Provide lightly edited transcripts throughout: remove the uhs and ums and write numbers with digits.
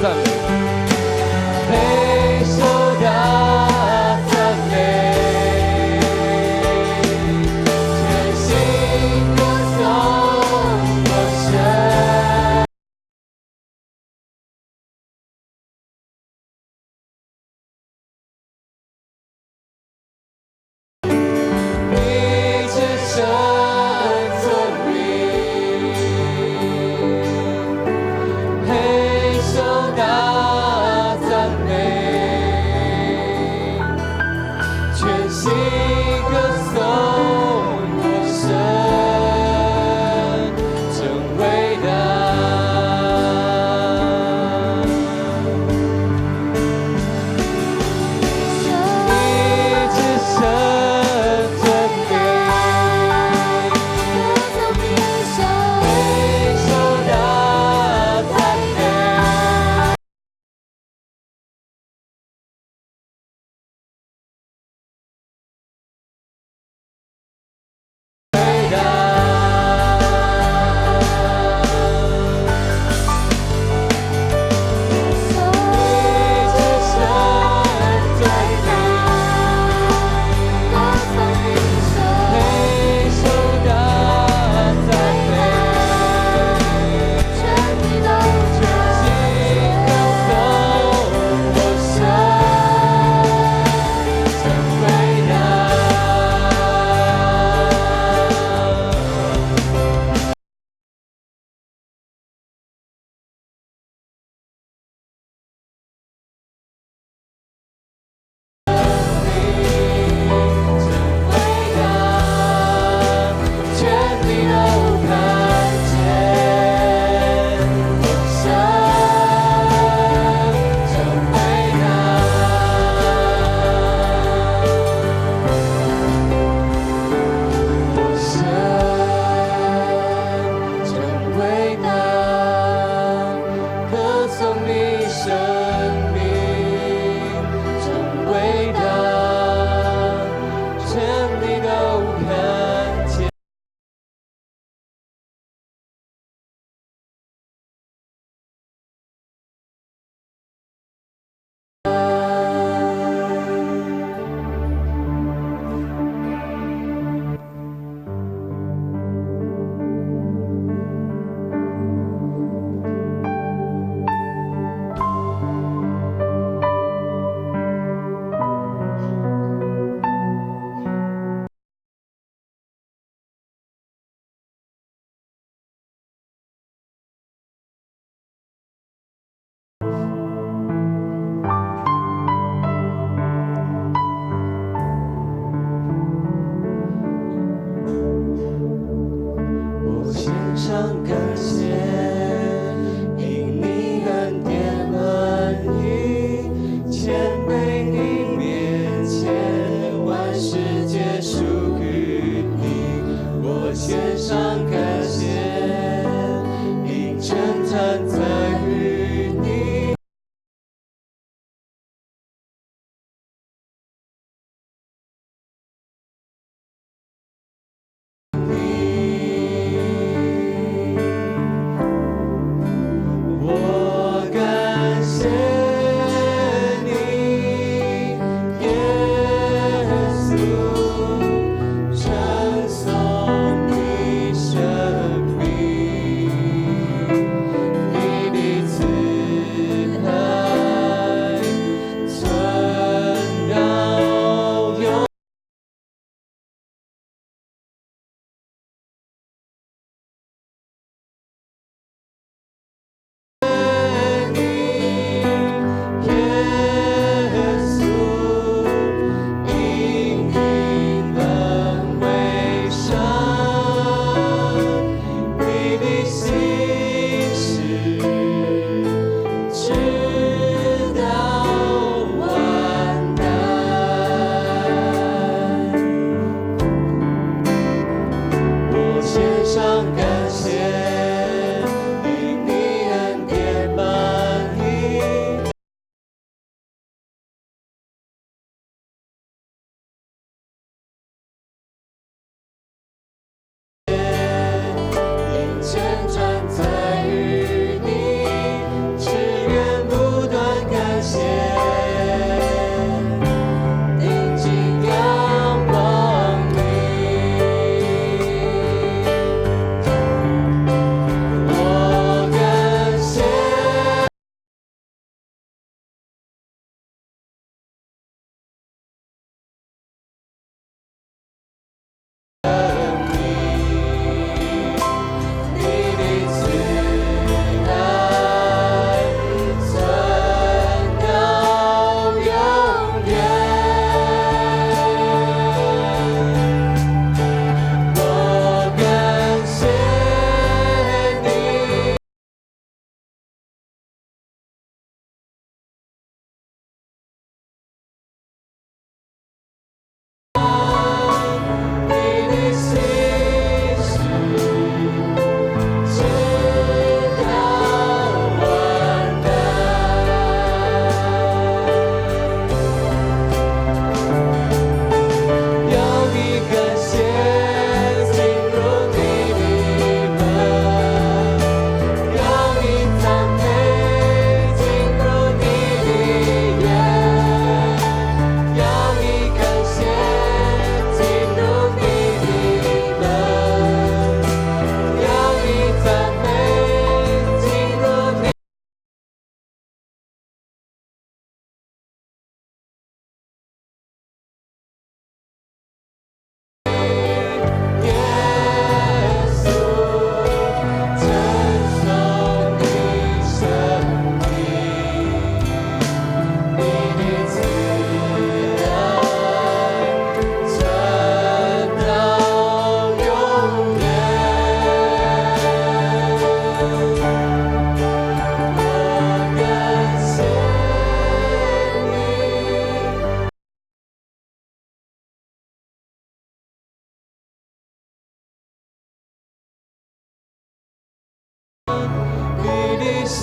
讚美。配受大讚美，全心歌頌我神。你至聖尊榮，配受大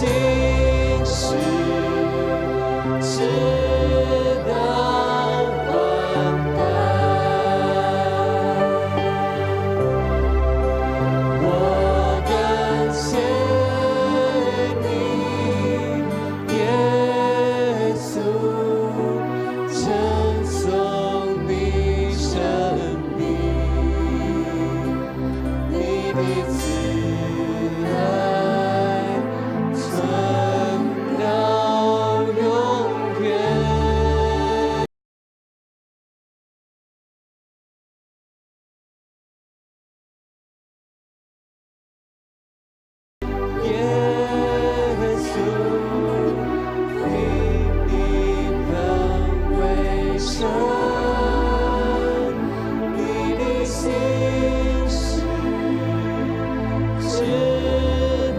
信實直到萬代。我感謝你，耶穌，稱頌你聖名，你的慈愛存到永遠。耶穌，因你本為聖，你的信實直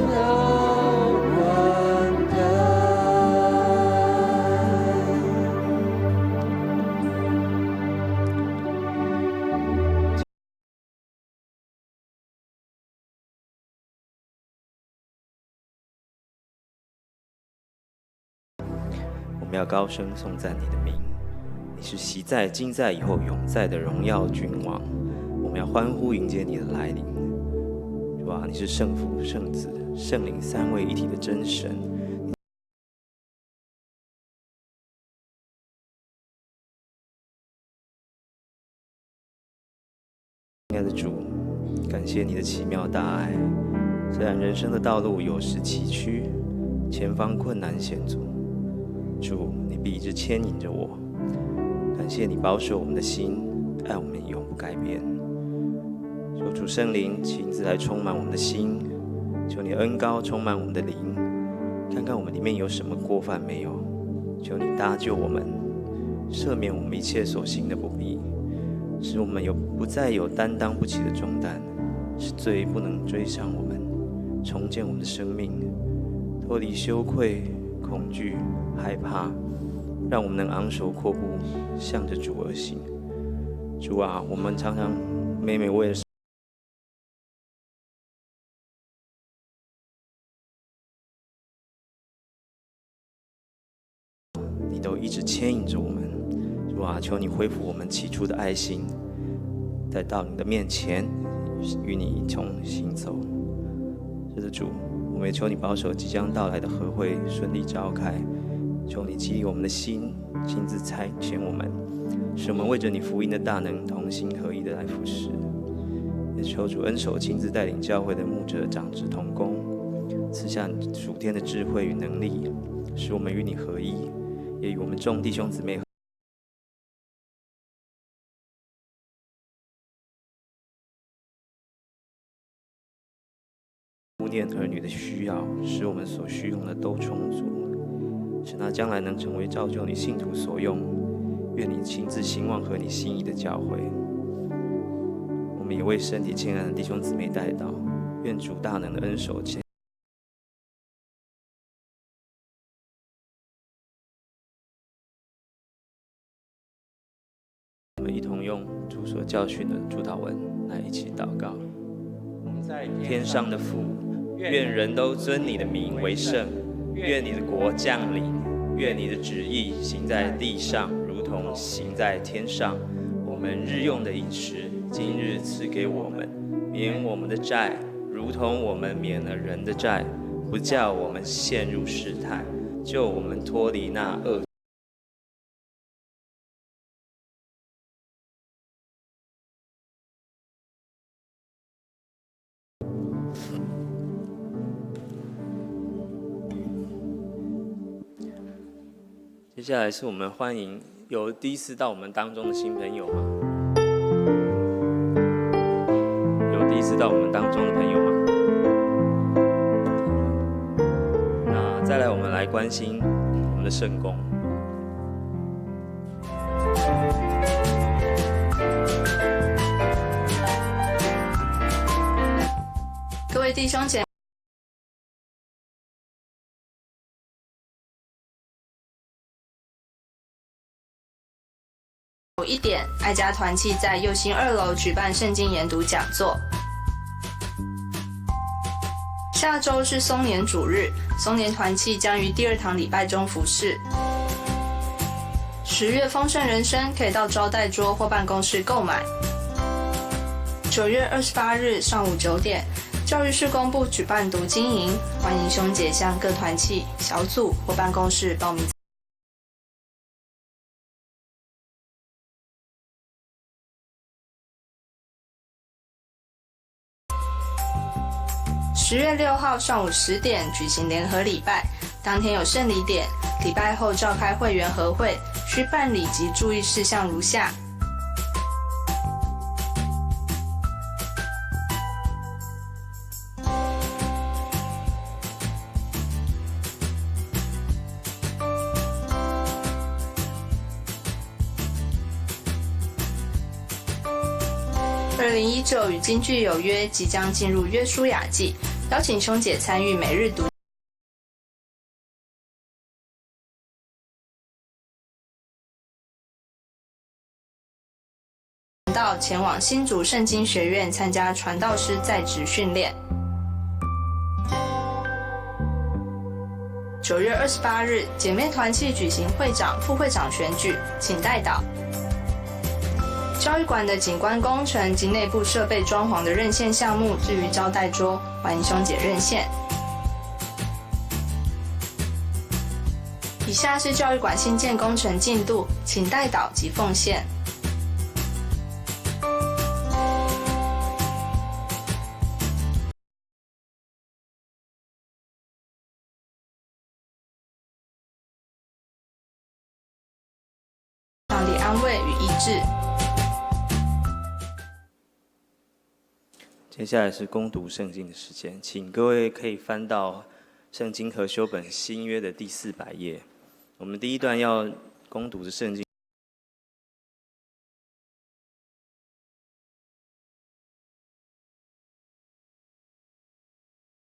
到萬代。我們要高聲頌讚你的名，你是昔在、今在、以後永在的榮耀君王。我們要歡呼迎接你的來臨，主啊，你是聖父、聖子、聖靈三位一體的真神。親愛的主，感謝你的奇妙大愛。雖然人生的道路有時崎嶇，前方困難險阻，主，你必一直牽引着我。感謝你保守我們的心，愛我們永不改變。求主聖靈親自來充滿我們的心，求你恩膏充滿我們的靈，看看我們裡面有什麼過犯沒有。求你搭救我們，赦免我們一切所行的不義，使我們有不再有擔當不起的重擔，使罪不能追上我們，重建我們的生命，脫離羞愧、恐懼、害怕，讓我們能昂首闊步，向着主而行。主啊，我們常常每每為了你都一直牽引着我們。主啊，求你恢復我們起初的愛心，再到你的面前，與你一同行走。是的，主，我們也求你保守即將到來的和會順利召開，求你激勵我們的心，親自差遣我們，使我們為着你福音的大能，同心合意的來服侍。也求主恩手親自帶領教會的牧者、長執、同工，賜下屬天的智慧與能力，使我們與你合一，也與我們眾弟兄姊妹顧念兒女的需要，使我們所需用的都充足，使那將來能成為造就你信徒所用。願你親自興旺合你心意的教會。我們也為身體親愛的弟兄姊妹代禱，願主大能的恩手牽。我們一同用主所教訓的主禱文來一起禱告。天上的父，願人都尊你的名為聖，願你的國降臨，願你的旨意行在地上，如同行在天上。我們日用的飲食，今日賜給我們，免我們的債，如同我們免了人的債，不叫我們陷入試探，救我們脫離那惡。接下來是我們歡迎有第一次到我們當中的新朋友嗎？有第一次到我們當中的朋友嗎？那再來，我們來關心我們的聖工。各位弟兄姐1點，愛家團契在右心2樓舉辦聖經研讀講座。下周是松年主日，松年团契将于第二堂礼拜中服侍。10月丰盛人生可以到招待桌或办公室购买。9月28日上午9点，教育事工部举办读经营，欢迎兄姐向各团契、小组或办公室报名。10月6号上午10点举行联合礼拜，当天有圣礼典，礼拜后召开会员合会，需办理及注意事项如下。2019与京剧有约，即将进入约书亚记，邀请兄姐参与每日读道，前往新竹圣经学院参加传道师在职训练。9月28日，姐妹团契举行会长、副会长选举，请代祷。教育馆的景观工程及内部设备装潢的认线项目置于招待桌，欢迎兄姐认线。以下是教育馆新建工程进度，请代祷及奉献。上帝安慰与医治。接下来是恭读圣经的时间，请各位可以翻到圣经和修本新约的第400页。我们第一段要恭读的圣经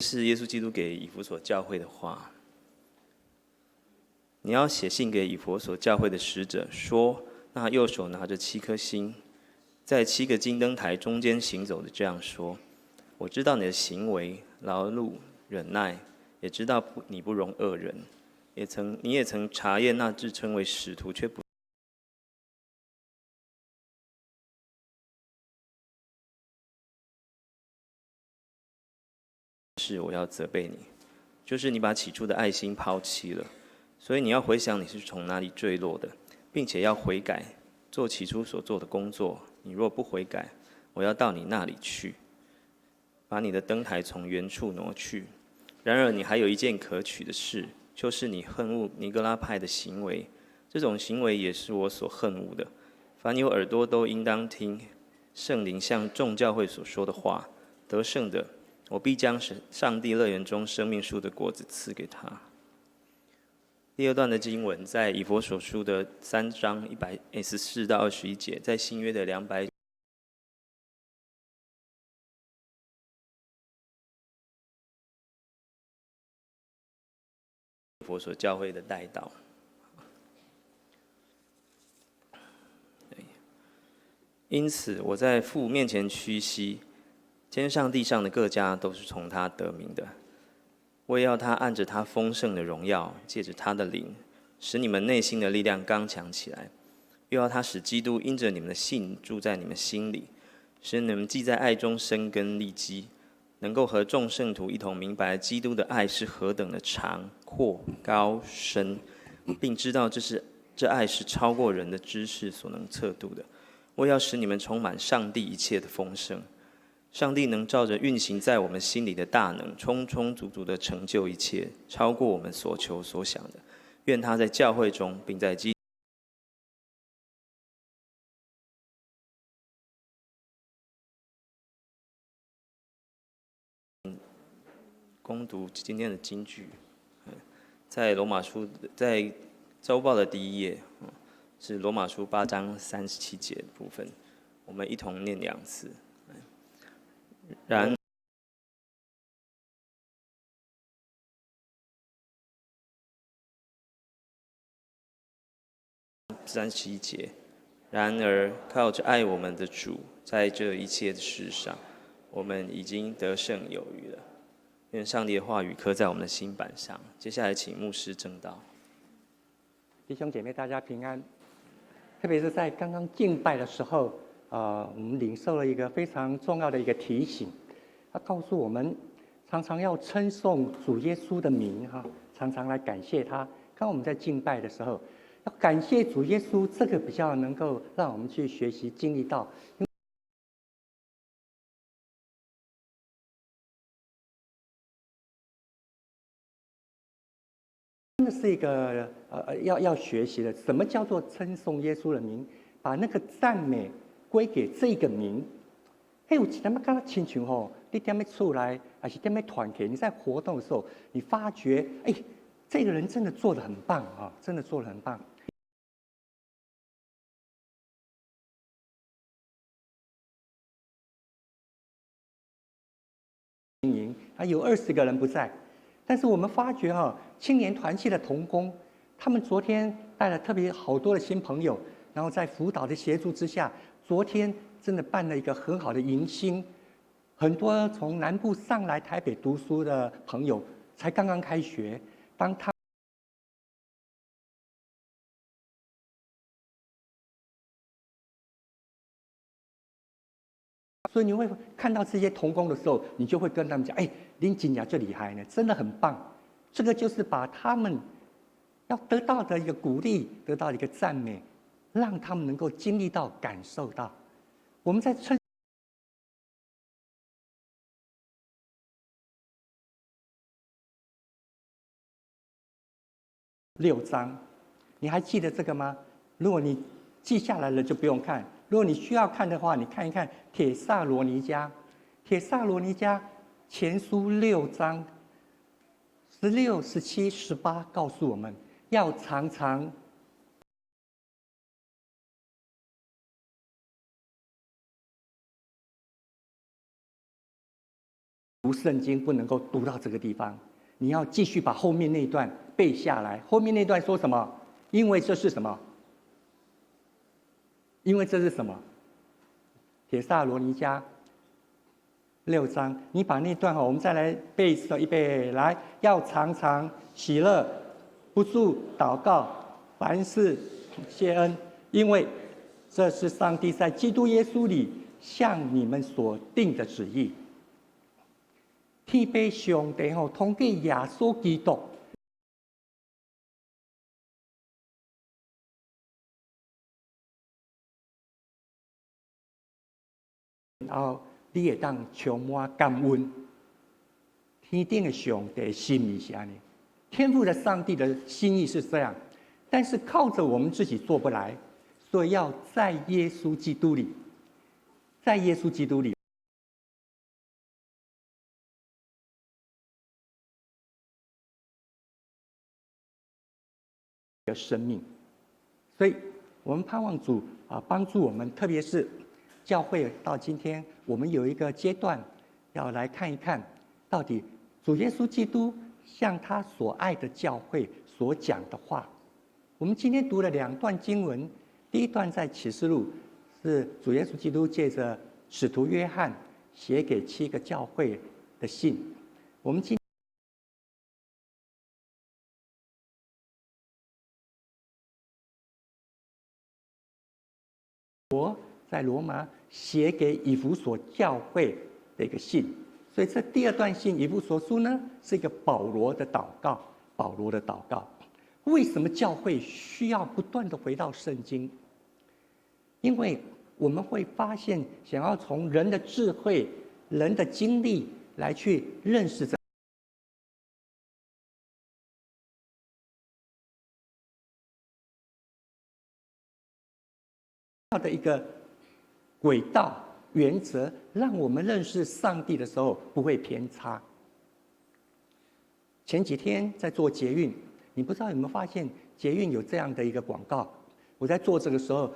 是耶稣基督给以弗所教会的话。你要写信给以弗所教会的使者说，那右手拿着七颗星，在七个金灯台中间行走的这样说：我知道你的行为、劳碌、忍耐，也知道你不容恶人，你也曾查验那自称为使徒却不是，我要责备你，就是你把起初的爱心抛弃了，所以你要回想你是从哪里坠落的，并且要悔改，做起初所做的工作。你若不悔改，我要到你那里去，把你的灯台从原处挪去。然而你还有一件可取的事，就是你恨恶尼哥拉派的行为，这种行为也是我所恨恶的。凡有耳朵都应当听圣灵向众教会所说的话。得胜的，我必将上帝乐园中生命树的果子赐给他。第二段的经文在以弗所书的3章114到21节，在新约的200以弗所教会的代祷。因此我在父面前屈膝，天上地上的各家都是从他得名的。我也要他按着他丰盛的荣耀，借着他的灵，使你们内心的力量刚强起来；又要他使基督因着你们的信住在你们心里，使你们既在爱中生根立基，能够和众圣徒一同明白基督的爱是何等的长、阔、高、深，并知道这爱是超过人的知识所能测度的。我要使你们充满上帝一切的丰盛。上帝能照着运行在我们心里的大能，充充足足的成就一切，超过我们所求所想的。愿他在教会中，并在基恭读今天的金句，在罗马书在周报的第一页，是罗马书8章37节的部分，我们一同念两次。然37节，然而靠着爱我们的主，在这一切的事上，我们已经得胜有余了。愿上帝的话语刻在我们的心版上。接下来，请牧师证道。弟兄姐妹，大家平安。特别是在刚刚敬拜的时候，我们领受了一个非常重要的一个提醒，他告诉我们，常常要称颂主耶稣的名，哈，常常来感谢他。当我们在敬拜的时候，要感谢主耶稣，这个比较能够让我们去学习经历到。真的是一个要学习的，什么叫做称颂耶稣的名？把那个赞美归给这个名。嘿，有一点仔敢若亲像吼，你踮咧厝内，还是踮咧团契，你在活动的时候，你发觉，哎，这个人真的做得很棒啊，真的做得很棒。营啊，有20个人不在。但是我们发觉哈，青年团契的同工，他们昨天带了特别好多的新朋友，然后在辅导的协助之下，昨天真的办了一个很好的迎新，很多从南部上来台北读书的朋友才刚刚开学，当他所以你会看到这些同工的时候，你就会跟他们讲：“哎，恁真正足厉害呢，真的很棒。”这个就是把他们要得到的一个鼓励，得到一个赞美，让他们能够经历到、感受到。我们在称六章，你还记得这个吗？如果你记下来了，就不用看。如果你需要看的话，你看一看《帖撒罗尼迦》，《帖撒罗尼迦前书》六章16、17、18，告诉我们要常常读圣经，不能够读到这个地方，你要继续把后面那段背下来。后面那段说什么？因为这是什么？因为这是什么？帖撒罗尼迦六章，你把那段哈，我们再来背一次，预备来，要常常喜乐，不住祷告，凡事谢恩，因为这是上帝在基督耶稣里向你们所定的旨意。天父上帝吼，通过耶稣基督。然后你会当充满感恩。天顶的上帝心意是按呢，天父的上帝的心意是这样，但是靠着我们自己做不来，所以要在耶稣基督里，在耶稣基督里的生命，所以我们盼望主啊帮助我们，特别是教会到今天，我们有一个阶段要来看一看，到底主耶稣基督向他所爱的教会所讲的话。我们今天读了两段经文，第一段在启示录，是主耶稣基督借着使徒约翰写给七个教会的信。我们今我在罗马写给以弗所教会的一个信，所以这第二段信以弗所书呢，是一个保罗的祷告。保罗的祷告，为什么教会需要不断的回到圣经？因为我们会发现，想要从人的智慧、人的经历来去认识这的一个轨道原则，让我们认识上帝的时候不会偏差。前几天在做捷运，你不知道有没有发现捷运有这样的一个广告？我在做这个时候，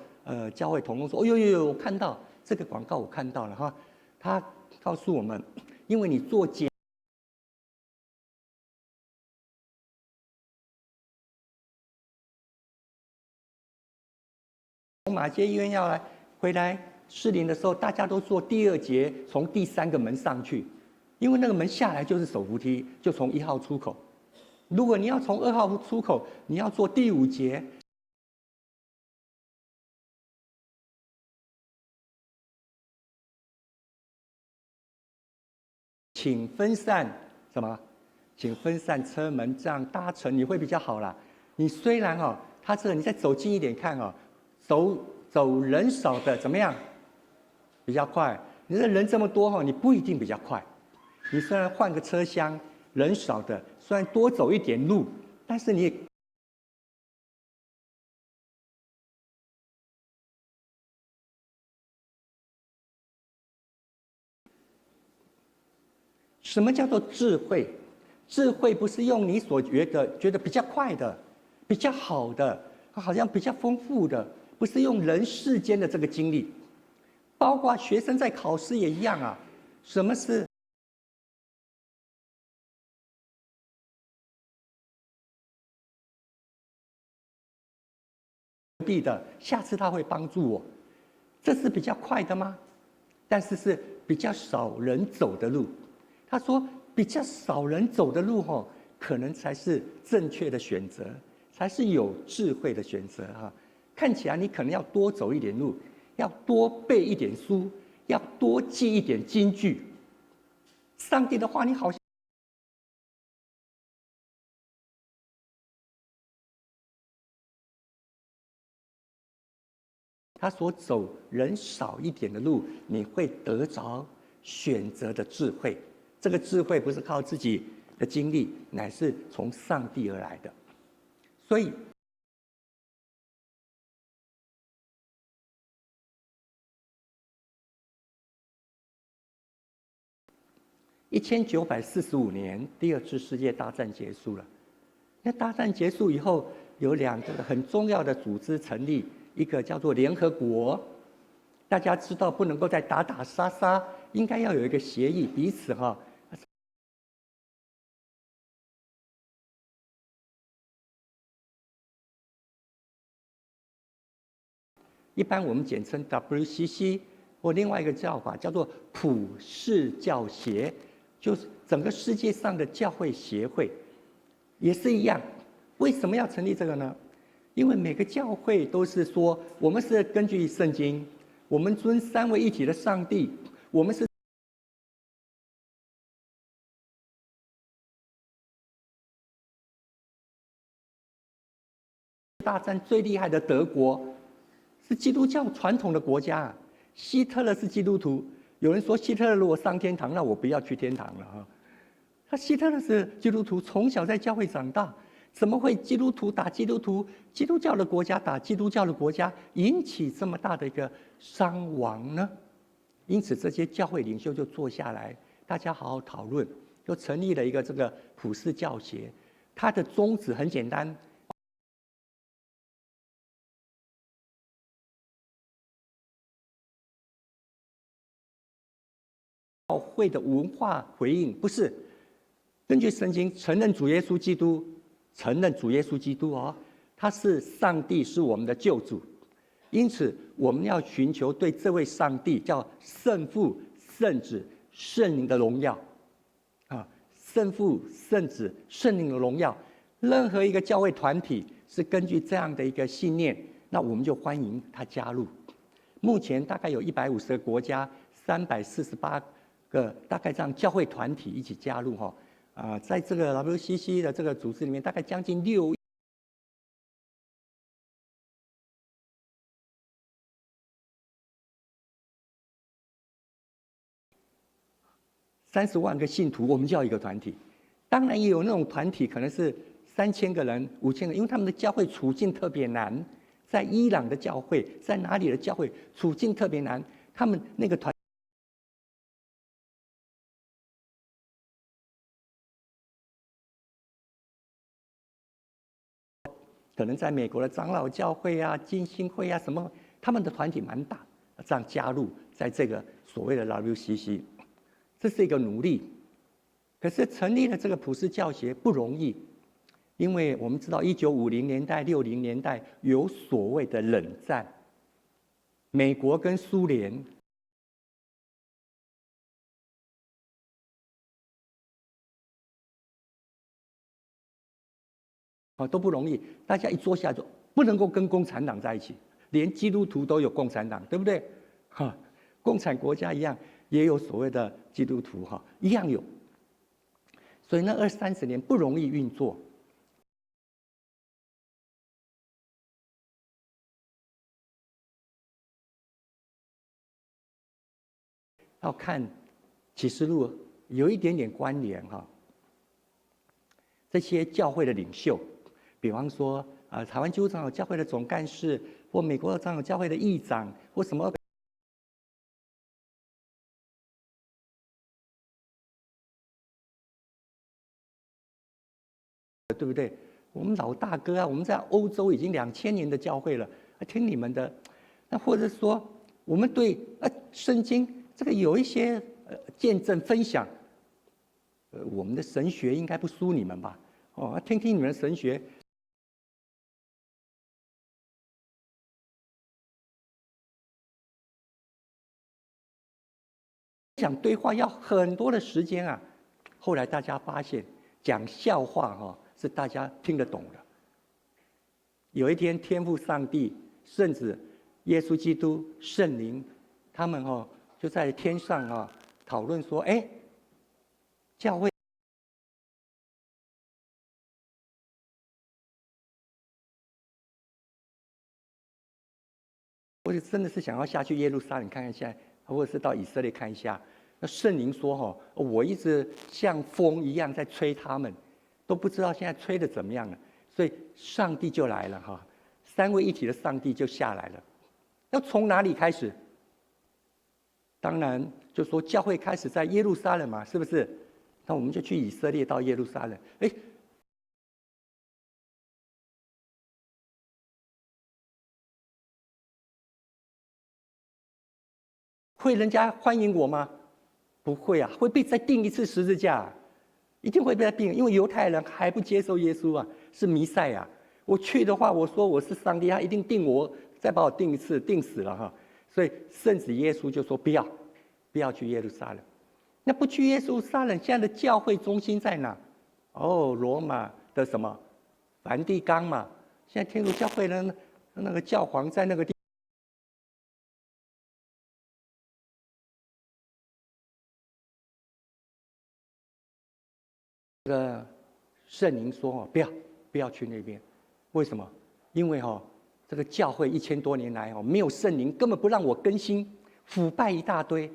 教会同工说：“哦呦呦呦，我看到这个广告，我看到了哈。”他告诉我们，因为你做捷从马偕医院要来回来士林的时候，大家都坐第二节，从第三个门上去。因为那个门下来就是手扶梯，就从一号出口。如果你要从二号出口，你要坐第五节。请分散什么？请分散车门，这样搭乘你会比较好啦。你虽然哦，他这个你再走近一点看哦，走走人少的怎么样？比较快。你这人这么多哈，你不一定比较快。你虽然换个车厢，人少的虽然多走一点路，但是你什么叫做智慧？智慧不是用你所觉得比较快的、比较好的，好像比较丰富的，不是用人世间的这个经历，包括学生在考试也一样啊。什么是必的？下次他会帮助我，这是比较快的吗？但是是比较少人走的路。他说：“比较少人走的路，吼，可能才是正确的选择，才是有智慧的选择哈。看起来你可能要多走一点路，要多背一点书，要多记一点金句。上帝的话，你好像他所走人少一点的路，你会得着选择的智慧。”这个智慧不是靠自己的经历，乃是从上帝而来的。所以，1945年，第二次世界大战结束了。那大战结束以后，有两个很重要的组织成立，一个叫做联合国。大家知道，不能够再打打杀杀，应该要有一个协议，彼此哈。一般我们简称 WCC，或另外一个叫法叫做普世教协，就是整个世界上的教会协会，也是一样。为什么要成立这个呢？因为每个教会都是说，我们是根据圣经，我们尊三位一体的上帝，我们是大战最厉害的德国。是基督教传统的国家，希特勒是基督徒。有人说希特勒如果上天堂，那我不要去天堂了啊。他希特勒是基督徒，从小在教会长大，怎么会基督徒打基督徒？基督教的国家打基督教的国家，引起这么大的一个伤亡呢？因此，这些教会领袖就坐下来，大家好好讨论，就成立了一个这个普世教协。它的宗旨很简单。教会的文化回应不是根据圣经承认主耶稣基督，承认主耶稣基督哦，他是上帝，是我们的救主，因此我们要寻求对这位上帝叫圣父、圣子、圣灵的荣耀，啊，圣父、圣子、圣灵的荣耀。任何一个教会团体是根据这样的一个信念，那我们就欢迎他加入。目前大概有150个国家，348个大概这样教会团体一起加入哈，啊，在这个 WCC 的这个组织里面，大概将近30万个信徒，我们叫一个团体。当然也有那种团体，可能是3000个人、5000个，因为他们的教会处境特别难，在伊朗的教会，在哪里的教会处境特别难，他们那个团。可能在美国的长老教会啊、浸信会啊什么，他们的团体蛮大，这样加入在这个所谓的 WCC，这是一个努力。可是成立了这个普世教协不容易，因为我们知道1950年代、60年代有所谓的冷战，美国跟苏联啊，都不容易。大家一坐下就不能够跟共产党在一起，连基督徒都有共产党，对不对？哈，共产国家一样也有所谓的基督徒，哈，一样有。所以那二三十年不容易运作。要看启示录有一点点关联哈。这些教会的领袖，比方说啊，台湾基督长老教会的总干事，或美国长老教会的议长，或什么，对不对？我们老大哥啊，我们在欧洲已经2000年的教会了，听你们的。那或者说，我们对圣经这个有一些见证分享，我们的神学应该不输你们吧？哦，听听你们的神学。想对话要很多的时间啊。后来大家发现，讲笑话哈是大家听得懂的。有一天，天父上帝、圣子耶稣基督、圣灵，他们哈就在天上啊讨论说：“哎，教会我就真的是想要下去耶路撒冷看看现在，或者是到以色列看一下。”那圣灵说：“哈，我一直像风一样在吹他们，都不知道现在吹的怎么样了。”所以上帝就来了哈，三位一体的上帝就下来了。要从哪里开始？当然就说教会开始在耶路撒冷嘛，是不是？那我们就去以色列到耶路撒冷。哎，会人家欢迎我吗？不会啊，会被再钉一次十字架，一定会被他钉，因为犹太人还不接受耶稣啊，是弥赛亚。我去的话，我说我是上帝，他一定钉我，再把我钉一次，钉死了哈。所以圣子耶稣就说不要，不要去耶路撒冷。那不去耶路撒冷，现在的教会中心在哪？哦，罗马的什么梵蒂冈嘛。现在天主教会呢，那个教皇在那个地。这个圣灵说：“哦，不要，不要去那边。为什么？因为哈，这个教会1000多年来哦，没有圣灵，根本不让我更新，腐败一大堆。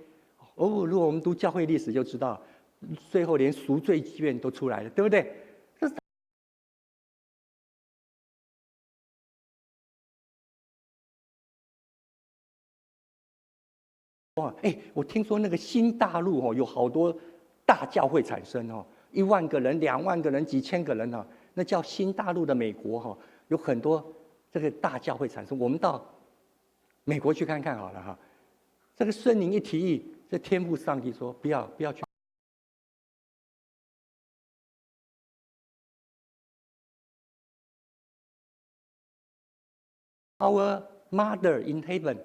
哦，如果我们读教会历史就知道，最后连赎罪券都出来了，对不对？这哇，哎，我听说那个新大陆哦，有好多大教会产生哦。”1万个人、2万个人、几千个人哈，那叫新大陆的美国哈，有很多这个大教会产生。我们到美国去看看好了哈。这个圣灵一提议，这天父上帝说不要不要去。Our Mother in Heaven，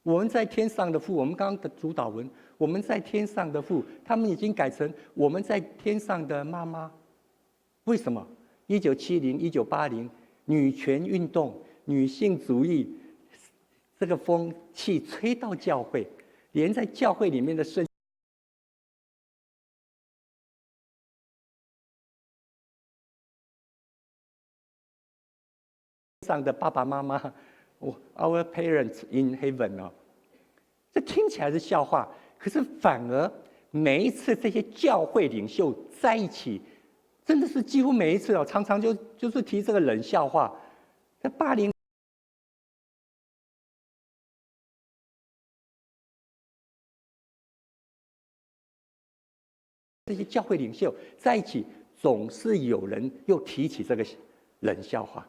我们在天上的父，我们刚刚的主祷文，我们在天上的父，他们已经改成我们在天上的妈妈。为什么？1970、1980，女权运动、女性主义这个风气吹到教会，连在教会里面的圣上的爸爸妈妈，我 Our parents in heaven 哦，这听起来是笑话，可是反而每一次这些教会领袖在一起，真的是几乎每一次哦，常常就是提这个冷笑话。在80这些教会领袖在一起，总是有人又提起这个冷笑话。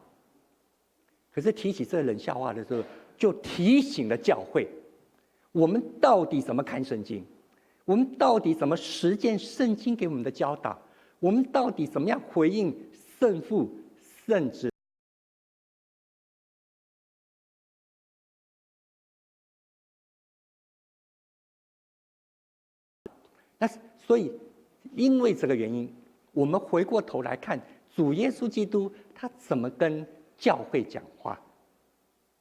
可是提起这个冷笑话的时候，就提醒了教会：我们到底怎么看圣经？我们到底怎么实践圣经给我们的教导？我们到底怎么样回应圣父、圣子？那所以，因为这个原因，我们回过头来看主耶稣基督他怎么跟教会讲话。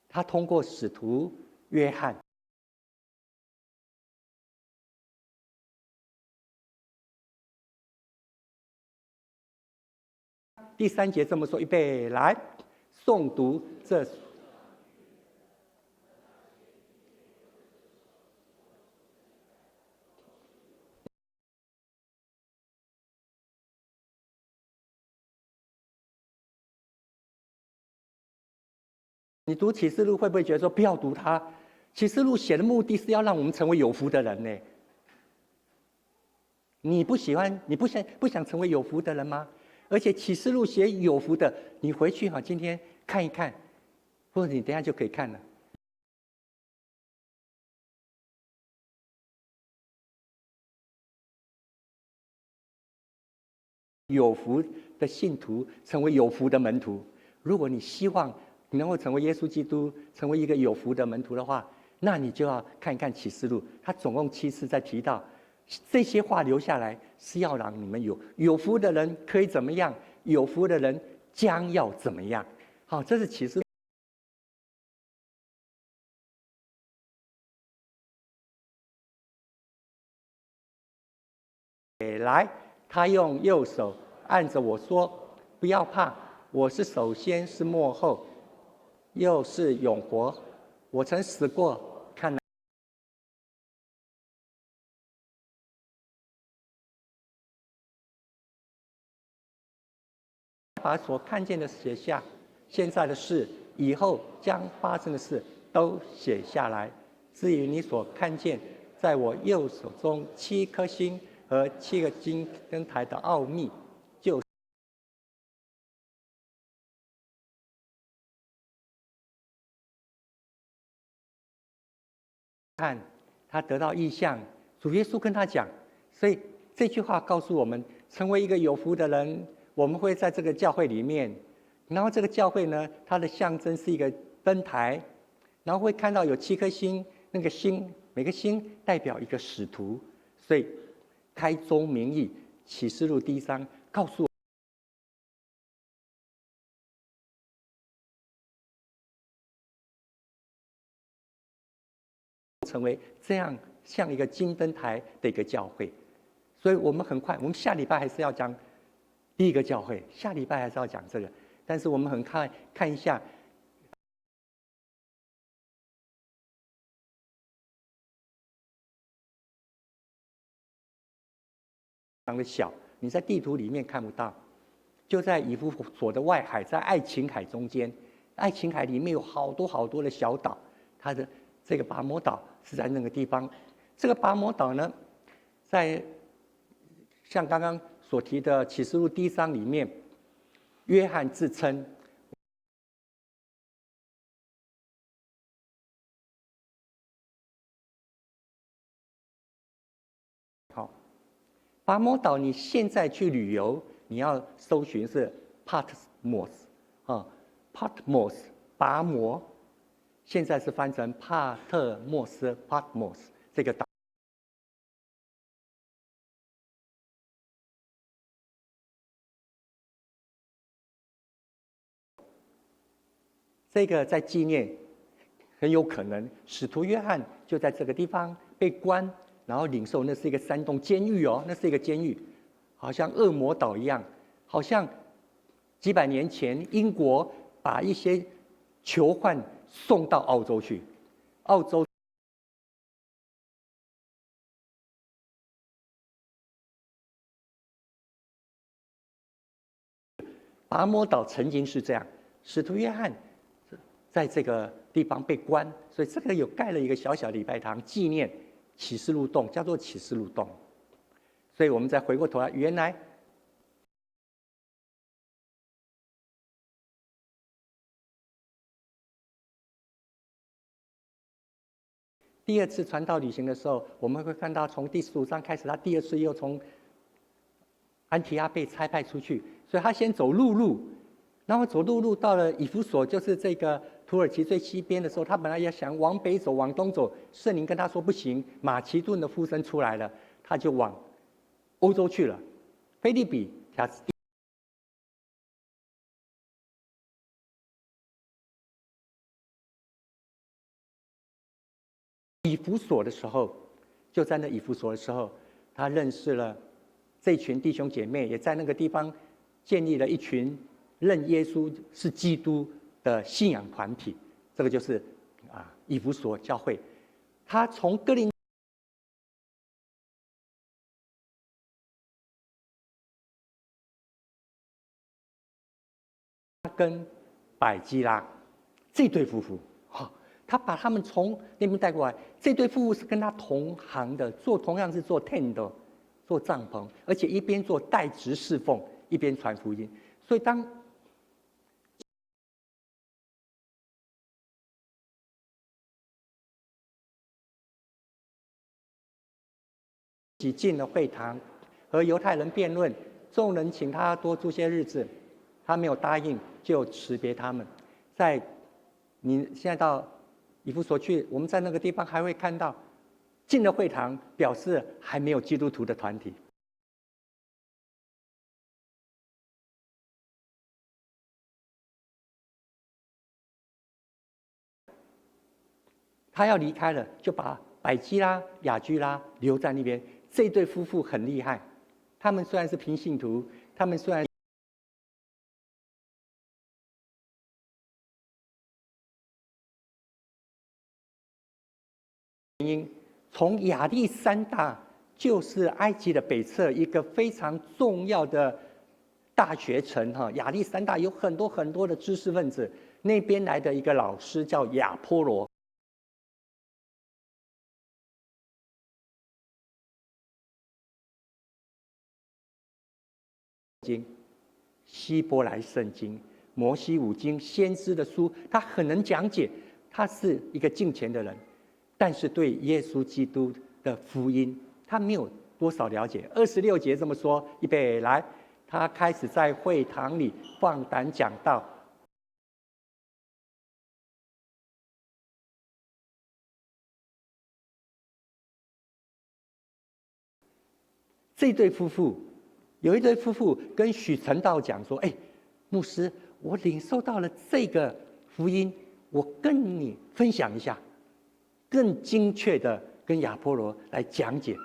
他通过使徒约翰。第三节这么说，预备来诵读这。你读启示录会不会觉得说不要读它？启示录写的目的是要让我们成为有福的人呢。你不喜欢，你不想成为有福的人吗？而且启示录写有福的，你回去哈，今天看一看，或者你等下就可以看了。有福的信徒成为有福的门徒。如果你希望你能够成为耶稣基督，成为一个有福的门徒的话，那你就要看一看启示录。他总共七次在提到这些话留下来，是要让你们有福的人可以怎么样？有福的人将要怎么样？好，这是启示。来，他用右手按着我说：“不要怕，我是首先，是末后，又是永活。我曾死过，看。”把所看见的写下，现在的事，以后将发生的事都写下来。至于你所看见在我右手中七颗星和七个金灯台的奥秘，就看他得到异象，主耶稣跟他讲，所以这句话告诉我们，成为一个有福的人。我们会在这个教会里面，然后这个教会呢，它的象征是一个灯台，然后会看到有七颗星，那个星每个星代表一个使徒，所以开宗明义，启示录第一章告诉成为这样像一个金灯台的一个教会，所以我们很快，我们下礼拜还是要讲第一个教会，下礼拜还是要讲这个，但是我们很快看一下，非常的小，你在地图里面看不到，就在以弗所的外海，在爱琴海中间，爱琴海里面有好多好多的小岛，它的这个拔摩岛是在那个地方。这个拔摩岛呢，在像刚刚所提的启示录第一章里面，约翰自称。好，拔摩岛，你现在去旅游，你要搜寻是 Patmos 啊，Patmos 拔摩，现在是翻成帕特莫斯 Patmos 这个岛。这个在纪念，很有可能使徒约翰就在这个地方被关，然后领受那是一个山洞监狱哦，那是一个监狱，好像恶魔岛一样，好像几百年前英国把一些囚犯送到澳洲去，澳洲拔摩岛曾经是这样，使徒约翰在这个地方被关，所以这个有盖了一个小小礼拜堂，纪念启示录洞，叫做启示录洞。所以我们再回过头来，原来第二次传道旅行的时候，我们会看到从第15章开始，他第二次又从安提阿被差派出去，所以他先走陆路，然后走陆路到了以弗所，就是这个土耳其最西边的时候，他本来也想往北走，往东走，圣灵跟他说不行，马其顿的呼声出来了，他就往欧洲去了。腓立比，他以弗所的时候，就在那以弗所的时候，他认识了这群弟兄姐妹，也在那个地方建立了一群认耶稣是基督的信仰团体。这个就是以弗所教会。他从哥林跟百基拉这对夫妇，哈，他把他们从那边带过来。这对夫妇是跟他同行的，做同样是做 tent，做帐篷，而且一边做代职侍奉，一边传福音。所以当挤进了会堂，和犹太人辩论，众人请他多住些日子，他没有答应，就辞别他们。在你现在到以弗所去，我们在那个地方还会看到，进了会堂，表示还没有基督徒的团体。他要离开了，就把百基拉、亚居拉留在那边。这对夫妇很厉害，他们虽然是平信徒，他们虽然因从亚历山大，就是埃及的北侧一个非常重要的大学城哈。亚历山大有很多很多的知识分子，那边来的一个老师叫亚波罗。经、希伯来圣经、摩西五经、先知的书，他很能讲解。他是一个敬虔的人，但是对耶稣基督的福音，他没有多少了解。26节这么说：预备来，他开始在会堂里放胆讲道。这对夫妇。有一对夫妇跟许传道讲说：“哎，牧师，我领受到了这个福音，我跟你分享一下，更精确的跟亚波罗来讲解。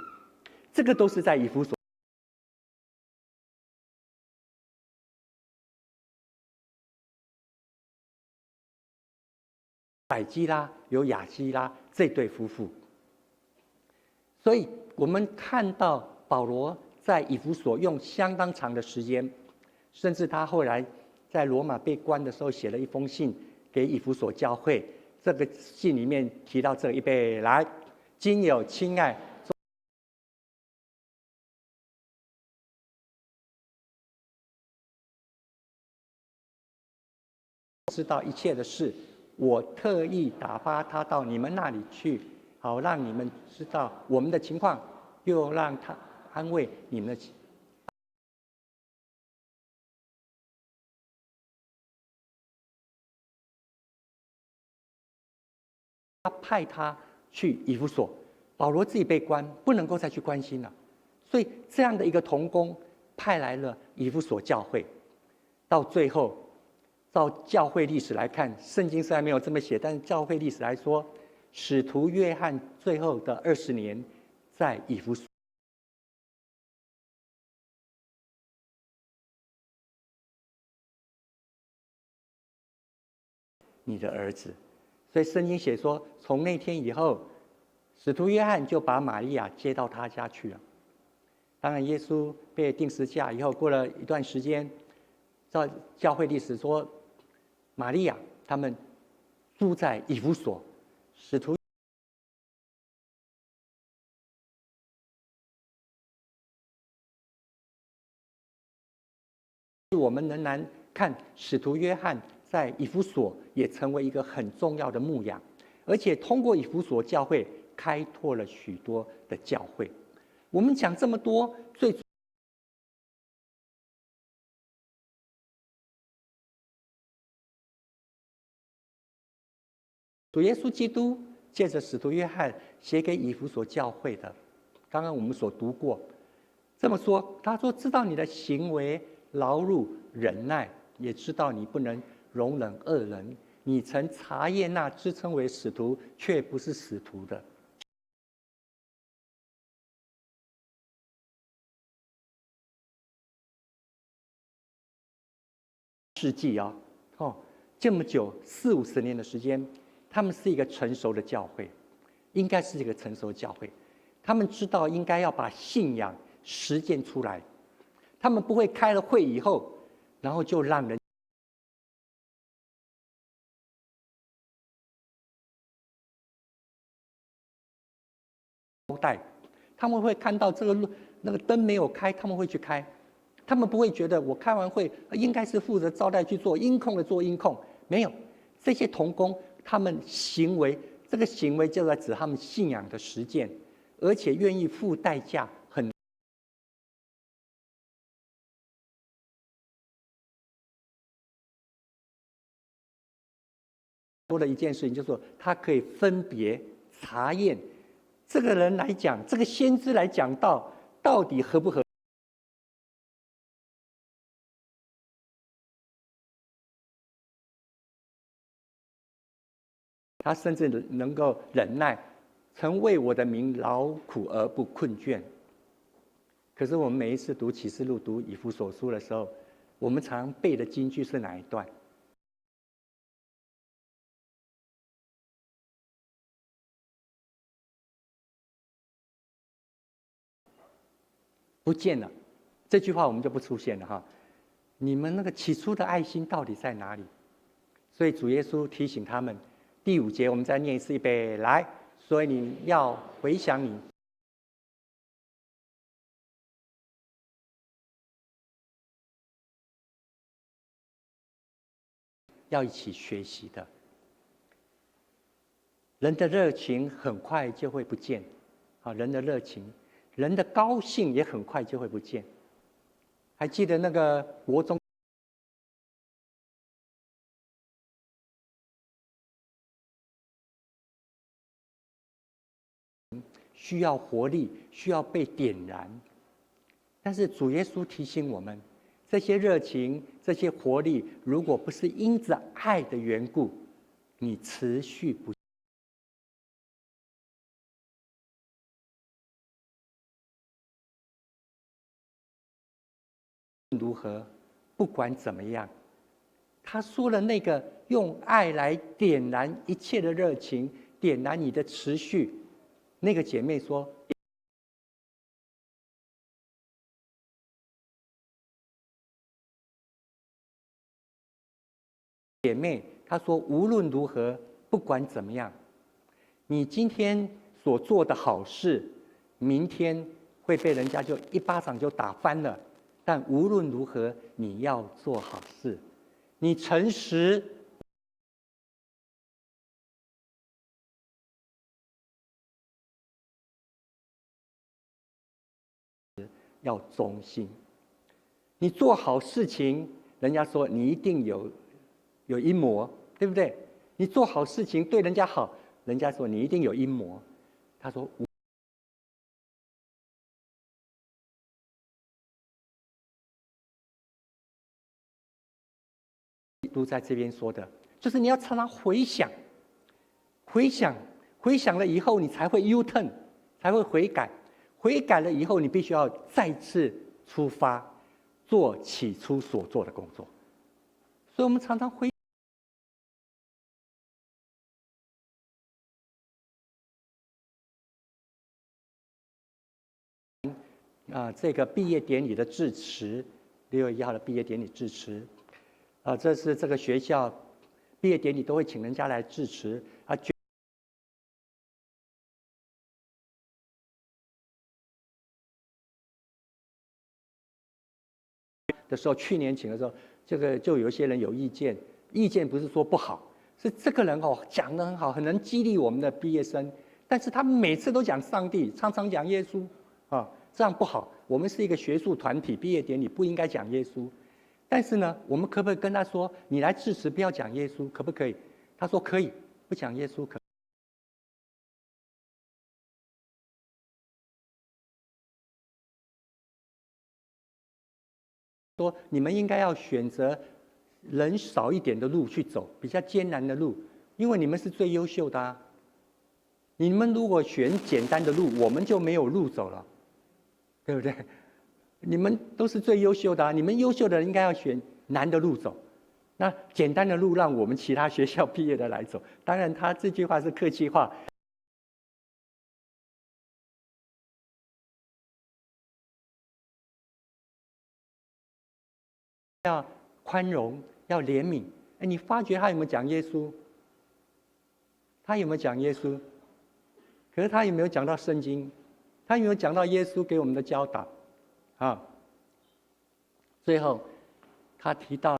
这个都是在以弗所。百基拉有亚基拉这对夫妇，所以我们看到保罗在以弗所用相当长的时间，甚至他后来在罗马被关的时候，写了一封信给以弗所教会。这个信里面提到这一备来，今有亲爱知道一切的事，我特意打发他到你们那里去，好让你们知道我们的情况，又让他安慰你们的。他派他去以弗所，保罗自己被关，不能够再去关心了，所以这样的一个同工派来了以弗所教会。到最后，照教会历史来看，圣经虽然没有这么写，但是教会历史来说，使徒约翰最后的20年在以弗所。你的儿子，所以圣经写说，从那天以后，使徒约翰就把玛利亚接到他家去了。当然，耶稣被钉十架以后，过了一段时间，照教会历史说，玛利亚他们住在以弗所，使徒我们仍然看使徒约翰在以弗所也成为一个很重要的牧养，而且通过以弗所教会开拓了许多的教会。我们讲这么多，最主耶稣基督借着使徒约翰写给以弗所教会的，刚刚我们所读过，这么说，他说知道你的行为劳碌忍耐，也知道你不能容忍恶人，你曾查验那自称为使徒却不是使徒的。世紀啊，哦，這麼久四五十年的時間，他們是一個成熟的教會，應該是一個成熟的教會。他們知道應該要把信仰實踐出來，他們不會開了會以後，然後就讓人交代。他們會看到這個路那個燈沒有開，他們會去開。他們不會覺得我開完會應該是負責招待去做音控的做音控，沒有，這些同工他們行為，這個行為就在指他們信仰的實踐，而且願意付代價很多的一件事情，就是說他可以分別查驗這個人來講，這個先知來講道到底合不合。他甚至能夠忍耐，曾為我的名勞苦而不困倦。可是我們每一次讀啟示錄、讀以弗所書的時候，我們常背的金句是哪一段？不見了，這句話我們就不出現了哈。你們那個起初的愛心到底在哪裡？所以主耶穌提醒他們。第五節，我們再念一次，預備來。所以你要回想你要一起學習的。人的熱情很快就會不見，啊，人的熱情，人的高興也很快就會不見。還記得那個國中需要活力，需要被點燃。但是主耶穌提醒我們，這些熱情、這些活力，如果不是因着愛的緣故，你持續不如何，不管怎麼樣，他說了那個用愛來點燃一切的熱情，點燃你的持續。那個姐妹說：“姐妹，她說無論如何，不管怎麼樣，你今天所做的好事，明天會被人家就一巴掌就打翻了。但無論如何，你要做好事，你誠實。”要忠心，你做好事情，人家說你一定有陰謀，對不對？你做好事情對人家好，人家說你一定有陰謀。他說，都在這邊說的，就是你要常常回想，回想，回想了以後，你才會 U turn，才會悔改。悔改了以後，你必須要再次出發，做起初所做的工作。所以，我們常常回啊，這個畢業典禮的致辭，6月1號的畢業典禮致辭，啊，這是這個學校畢業典禮都會請人家來致辭啊。的時候，去年請的時候，這個就有一些人有意見，意見不是說不好，是這個人哦講得很好，很能激勵我們的畢業生，但是他每次都講上帝，常常講耶穌，啊，這樣不好。我們是一個學術團體，畢業典禮不應該講耶穌。但是呢，我們可不可以跟他說，你來致辭不要講耶穌，可不可以？他說可以，不講耶穌可。說你們應該要選擇人少一點的路去走，比較艱難的路，因為你們是最優秀的啊。你們如果選簡單的路，我們就沒有路走了，對不對？你們都是最優秀的啊，你們優秀的人應該要選難的路走。那简单的路让我们其他学校毕业的来走。当然，他这句话是客气话。要宽容，要怜悯。哎，你发觉他有没有讲耶稣？他有没有讲耶稣？可是他有没有讲到圣经？他有没有讲到耶稣给我们的教导？啊，最后他提到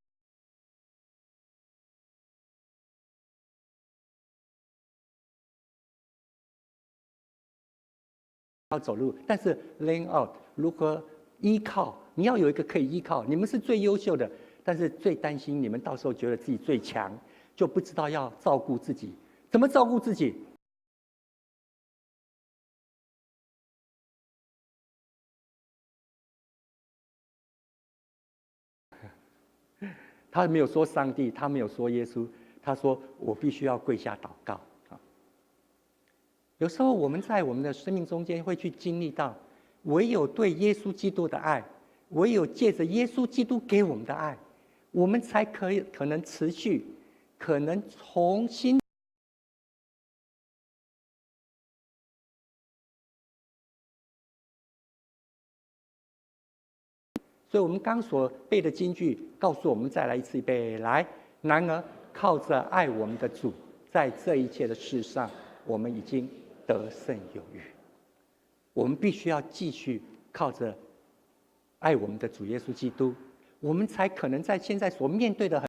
要走路，但是 lean out 如何依靠？你要有一个可以依靠。你们是最优秀的，但是最担心你们到时候觉得自己最强，就不知道要照顾自己。怎么照顾自己？他没有说上帝，他没有说耶稣，他说我必须要跪下祷告啊。有时候我们在我们的生命中间会去经历到，唯有对耶稣基督的爱，唯有借着耶稣基督给我们的爱，我们才可以可能持续，可能重新。所以，我们刚所背的金句告诉我们，再来一次，预备来。然而，靠着爱我们的主，在这一切的事上，我们已经得胜有余。我们必须要继续靠着爱我们的主耶稣基督，我们才可能在现在所面对的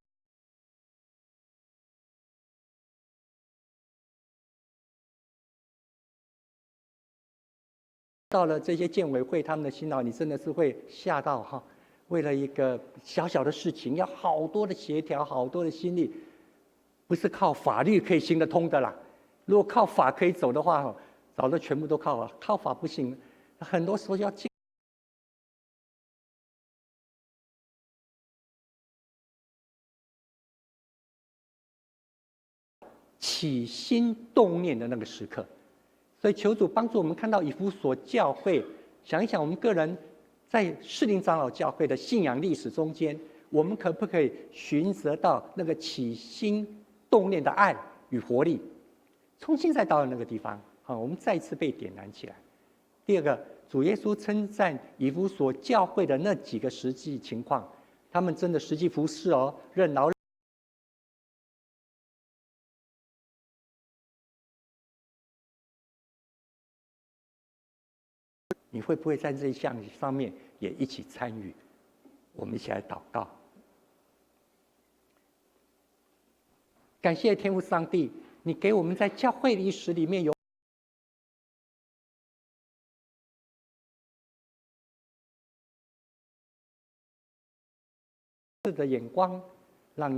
到了这些建委会他们的辛劳，你真的是会吓到哈。为了一个小小的事情，要好多的协调，好多的心力，不是靠法律可以行得通的啦。如果靠法可以走的话，早就全部都靠了。靠法不行，很多时候要起心动念的那个时刻。所以求主帮助我们看到以弗所教会，想一想我们个人在士林长老教会的信仰历史中间，我们可不可以寻得到那个起心动念的爱与活力，重新再到了那个地方，好，我们再次被点燃起来。第二个，主耶稣称赞以弗所教会的那几个实际情况，他们真的实际服侍哦，任劳。你会不会在这一项上面也一起参与？我们一起来祷告。感谢天父上帝，你给我们在教会历史里面有的眼光，让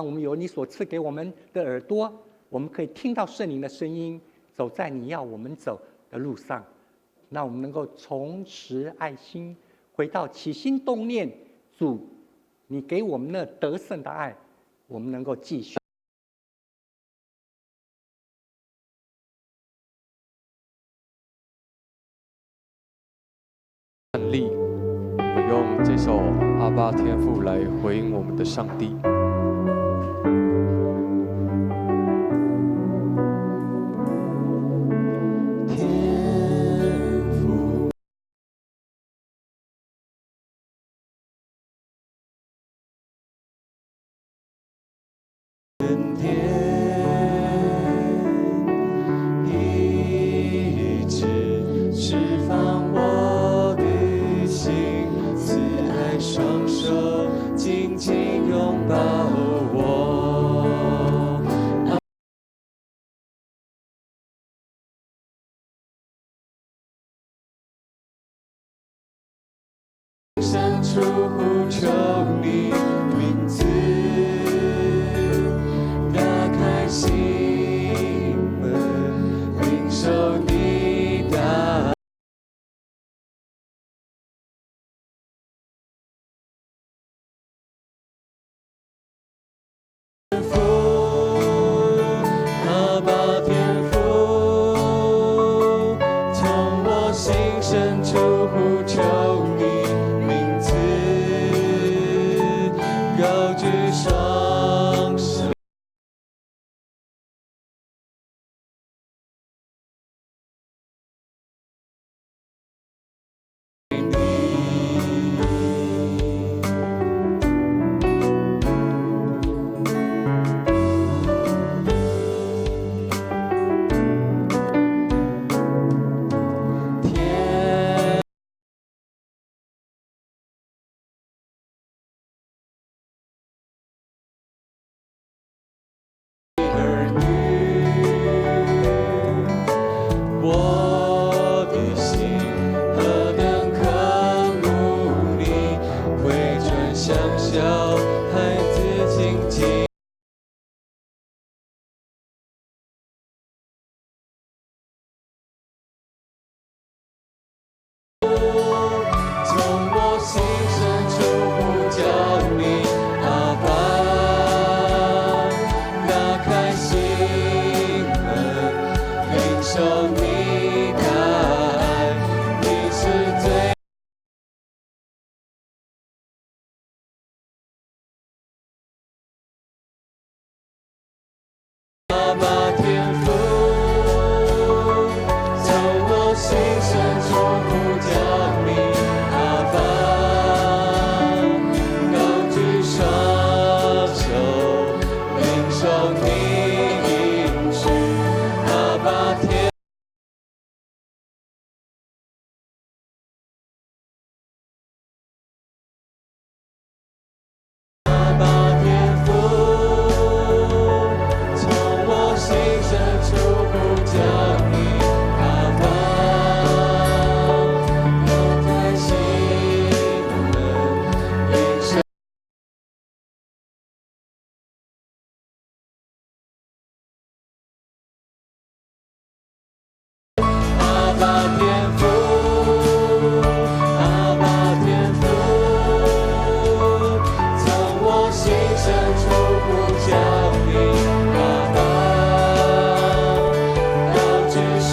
我们有你所赐给我们的耳朵，我们可以听到圣灵的声音，走在你要我们走的路上。那我们能够重拾爱心，回到起心动念，主，你给我们那得胜的爱，我们能够继续。站立，我们用这首《阿爸天父》来回应我们的上帝。深处呼求你名字，打开心门，领受你的父，阿爸天父，从我心深处呼求你。心深處呼叫你，阿爸，高舉雙手，領受你應許，阿爸天。阿爸天父，從我心深處呼叫你，阿爸，打開心門，領受。阿爸天父，阿爸天父，從我心深處呼叫你，阿爸，高舉雙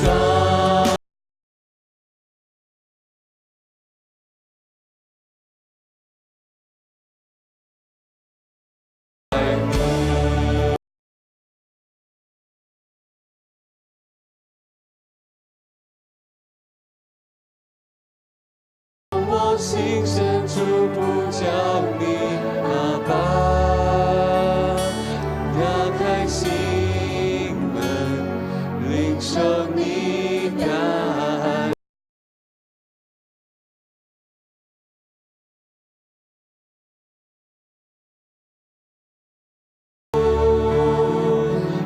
愛你。我心深處呼叫你，阿爸，打開心門，領受你的愛。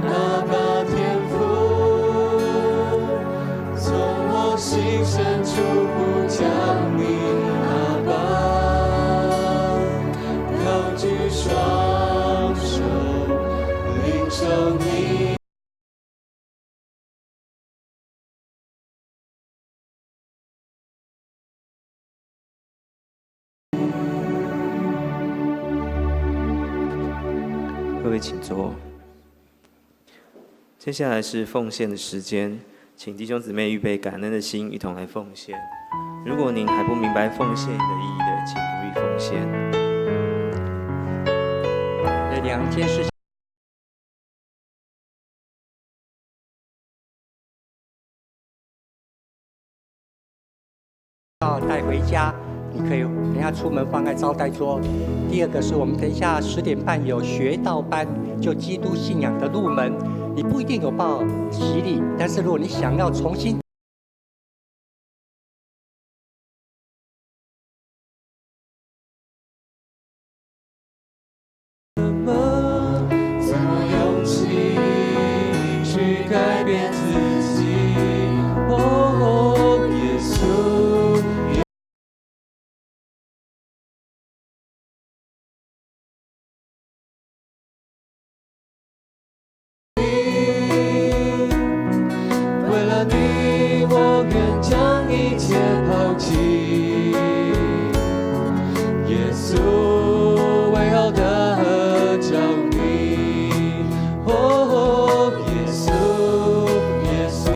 阿爸天父，從我心深處呼叫你，阿爸，高舉雙手，領受你。各位請坐。接下來是奉獻的時間，請弟兄姊妹預備感恩的心，一同來奉獻。如果您還不明白奉獻的意義的，請不必奉獻。這兩件事情要帶回家，你可以等一下出門放在招待桌。第二個是我們等一下10點半有學道班，就基督信仰的入門。你不一定有報洗禮，但是如果你想要重新怎麼勇氣去改變自己？哦，耶穌。為了你，我願將一切拋棄。耶穌，為要得著你。哦，耶穌，耶穌。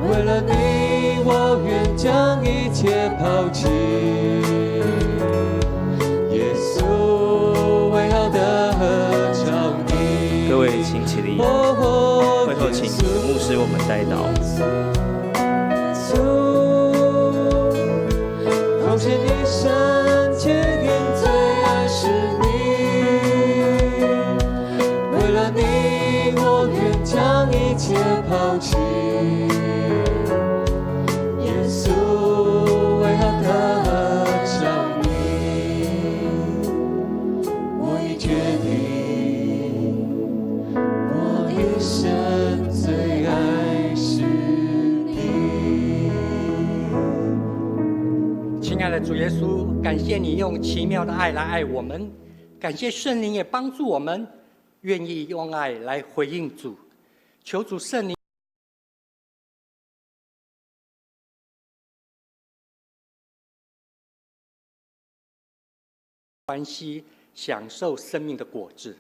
為了你，我願將一切拋棄。耶穌，為要得著你。各位請起立，會後請牧師為我們代禱。奉獻一生，堅定最愛是你。為了你，我願將一切拋棄。耶穌，為要得著你，我已決定，我一生最愛是你。親愛的主耶穌，感謝你用奇妙的愛來愛我們，感謝聖靈也幫助我們，願意用愛來回應主。求主聖靈關係，享受生命的果子。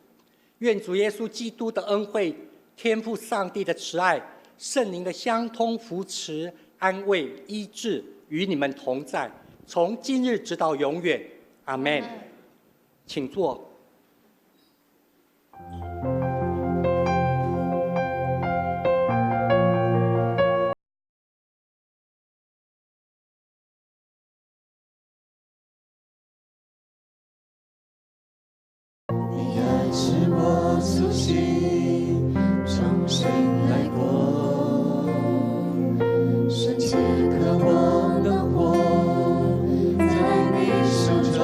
願主耶穌基督的恩惠、天父上帝的慈愛、聖靈的相通扶持、安慰、醫治，與你們同在，從今日直到永遠。阿門。請坐。你愛使我甦醒，重新來過。神此刻我能活在你手中，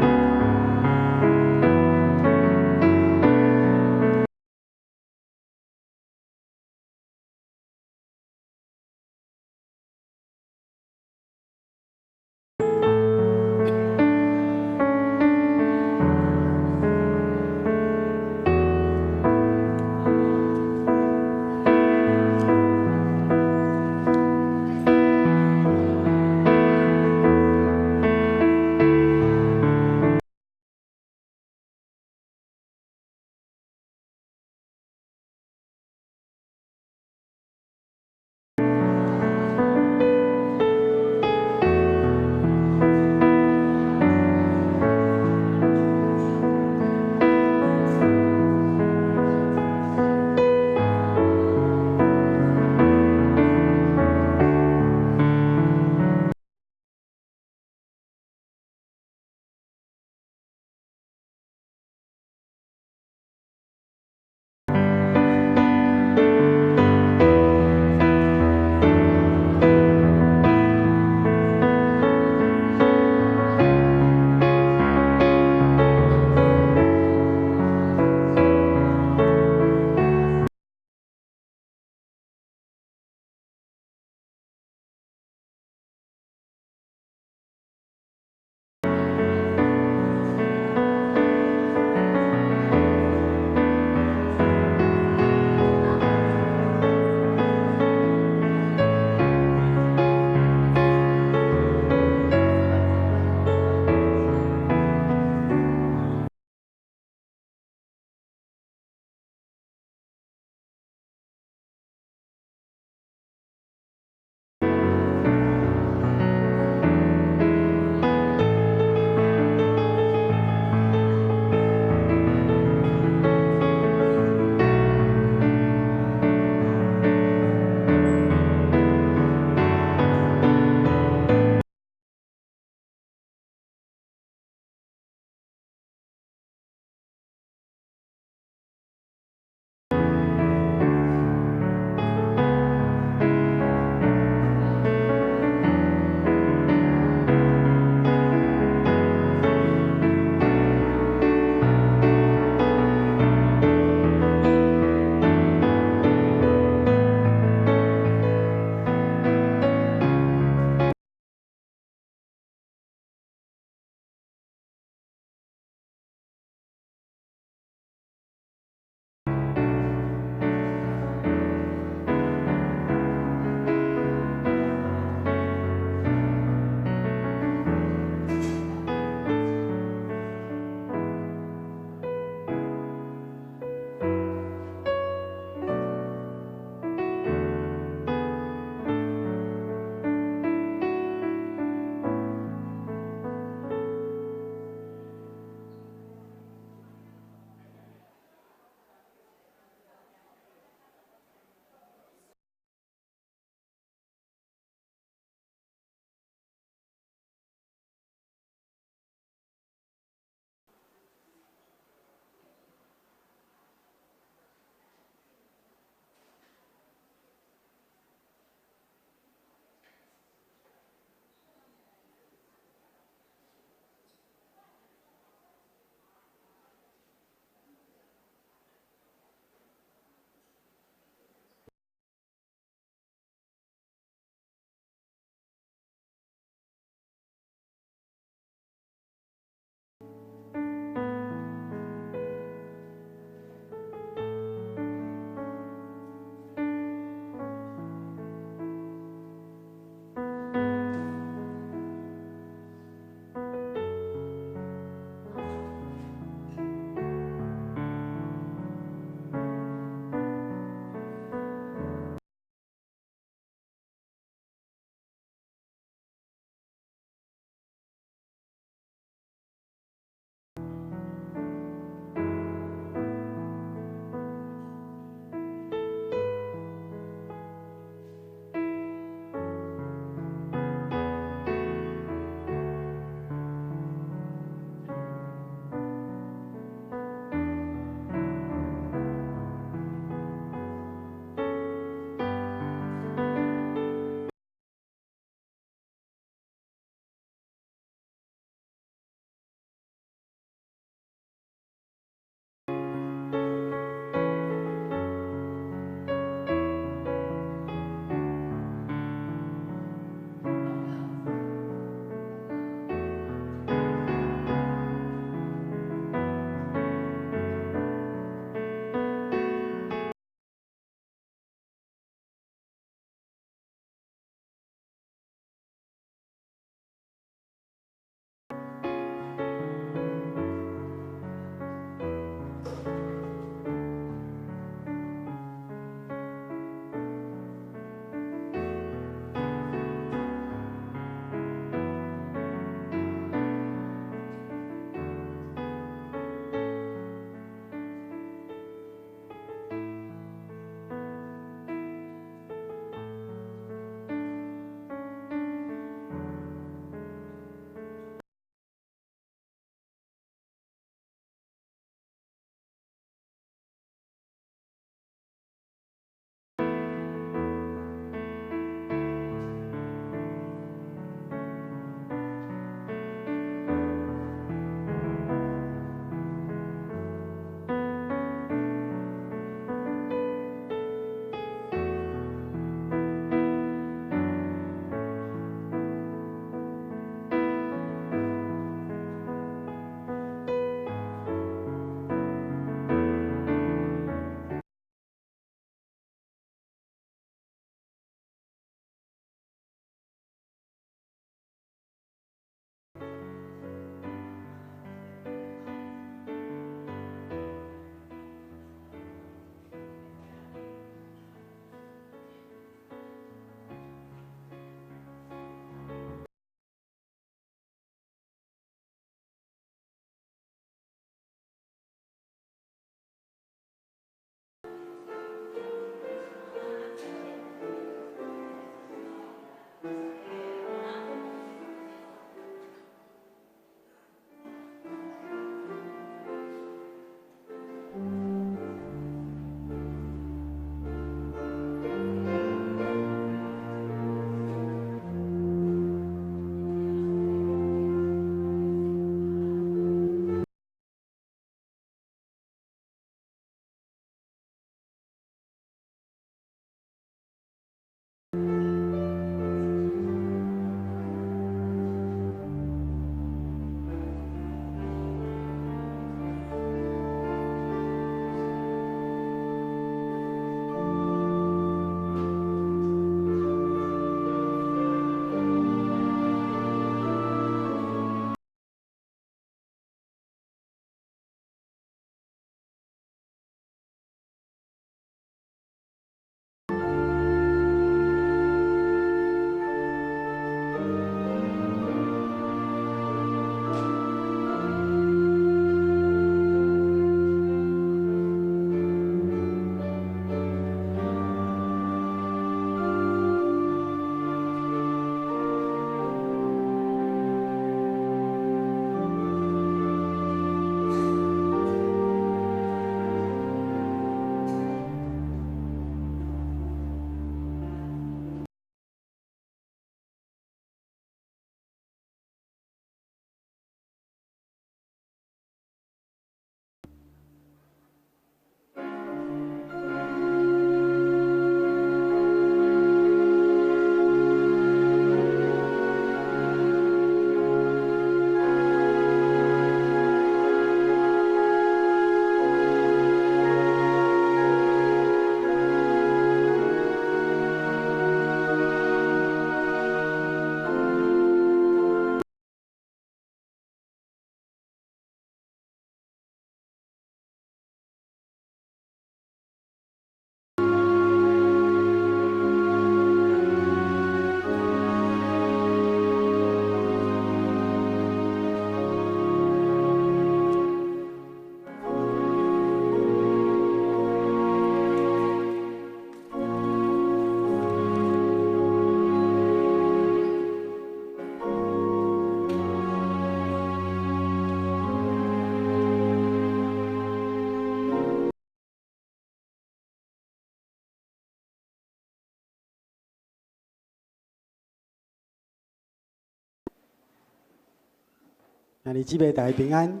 兄弟姊妹大家平安。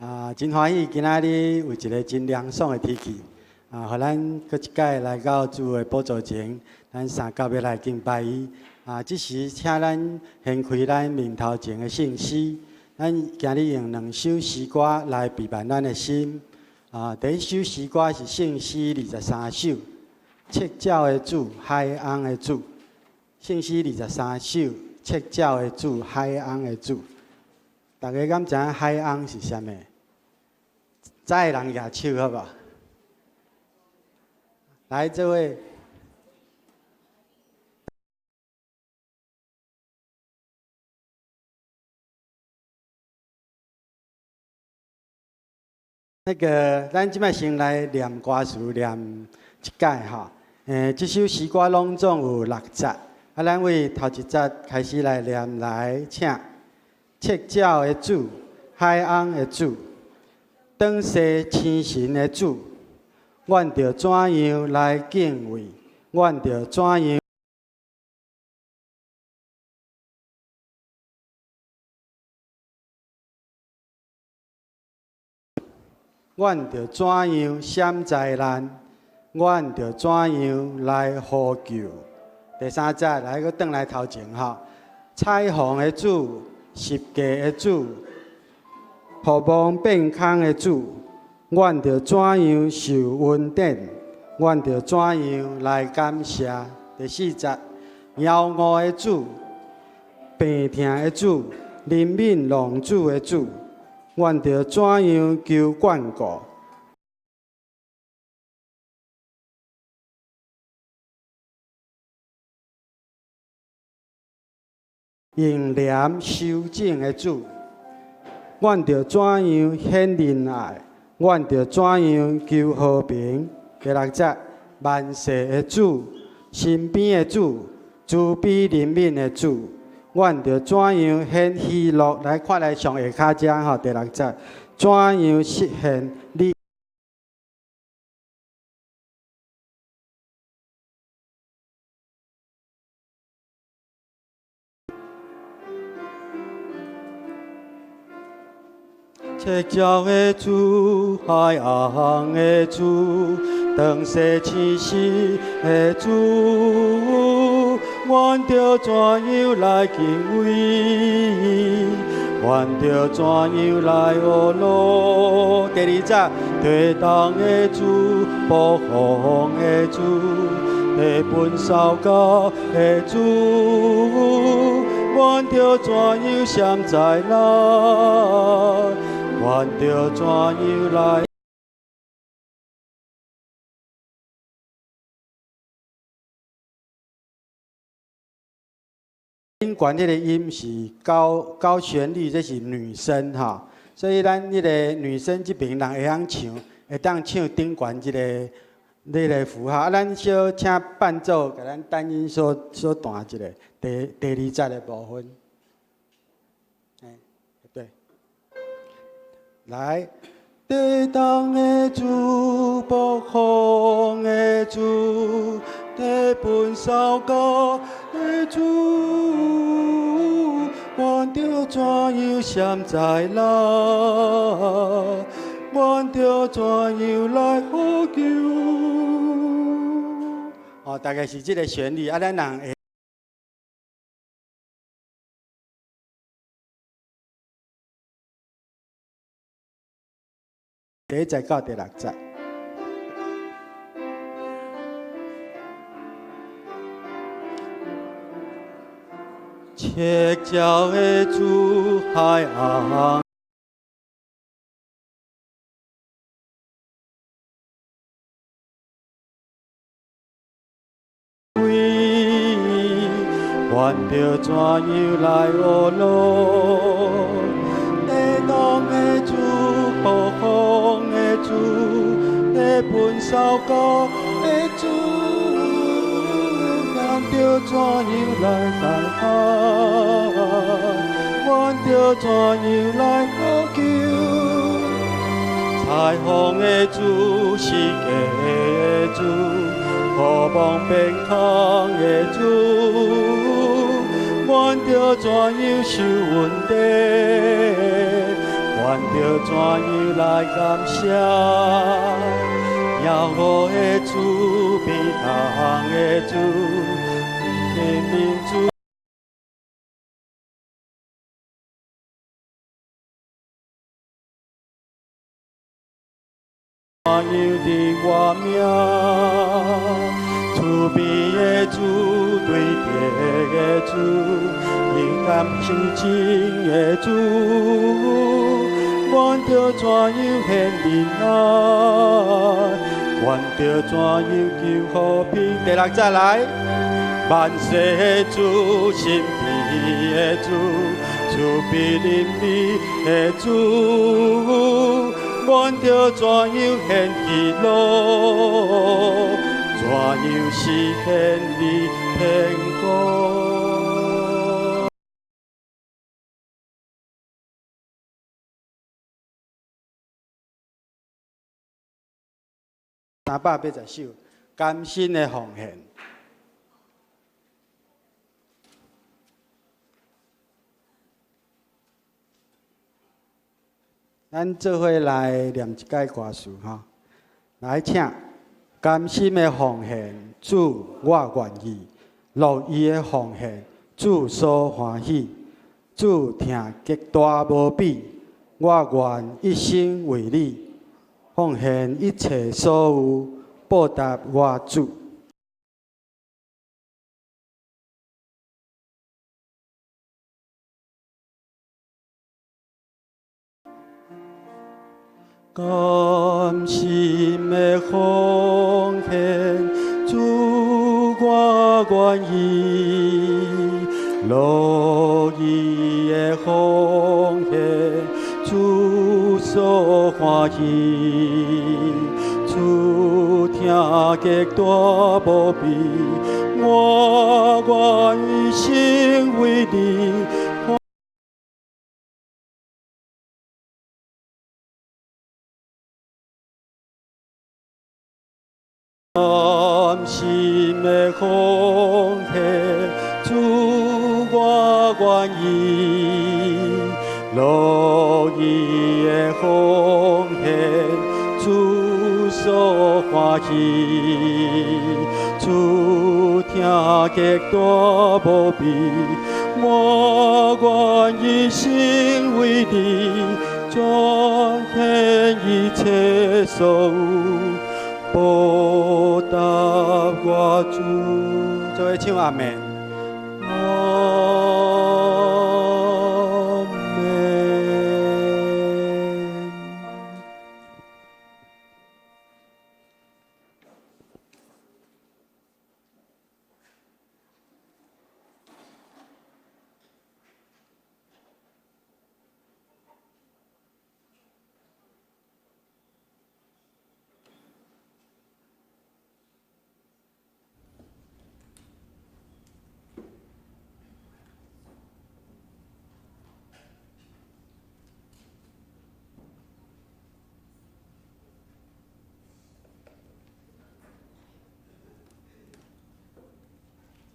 啊，真歡喜今仔日有一个真涼爽的天氣，啊，予咱閣一擺來到主的寶座前，咱三甲欲來敬拜伊。啊，這時請咱掀開咱面頭前的聖詩，咱今日用兩首詩歌來備辦咱的心。啊，第一首詩歌是聖詩23首，赤腳的主，海翁的主。聖詩23首，赤腳的主，海翁的主。大家敢知影海翁是啥物？知的人舉手好無？來，這位。那个，咱這擺先來念歌詞，念一擺吼。這首詩歌攏總有六節，啊，咱為頭一節開始來念來，請。赤腳的主，海翁的主，轉世星神的主，阮著怎樣來敬畏？阮著怎樣？阮著怎樣閃災難？阮著怎樣來呼救？第三節來，閣轉來頭前吼，彩虹的主，十架的主，破望變空的主，阮著怎樣受恩典？阮著怎樣來感謝？第四節，妖五的主，病痛的主，憐憫浪子的主，阮著怎樣求眷顧？用憐修整的主，阮著怎樣顯仁愛？阮著怎樣求和平？第六節，萬世的主，身邊的主，慈悲憐憫的主，阮著怎樣顯喜樂？來看來上下跤遮吼，第六節，怎樣實現你？赤腳的主，海翁的主，轉世星神的主，阮著怎樣來敬畏？阮著怎樣來學路？第二節，地動的主，暴風的主，地分燒高的主，阮著怎樣閃災難？阮著怎樣來？顶悬彼个音是高高旋律，這是女聲哈，所以咱彼个女聲這爿人會曉唱，會當唱頂懸這个這个符號。啊，咱小請伴奏共咱單音小小彈一下，第二節的部分。欸，對，來，地動的主，暴風的主，地分燒高的主，阮著怎樣閃災難？阮著怎樣來呼救？哦，大概是這个旋律，啊，咱人會。第一節到第六節。赤腳的主，海翁阮著怎樣來學路？地動的主，暴風的主，地分燒高的主，阮著怎樣來大喊？阮著怎樣來呼救？彩虹的主，世界的主，破望變空的主，阮著怎樣受恩典？著怎樣來感謝？耀我的主，變動的主，天命主。怎樣佇我命？慈悲的主，對的的主，勇敢求真的主，阮著怎樣顯仁愛？阮著怎樣求和平？第六節來，萬世的主，神秘的主，慈悲憐憫的主，阮著怎樣顯喜樂？怎樣實現你天國？380首，甘心的奉獻。咱做伙來念一擺歌詞吼，來請。甘心的奉獻，主我願意；樂意的奉獻，主所歡喜。主疼極大無比，我願一生為你奉獻一切所有，報答我主。甘心的奉獻，主我願意；樂意的奉獻，主所歡喜。主疼極大無比，我願一生為你。甘心的奉獻，主我願意；樂意的奉獻，主所歡喜。主疼極大無比，我願一生為你，全獻一切所有。報答我主，做伙唱阿們。阿們。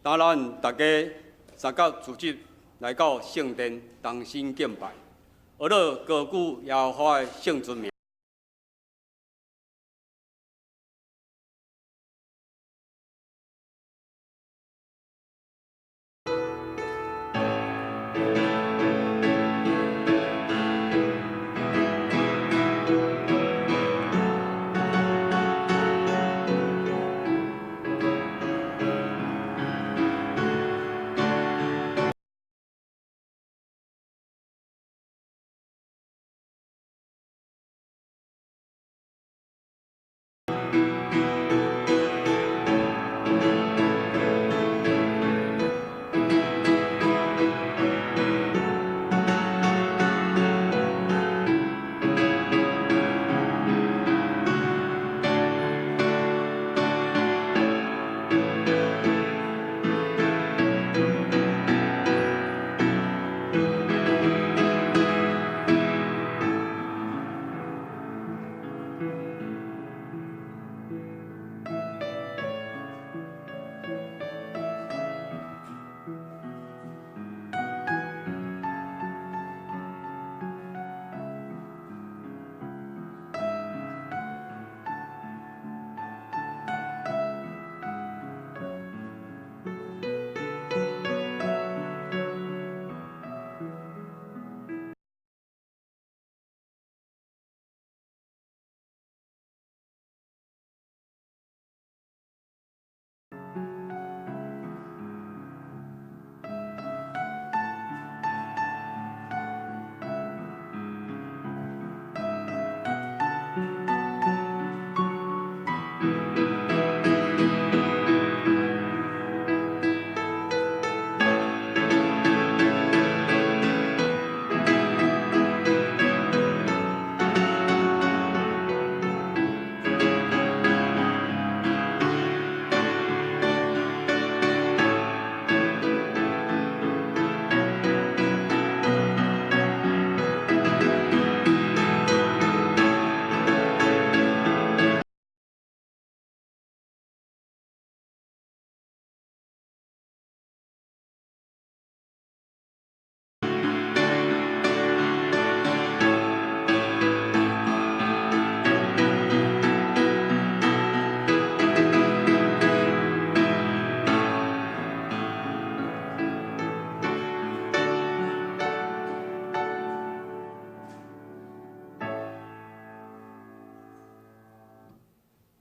今咱大家三甲主日來到聖殿同心敬拜，學樂高舉耶和華的聖尊名。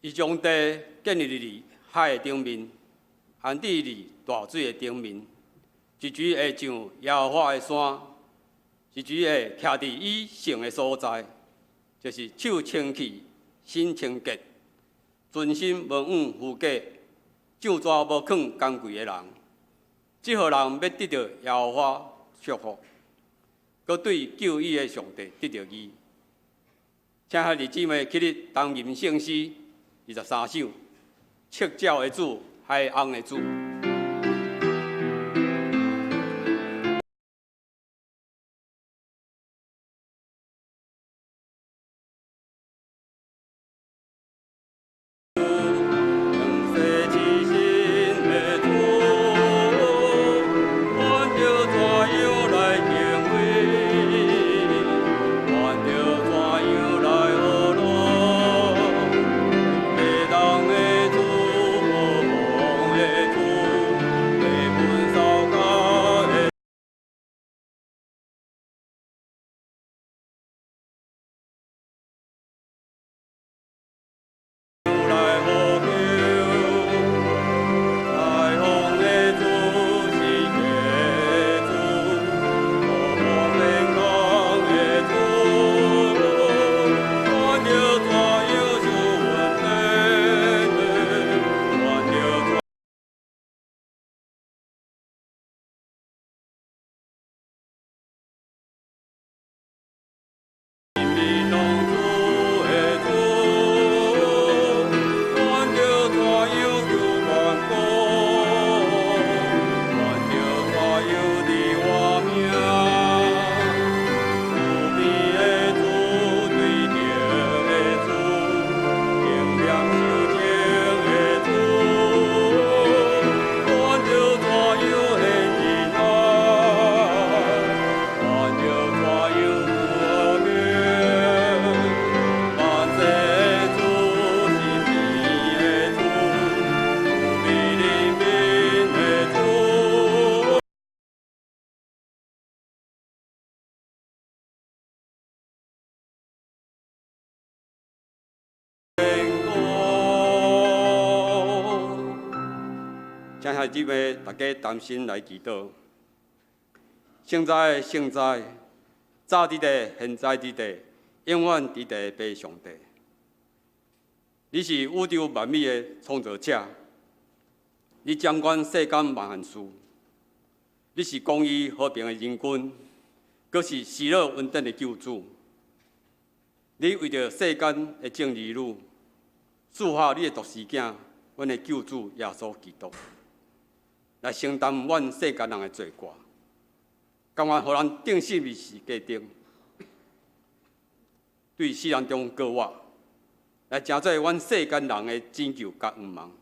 伊將地建立佇海的頂面，安置佇大水的頂面，一時會上耶和華的山，一時會徛佇伊聖的所在，就是手清氣、心清潔、存心無往虛假、上逝無囥工貴的人。這號人欲得著耶和華祝福，閣對救伊的上帝得著義。請兄弟姊妹起立同吟聖詩23首，赤腳的主，海翁的主。請兄弟姊妹大家同心來祈禱。聖哉，聖哉，早佇地，現在佇地，永遠佇地的父上帝。你是宇宙萬物的創造者，你掌管世間萬萬事。你是公義和平的仁君，閣是喜樂恩典的救主。你為著世間的眾兒女，賜下你的獨生子，阮的救主耶穌基督，來承擔阮世間人的罪過，甘願予人釘死佇十字架頂，對死人中復活，來成做阮世間人的拯救佮願望。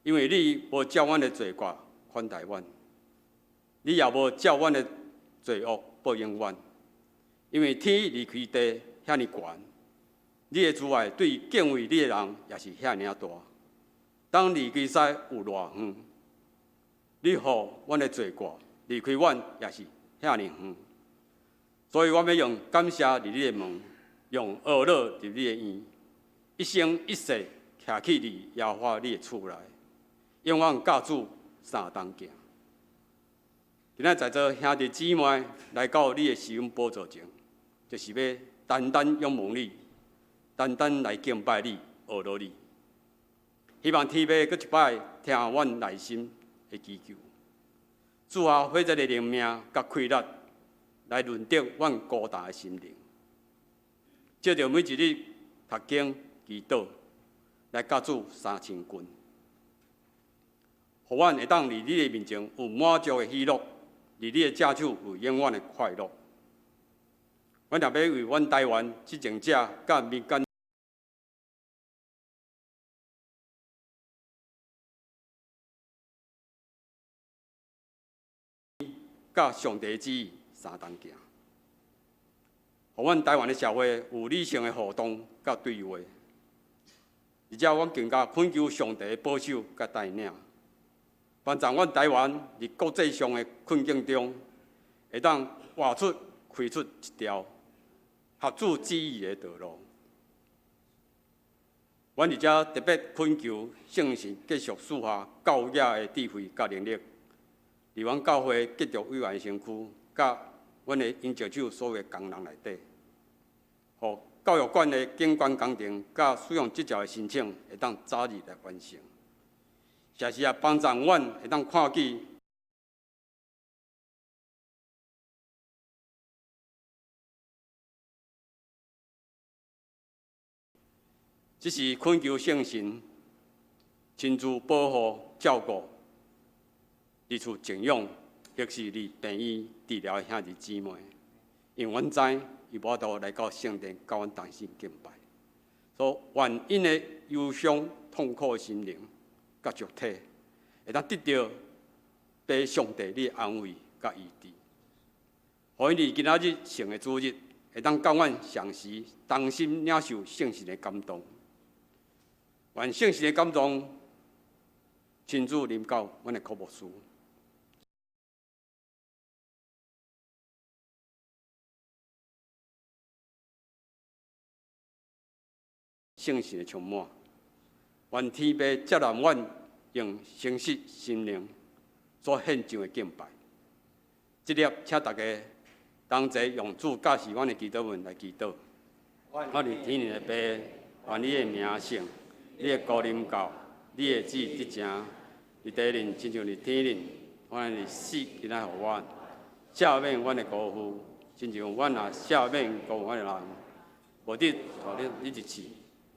因為你無照阮的罪過款待阮，你也無照阮的罪惡報應阮。因為天離開地遐爾懸，你的慈愛對敬畏你的人也是遐爾大。當離開西有偌遠，你予阮的罪過離開阮也是遐爾遠。所以我欲用感謝入你的門，用呵咾入你的院，一生一世徛起佇耶和華你的厝內，永遠佮主相同行。今仔在座兄弟姊妹來到你的施恩寶座前，就是欲單單仰望你，單單來敬拜你、呵咾你。希望天父閣一擺聽阮內心的祈求，賜下火熱的靈命佮氣力，來潤澤阮孤單的心靈。藉著每一日讀經祈禱，來佮主相親近，予阮會當佇你的面前有滿足的喜樂，佇你的正手有永遠的快樂。阮也欲為阮台灣執政者佮民間佮上帝旨意相同行，予阮台灣的社會有理性的互動佮對話，而且阮更加懇求上帝的保守佮帶領，幫助阮台灣佇國際上的困境中，會當活出、開出一條合主旨意的道路。阮佇遮特別懇求聖神繼續賜下教養的智慧佮能力，佇阮教會繼續委員的身軀，佮阮的研究所所有的工人內底，予教育館的景觀工程佮使用執照的申請會當早日來完成。時時也幫助阮會當看見。這是懇求聖神親自保護照顧，佇厝靜養，或是佇病院治療的兄弟姊妹，因為阮知伊無法度來到聖殿，佮阮同心敬拜，所以願𪜶的憂傷痛苦的心靈佮肉體，會當得著父上帝你的安慰佮醫治，予𪜶佇今仔日聖的主日，會當佮阮相時同心領受聖神的感動。願聖神的感動親自臨到阮的柯牧師。聖神的充滿，願天父接納阮用誠實心靈所獻上的敬拜。這粒請大家同齊用主教示阮的祈禱文來祈禱。我佇天頂的父，願你的名聖，你的國臨到，你的旨意得成，佇地面親像佇天頂，阮的日食今仔予阮，赦免阮的辜負，親像阮也赦免辜負阮的人，無得帶阮入試，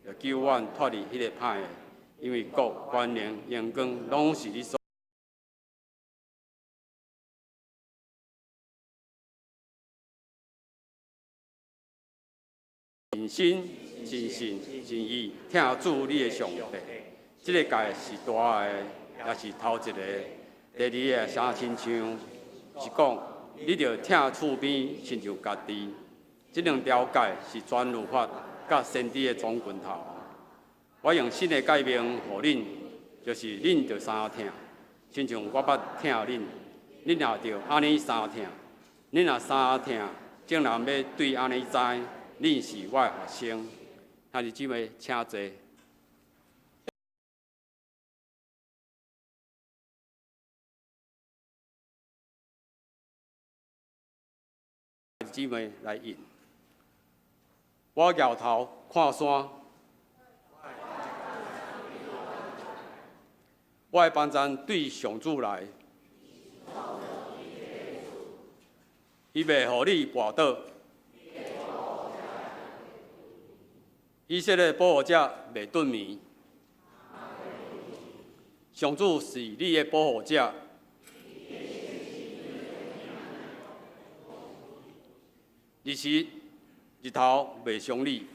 著救阮脫離彼个歹的，因為國、權能、榮光，攏是你所。盡心、盡性、盡意疼主你的上帝。這个誡是大的，也是頭一个。第二个相親像，是講你著疼厝邊親像家己。這兩條誡是全律法佮先知的總拳頭。我用新的誡命予恁，就是恁著相疼，親像我捌疼恁，恁也著按呢相疼。恁若相疼，眾人欲對按呢知，恁是我的學生。兄弟姊妹，請坐。姊妹來應。我搖頭看山，我的幫贊對上主來，伊袂予你跋倒。以色列保護者袂頓眠。上主是你的保護者。日時日頭袂傷你。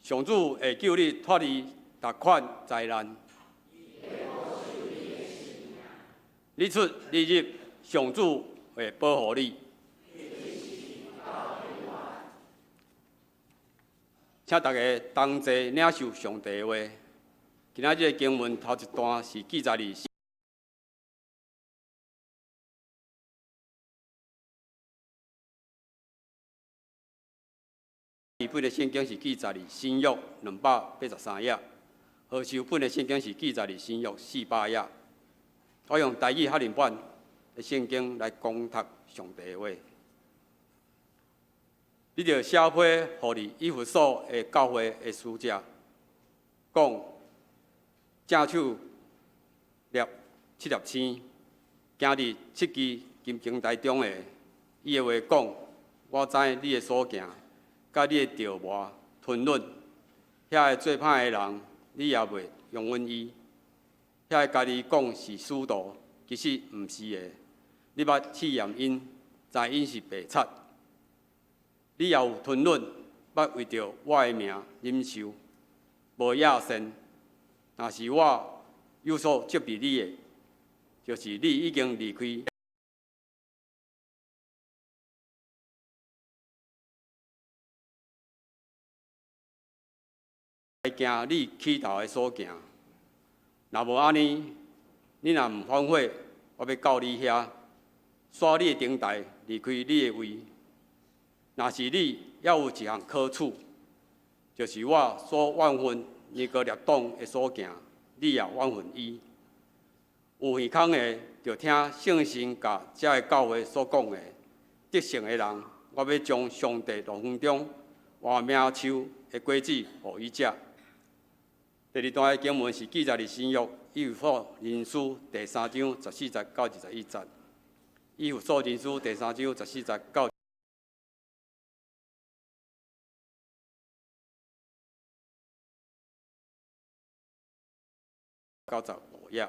上主會救你脫離逐款災難。你出你入，上主會保護你。請大家同齊領受上帝的話。今仔日的經文頭一段是記載佇本的聖經是記載佇新約283頁，和修本的聖經是記載佇新約400頁。我用台語和林本的聖經來講讀上帝的話。你著寫批予佇以弗所的教會的使者，講正手捏七粒星，行佇七支金燈臺中的，伊的話講：我知你的所行，佮你的著磨吞忍，遐个做歹的人，你也袂容忍伊。遐个家己講是使徒，其實毋是的。你捌試驗𪜶，知𪜶是白賊。你也有吞忍，捌為著我的名忍受，無厭善。若是我有所責備你的，就是你已經離開行你起頭的所行。若無按呢，你若毋反悔，我欲到你遐，徙你的燈臺離開你的位。若是你猶有一項可取，就是我所怨恨尼哥列党的所行，你也怨恨伊。有耳孔的，就听圣神共遮个教会所讲的。得胜的人，我欲将上帝乐园中活命树的果子予伊食。第二段的经文是记载伫新约以弗所人书第三章十四节到21节。以弗所人书第三章十四节到95页。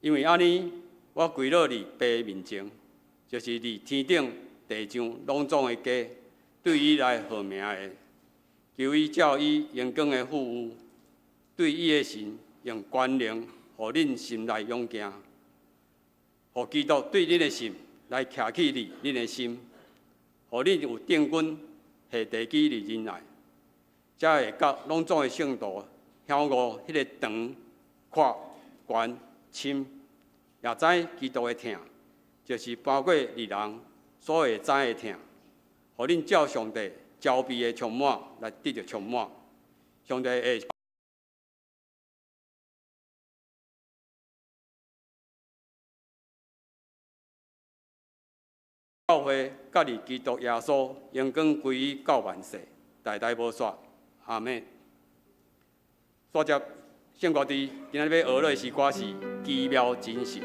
因为按呢，我跪落伫父面前，就是伫天顶地上攏总的家，对伊来号名的，求伊照伊荣光的富有，对伊的神用权能，予恁心内勇健，予基督对恁的心来徛起伫恁的心，予恁有定根下地基伫仁爱，才会佮攏总的圣徒晓悟彼个长、阔、悬、深，也知基督的疼，就是超过二人所会知的疼，予恁照上帝慈悲的充满来得著充满。上帝会教会佮伫基督耶稣荣光归于到万世，代代无煞。阿们。煞接圣歌队今仔日欲学的诗歌是《奇妙真神》。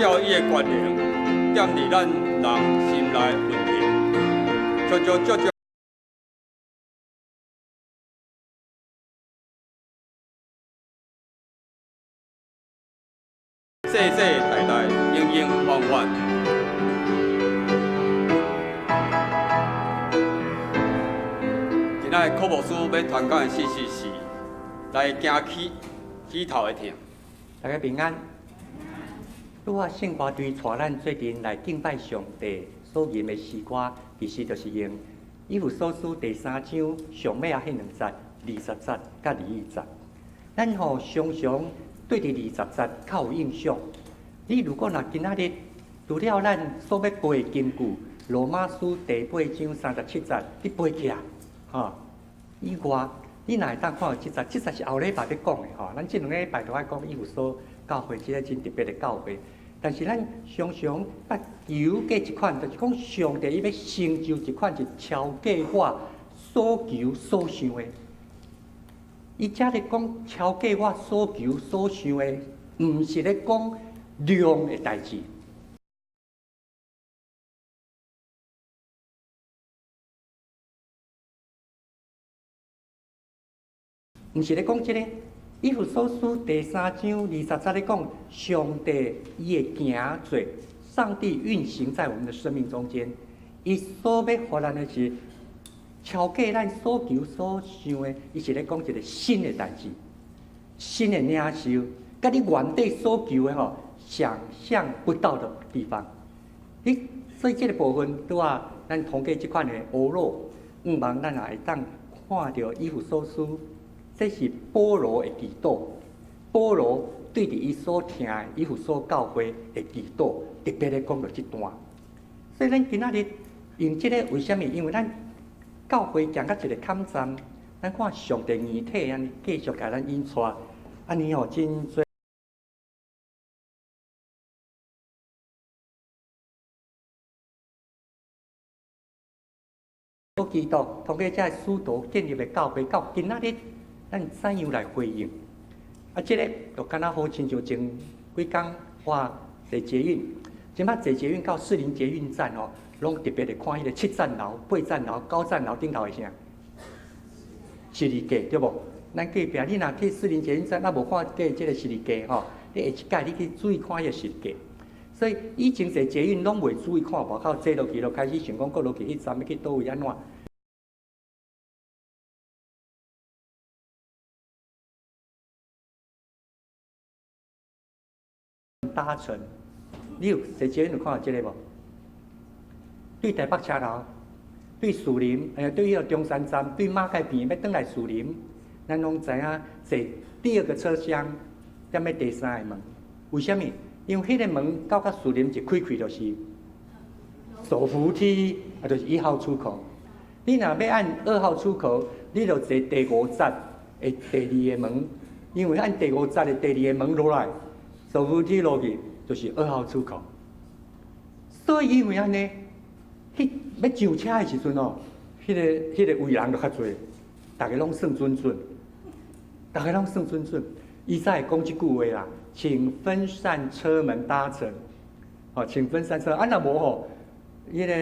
照伊的权能，踮伫咱人心内运行，亲像藉著世世代代，永永远远。今仔日柯牧师欲传讲的信息是来行起起头的疼。大家平安。拄仔圣歌队带咱做阵来敬拜上帝所吟的诗歌，其实就是用以弗所书第三章上尾仔彼两节，20节佮21节。咱吼常常对伫20节较有印象。你如果若今仔日除了咱所欲背的金句，罗马书第八章37节，你背起来，吼以外，你若会当看著这节，这节是后礼拜欲讲的吼。咱这两礼拜都爱讲以弗所教会，这个真特别的教会。但是咱常常捌求过一款，就是讲上帝伊欲成就一款是超过我所求所想的。伊遮咧讲超过我所求所想的，毋是咧讲量的代志。毋是咧讲这个，以弗所书第三章20节咧讲，上帝伊会行做，上帝运行在我们的生命中间，伊所欲予咱的是超过咱所求所想的，伊是咧讲一个新的代志，新的领受，佮你原底所求的吼，想象不到的地方。你所以这个部分拄仔咱通过这款的学路，向望咱也会当看著以弗所书。这是保罗的祈祷，保罗对伫伊所疼的以弗所教会的祈祷，特别咧讲著这段。所以咱今仔日用这个为啥物？因为咱教会行到一个坎站，咱看上帝硬体按呢继续共咱引带，按呢吼真济。基督通过这使徒建立的教会，到今仔日，咱怎样来回应？啊，这个就敢若好亲像前几工我坐捷运，这摆坐捷运到士林捷运站哦，拢特别会看彼个七层楼、八层楼、九层楼顶头的啥？十字架对无？咱隔壁你若去士林捷运站，若无看过这个十字架吼，你下一摆你去注意看彼个十字架。所以以前坐捷运拢袂注意看外口，坐落去就开始想讲，阁落去彼站欲去佗位按怎？搭乘，你有坐捷运有看著这个无？对台北车头，对士林，哎对彼个中山站，对马偕病院欲转来士林，咱拢知影坐第二个车厢，踮咧第三个门。为啥物？因为彼个门到甲士林一开开就是手扶梯，啊，就是一号出口。你若欲按二号出口，你就坐第五节的第二个门，因为按第五节的第二个门落来。手扶梯落去就是二号出口，所以因为按呢，彼欲上车的时阵哦，彼个位人就较济，逐家拢算准准，逐家拢算准准。伊才会讲这句话啦，请分散车门搭乘，哦，请分散车，啊若无吼，彼个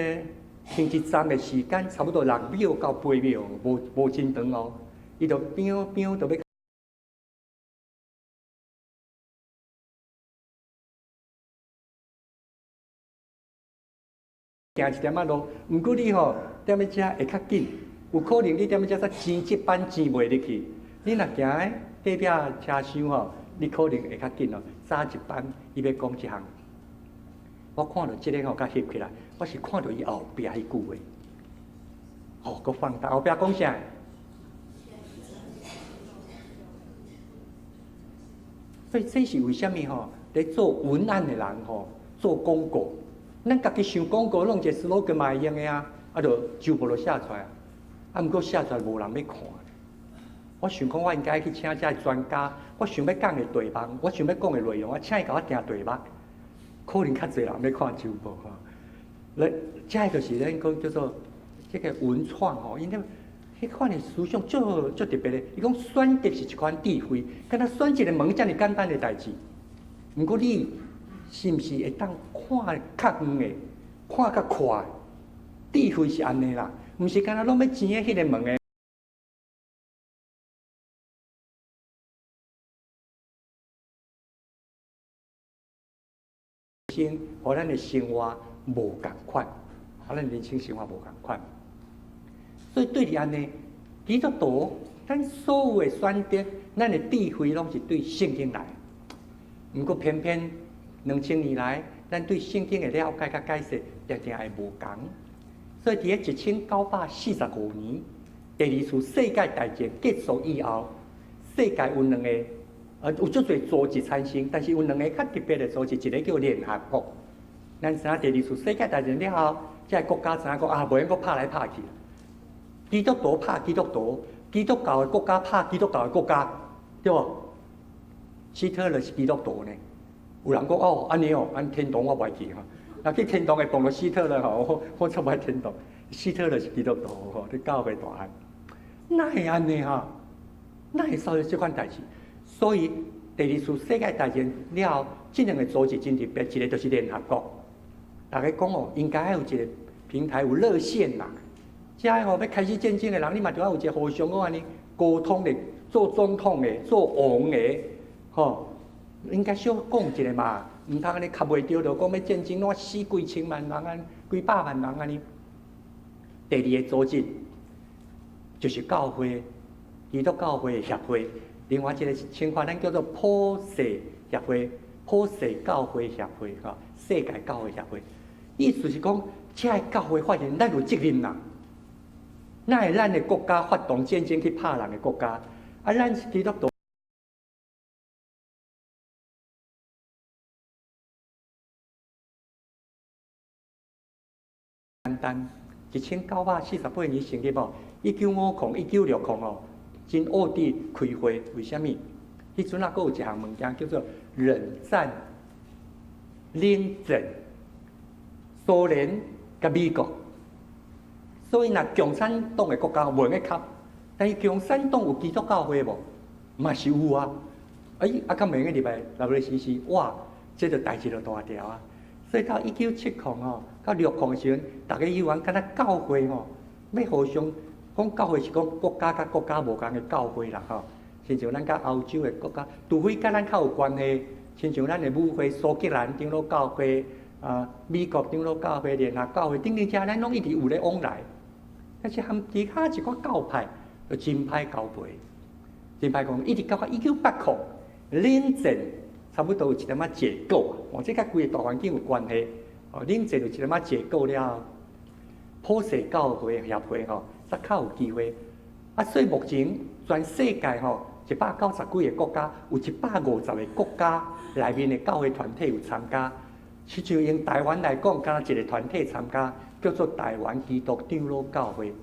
停一站的时间差不多六秒到八秒，无无真长哦，伊就变变就欲。行一点仔路，毋过你吼踮咧遮会较紧，有可能你踮咧遮才钱一班钱袂入去。你若行咧隔壁车厢吼，你可能会较紧哦。早一班，伊欲讲这项，我看著这个吼，共翕起来，我是看著伊后壁彼句话，吼，阁放大后壁讲啥？所以这是为啥物吼？咧做文案的人吼，做广告。咱家己想广告，弄一个 slogan 嘛会用的啊，啊，就周报就写出来，啊，毋过写出来无人欲看。我想讲，我应该去请遮专家，我想欲讲的题目，我想欲讲的内容，我请伊共我定题目，可能较济人欲看周报吼。来，这就是咱讲叫做这个文创吼，𪜶咧彼款的思想足足特别的。伊讲选择是一款智慧，敢若选一个门遮尔简单的代志，毋过你是毋是會當看較遠的，看較闊？智慧是按呢啦，毋是干焦攏欲錢的彼个門的。生，予咱的生活無仝款，予咱人生生活無仝款。所以對佇按呢，基督徒，咱所有的選擇，咱的智慧攏是對聖經來。毋過偏偏2000年來，咱對聖經的了解佮解釋，定定會無仝。所以佇咧1945年，第二次世界大戰結束以後，世界有兩個，有足濟組織產生，但是有兩個較特別的組織，一个叫聯合國。咱知影第二次世界大戰了後，這个國家知影講啊，無用閣拍來拍去。基督徒拍基督徒，基督教的國家拍基督教的國家，對無？希特勒是基督徒呢。有人講哦，按呢哦，按天堂我無愛去吼。若去天堂會碰著希特勒吼，我才無愛天堂。希特勒是基督徒吼，佇教會大漢，哪會按呢吼？哪會發生這款代誌？所以第二次世界大戰了後，這兩個組織真特別，一个就是聯合國。大家講哦，應該愛有一個平台，有熱線啦。這吼欲開始戰爭的人，你嘛著愛有一个互相講按呢溝通的，做總統的，做王的，吼，應該小講一下嘛，毋通按呢磕袂著，就講欲戰爭，攏死幾千萬人按呢，幾百萬人按呢。第二个組織就是教會，基督教會協會。另外一个稱法，咱叫做普世協會、普世教會協會，吼，世界教會協會。意思是講，這个教會發現咱有責任啦。哪會咱的國家發動戰爭去拍人的國家？啊，咱是基督徒。簡單，1948年成立無？1950、1960哦，真惡地開會，為啥物？彼陣啊，閣有一項物件叫做冷戰、冷戰，蘇聯佮美國。所以若共產黨的國家無用去合，但是共產黨有基督教會無？嘛是有啊。哎，啊，敢袂用入來 WCC？哇，這就代誌就大條啊！所以到1970吼，到60的時陣，逐家以為敢若教會吼，欲互相講教會是講國家佮國家無仝的教會啦吼。親像咱佮歐洲的國家，除非佮咱較有關係，親像咱的母會蘇格蘭長老教會啊，美國長老教會、聯合教會等等，遮咱攏一直有咧往來。但是和其他一寡教派就真歹交陪，真歹講，一直到1980，冷戰差不多有一點仔結果啊，哦，這佮規个大環境有關係。哦，冷戰有一點仔結果了後，普世教會協會吼，才較有機會。啊，所以目前全世界吼190幾个國家，有150個國家內面的教會團體有參加。親像用台灣來講，敢若一個團體參加，叫做台灣基督長老教會。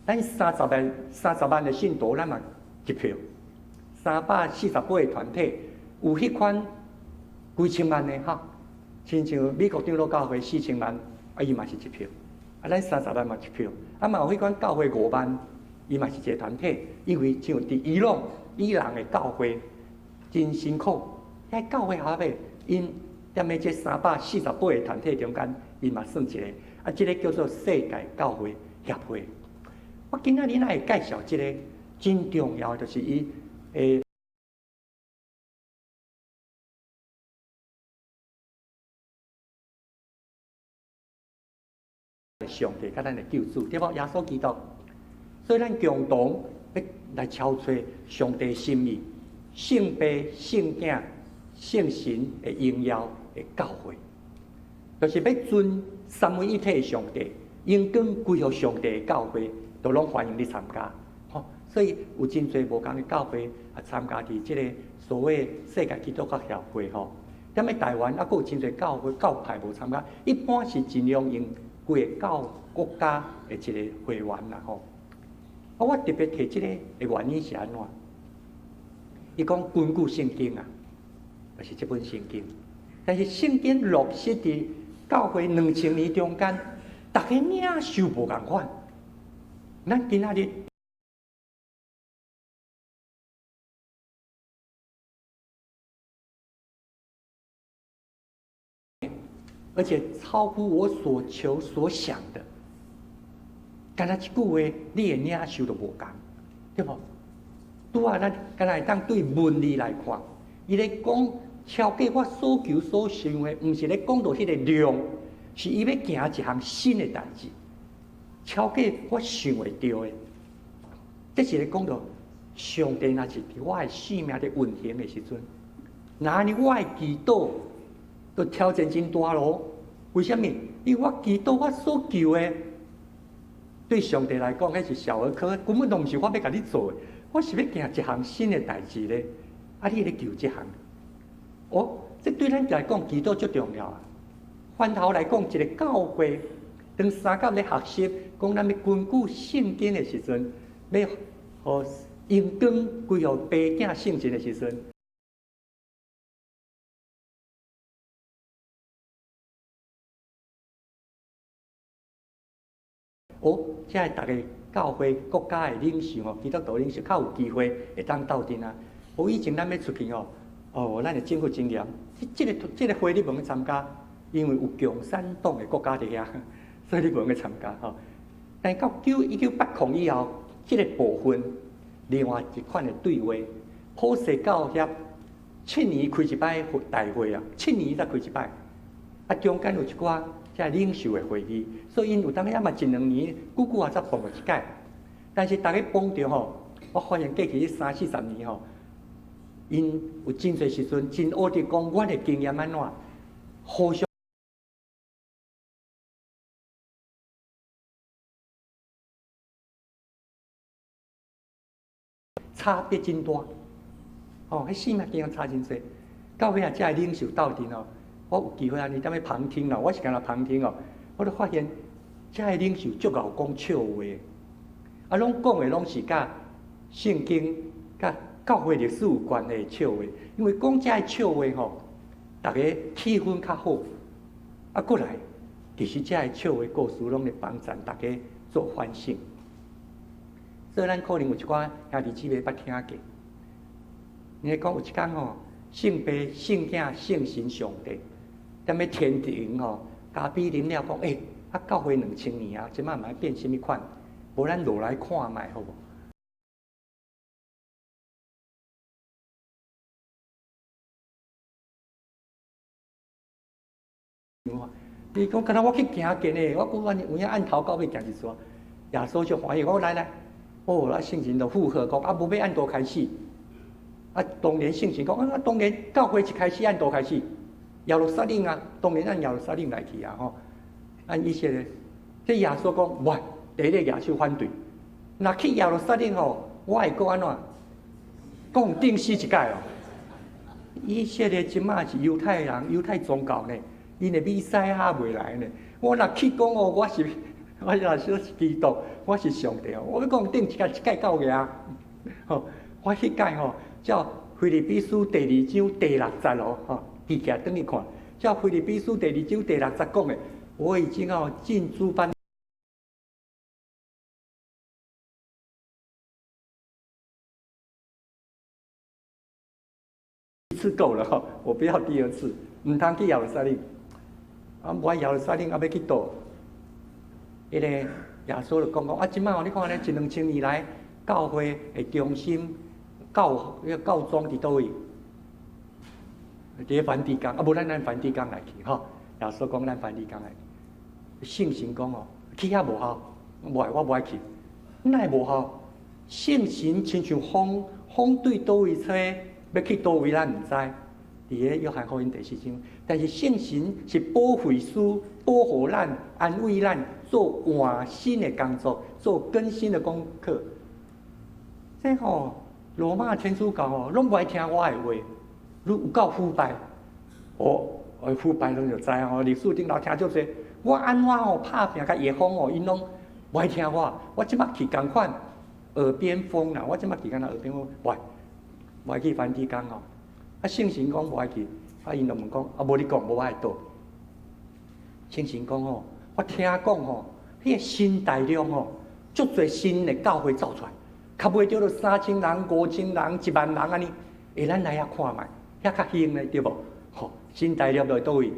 咱30萬30萬的信徒，咱嘛一票。348個團體，有彼款幾千萬的哈，親像美國長老教會4000萬，啊伊嘛是一票。啊，咱三十萬嘛一票。啊嘛有彼款教會5萬，伊嘛是一個團體。因為像佇伊朗，伊朗的教會真辛苦，遐教會下尾，𪜶踮咧這348個團體中間，伊嘛算一個。啊，這个叫做世界教會協會。我今仔日來介紹這个真重要，就是伊的上帝佮咱的救主，對無？耶穌基督。所以咱共同欲來朝揣上帝心意、聖父、聖囝、聖神的榮耀的教會，就是欲尊三位一體的上帝，榮光歸予上帝的教會，都攏歡迎你參加。吼，所以有真濟無仝的教會啊，參加佇這个所謂世界基督教協會吼。踮咧台灣啊，閣有真濟教會教派無參加，一般是盡量用規个教國家的一个會員啦吼。啊，我特別提這个的原因是按怎？伊講根據聖經啊，就是這本聖經。但是聖經落實佇教會2000年中間，逐家領受無仝款。咱今仔日而且超乎我所求所想的。敢若這句話，你的領受就無仝，對無？拄仔咱敢若會當對文字來看，伊咧講超過我所求所想的，毋是咧講到彼個量，是伊欲行一項新的代誌，超過我想會著的。這是咧講到上帝若是佇我的生命佇運行的時陣，若按呢我的祈禱就挑戰真大囉。為啥物？因為我祈禱我所求的，對上帝來講，彼是小兒科，根本都毋是我欲共你做的。我是欲行一項新的代誌咧，啊！你咧求這項，哦，這對咱來講，祈禱足重要啊。反頭來講，一個教會當三甲咧學習，講咱欲根據聖經的時陣，欲予榮光歸予爸囝聖神的時陣，哦，這個逐個教會國家的領袖吼，基督徒領袖較有機會會當鬥陣啊。哦，以前咱欲出去吼，哦，咱的政府真嚴，這個會你袂用參加，因為有共產黨的國家佇遐，所以你袂用參加吼。但到1980以後，這個部分另外一款的對話，普世教協7年開一擺大會啊，7年才開一擺，啊，中間有一寡這領袖的會議，所以𪜶有當猶嘛一兩年，久久啊才碰著一擺。但是逐家碰著吼，我發現過去三四十年吼，𪜶有真濟時陣真學著講，阮的經驗按怎，互相差別真大。哦，彼生命經驗差真濟。到尾啊，這个領袖鬥陣哦，我有機會按呢踮咧旁聽啦，我是干焦旁聽哦，我就發現這个領袖足𠢕講笑話，啊，攏講的攏是佮聖經、佮教會歷史有關的笑話，因為講這个笑話吼，逐家氣氛較好。啊，過來，其實這个笑話故事攏會幫助逐家做反省。所以咱可能有一寡兄弟姊妹捌聽過，你講有一工吼，聖父、聖囝、聖神上帝，踮咧天庭吼，咖啡啉了講，欸，啊教會2000年啊，這擺嘛變啥物款？無咱落來看覓好無？伊講，敢若我去行見的，我閣按呢有影按頭到尾行一逝。耶穌就歡喜，講來來，哦，啊聖神就附和講，啊無欲按佗開始。啊，當然聖神講，啊當然教會一開始按佗開始，耶路撒冷啊，當然按耶路撒冷來去啊吼。按以色列，這耶穌講，無，第一個耶穌反對，若去耶路撒冷吼，我會閣按怎？講釘死一擺哦。以色列這馬是猶太人，猶太宗教呢。𪜶的彌賽亞未來呢？我若去講哦，我是我若說是基督，我是上帝哦。我欲講釘一擺一擺夠額，吼！我彼擺吼，照腓立比書第二章第六節哦，吼，記起來轉去看，照腓立比書第二章第六節講的，我已經哦盡諸般一次夠了吼，我不要第二次，毋通去耶路撒冷。啊，無愛耶路撒冷，啊，欲去佗？彼個耶穌就講講啊，這擺哦，你看咧，一兩千年來，教會的中心教彼個教宗佇佗位？佇咧梵蒂岡，啊，無咱按梵蒂岡來去吼。耶穌講咱梵蒂岡來去。聖神講哦，去遐無效，無愛，我無愛去。哪會無效？聖神親像風，風對佗位吹，欲去佗位咱毋知。佇咧約翰福音第四章，但是聖神是保惠師，保護咱、安慰咱，做換新的工作，做更新的功課。這吼羅馬天主教吼，攏無愛聽我的話，愈有夠腐敗。哦，腐敗攏就知吼，歷史頂頭聽足濟。我按怎吼拍拚共逆風吼，𪜶攏無愛聽我。我這擺去仝款耳邊風啦，我這擺去敢若耳邊風，無愛，無愛去梵蒂岡吼。啊，聖神講無愛去，啊，𪜶就問講，啊，無你講，無我會倒。聖神講吼，我聽講吼，彼個新大陸吼，足濟新的教會走出來，較袂著著3000人、5000人、1萬人按呢，欸，咱來遐看覓，遐較興咧，對無？吼，新大陸佇佗位？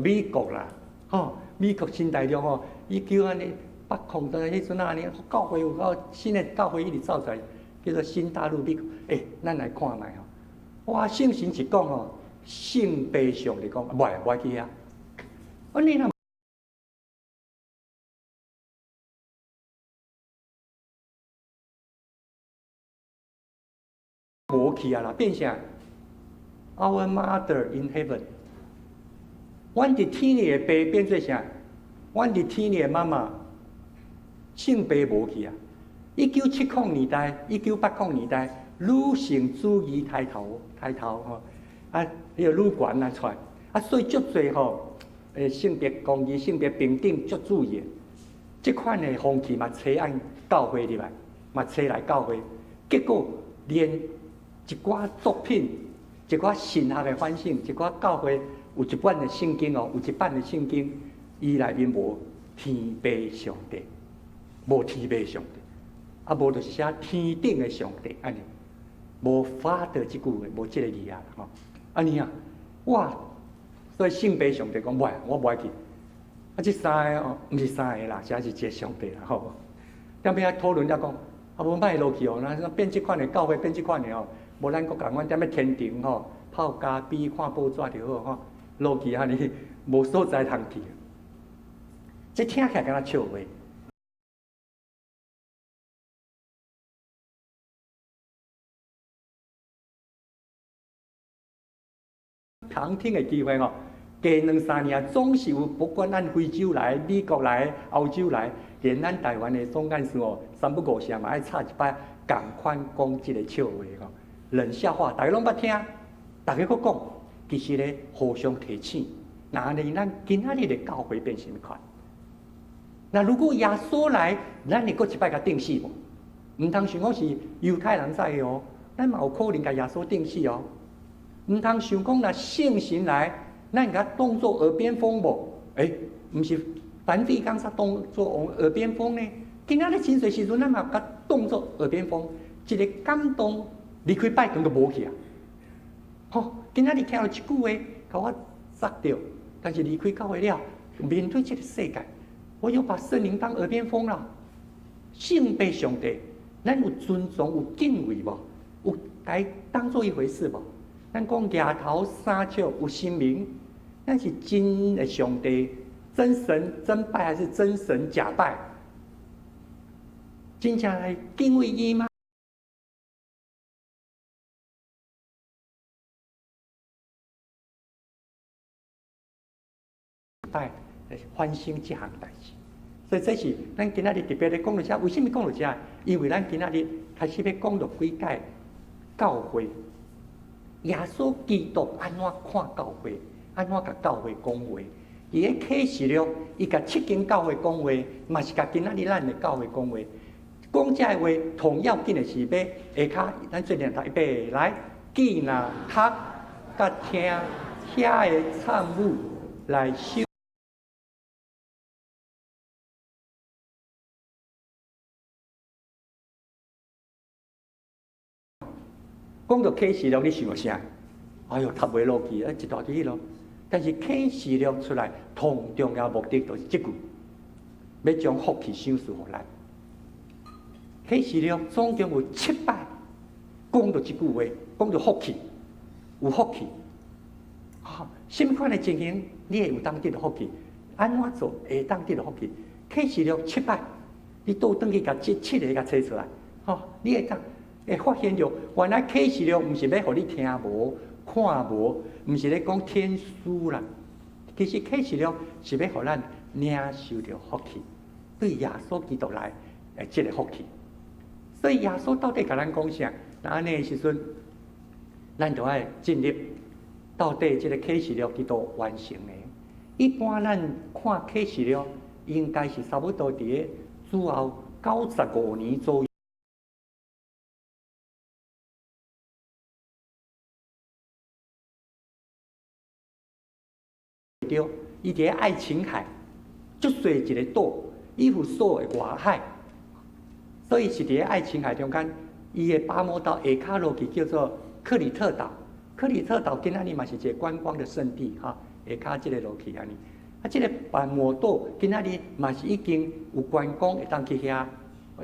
美國啦，吼，美國新大陸吼，一九按呢八空的彼陣按呢，教會有夠新的教會一直走出來，叫做新大陸美國。欸，咱來看覓吼，哇，聖神一講吼，聖父上帝講，無愛，無愛去遐。啊，你若無去啊啦，變啥？Our Mother in Heaven，阮佇天裡的爸變做啥？阮佇天裡的媽媽，聖父無去啊！1970年代、1980年代，女性主義抬頭抬頭吼，啊，彼個女權啊出來，啊，所以足濟吼，性別公義、性別平等足注意的，這款的風氣嘛，吹按教會入來，嘛吹來教會，結果連一寡作品、一寡神學的反省、一寡教會有一本的聖經哦，有一版的聖經，伊內面無天父上帝，無天父上帝，啊，無就是寫天頂的上帝，按呢，無 Father 這句話，無這個字啊，吼，按呢啊，哇，所以聖父上帝講，無愛，我無愛去，啊，這三個哦，毋是三個啦，這是一個上帝啦，吼。踮遐討論了講，啊，無莫落去哦，那變這款的教會變這款的哦，無咱閣共款踮咧天庭吼，泡咖啡看報紙就好吼，落去按呢無所在通去。這聽起來敢若笑話。旁聽的機會吼，隔兩三年總是有，不管咱非洲來、美國來、歐洲來，連咱台灣的總幹事哦，三不五時嘛愛插一擺仝款講這個笑話吼，冷笑話，大家攏捌聽，大家閣講，其實咧互相提醒。那按呢，咱今仔日的教會變啥物款？那如果耶穌來，咱會閣一擺共釘死無？毋通想講是猶太人在的哦，咱嘛有可能共耶穌釘死哦。毋通想講若聖神來，咱共當做耳邊風無？欸，毋是梵蒂岡才當做耳邊風呢？今仔日真濟時陣，咱嘛共當做耳邊風，一個感動離開拜堂就無去啊！吼，今仔日聽著一句話，共我扎著，但是離開教會了，面對這個世界，我又把聖靈當耳邊風啦。聖父上帝，咱有尊重、有敬畏無？有共當做一回事無？咱講額頭三尺有神明，咱是真的上帝，真神真拜還是真神假拜？真正來敬畏伊嗎？拜反省這項代誌，所以這是咱今仔日特別咧講到這，為啥物講到這？因為咱今仔日開始欲講到幾屆教會，耶穌基督按怎看教會，按怎共教會講話？佇咧啟示錄，伊共七間教會講話，嘛是共今仔日咱的教會講話。講這个話，同要緊的是欲下跤，咱做陣讀預備來，見若讀佮聽遐的參與來守。講到啟示錄，你想啥？哎喲，讀袂落去，啊，一大堆彼囉。但是啟示錄出來，同重要目的就是這句，欲將福氣賞賜予咱。啟示錄總共有七擺講到這句話，講到福氣，有福氣。哈，啥物款的情形，你會有當得著福氣？按怎做會當得著福氣？啟示錄七擺，你倒轉去共這七个共揣出來，吼，你會當會發現著，原來啟示錄毋是欲予你聽無、看無，毋是咧講天書啦。其實啟示錄是欲予咱領受著福氣，對耶穌基督來的這個福氣。所以耶穌到底共咱講啥？若按呢的時陣，咱就愛進入到底這個啟示錄幾度完成的。一般咱看啟示錄，應該是差不多佇咧主後95年左右。對，伊佇咧愛琴海，足細一個島，以弗所的外海，所以是佇咧愛琴海中間，伊的拔摩島下跤落去叫做克里特島。克里特島今仔日嘛是一個觀光的勝地，哈，下跤這个落去按呢。啊，這个拔摩島今仔日嘛是已經有觀光會當去遐。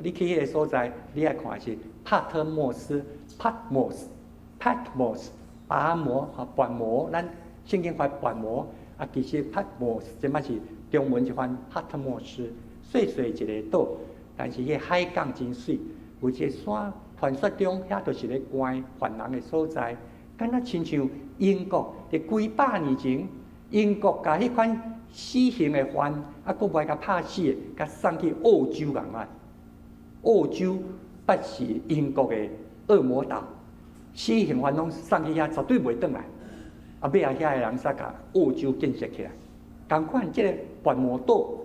你去彼个所在，你愛看是帕特莫斯（Patmos），Patmos，拔摩吼，拔摩，咱聖經翻拔摩，啊，其實 Patmos 這擺是中文是翻帕特莫斯，細細一个島，但是彼个海港真媠，有一个山，傳說中遐就是咧關犯人的所在，敢若親像英國佇幾百年前，英國共彼款死刑的犯，啊，閣袂共拍死的，共送去澳洲仝款。澳洲捌是英國的惡魔島，死刑犯攏送去遐，絕對袂轉來。啊，尾仔遐的人才共澳洲建設起來。仝款，這个拔摩島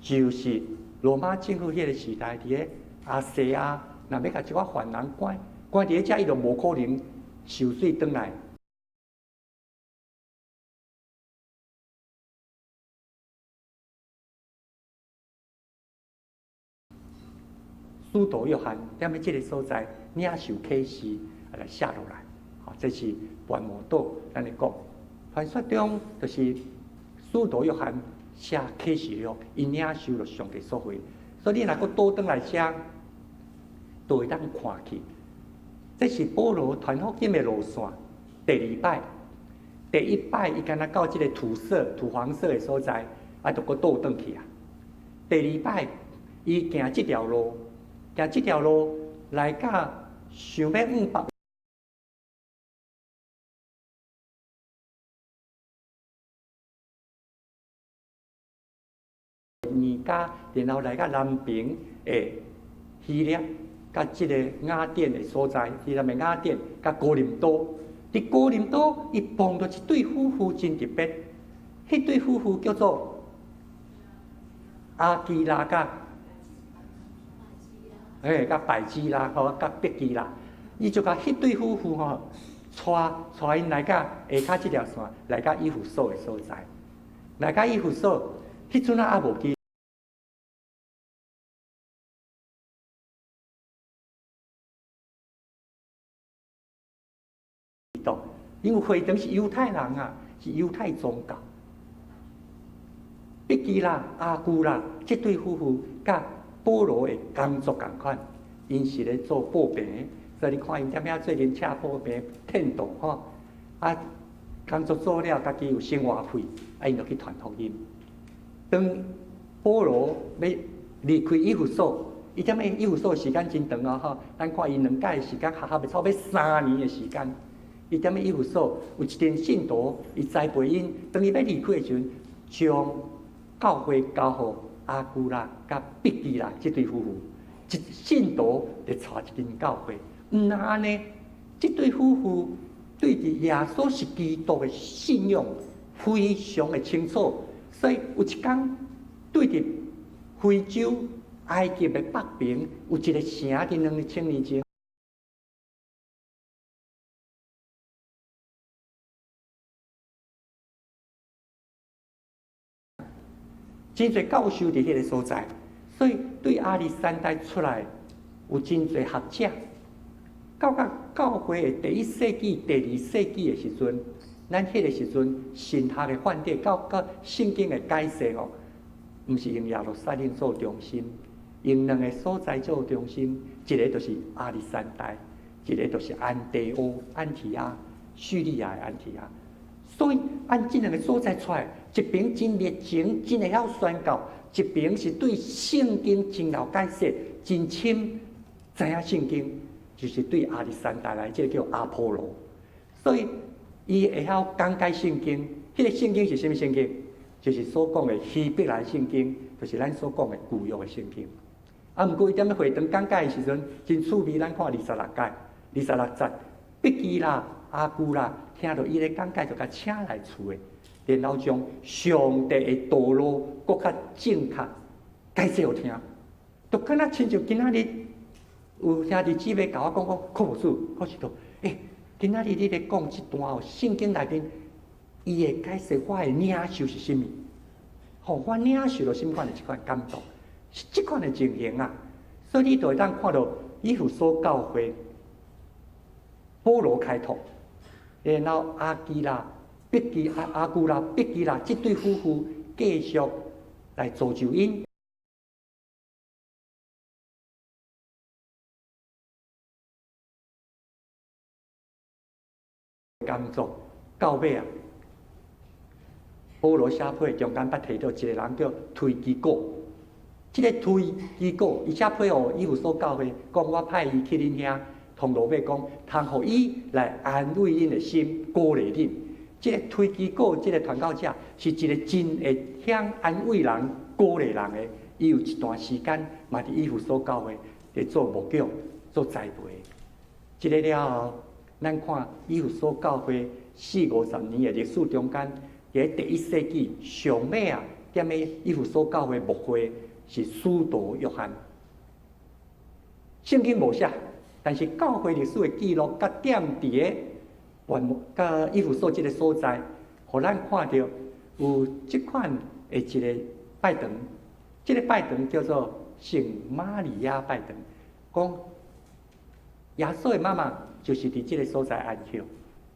就是羅馬政府彼个時代佇咧亞細亞，若欲共一寡犯人關關佇咧遮，伊就無可能受罪轉來。使徒約翰踮咧這个所在領受啟示，來寫落來。吼，這是拔摩島，咱咧講。傳說中就是使徒約翰寫啟示錄，伊領受著上帝所賜。所以你若閣倒轉來遮，都會當看去。這是保羅傳福音的路線。第二擺，第一擺伊敢若到這个土色、土黃色的所在，啊，就閣倒轉去啊。第二擺，伊行這條路。行這條路來到想欲往北年家，然後來到南爿的希臘，佮這个雅典的所在，希臘的雅典，佮哥林多。佇哥林多，伊碰著一對夫婦真特別，彼對夫婦叫做阿基拉佮。欸，佮百基拉吼，佮碧基拉，伊就共彼對夫婦吼，帶帶𪜶來到下跤這條線，來到以弗所的所在，來到以弗所，彼陣仔猶無基督，因為會堂是猶太人啊，是猶太宗教。碧基拉、阿古拉這對夫婦佮保羅的工作仝款，𪜶是咧做布棚，所以你看𪜶踮遐做陣車布棚、天道吼。啊，工作做了，家己有生活費，啊，𪜶就去傳福音。當保羅欲離開以弗所，伊踮咧以弗所時間真長哦吼。咱看伊兩擺時間，合合差不多三年的時間。伊踮咧以弗所有一陣信徒，伊栽培𪜶。當伊欲離開的時陣，將教會交予阿古拉佮碧基拉這對夫婦，一信徒就帶一間教會。毋但按呢，這對夫婦對佇耶穌是基督的信仰非常的清楚，所以有一工對佇非洲埃及的北邊有一个城，佇2000年前。真濟教授佇彼个所在，所以對亞歷山大出來有真濟學者。到甲教會的第一世紀、第二世紀的時陣，咱彼个時陣神學的範例，到甲聖經的解釋哦，毋是用耶路撒冷做中心，用兩个所在做中心，一个就是亞歷山大，一个就是安提阿、安提阿、敘利亞的安提阿。所以，按這兩个所在出來，一邊真熱情，真會曉宣教；一邊是對聖經真𠢕解釋，真深知影聖經，就是對亞歷山大來，這个叫阿波羅。所以，伊會曉講解聖經。彼个聖經是啥物聖經？就是所講的希伯來聖經，就是咱所講的舊約的聖經。啊，毋過伊踮咧會堂講解的時陣，真趣味。咱看26節、26節，碧基拉、阿古拉聽著伊咧講解，就共請來厝的，然後將上帝的道路閣較正確解釋予聽，就敢若親像今仔日有兄弟姊妹共我講講，柯牧師，柯師道，欸，今仔日你咧講這段哦，聖經內面伊的解釋，我的領受是啥物？吼，我領受著啥物款的這款感動，是這款的情形啊。所以你就會當看到以弗所教會保羅開拓，然後亞居拉、碧基阿阿古拉、碧基拉這對夫婦繼續來造就𪜶。工作到尾啊，保羅寫批中間捌提到一個人叫推基古，這個推基古伊寫批予以弗所教會，講我派伊去恁遐，通路尾講，通予伊來安慰恁的心，鼓勵恁。這個推基古這個傳教者是一個真會曉安慰人、鼓勵人的。伊有一段時間嘛佇以弗所教會佇做牧養、做栽培。這個了後，咱看以弗所教會四五十年的歷史中間，佇第一世紀上尾啊，踮咧以弗所教會牧會是使徒約翰。聖經無寫，但是教會歷史的記錄，佮踮佇個原佮以弗所這個所在，予咱看著有這款的一個拜堂，這個拜堂叫做聖瑪利亞拜堂，講耶穌的媽媽就是佇這個所在安息。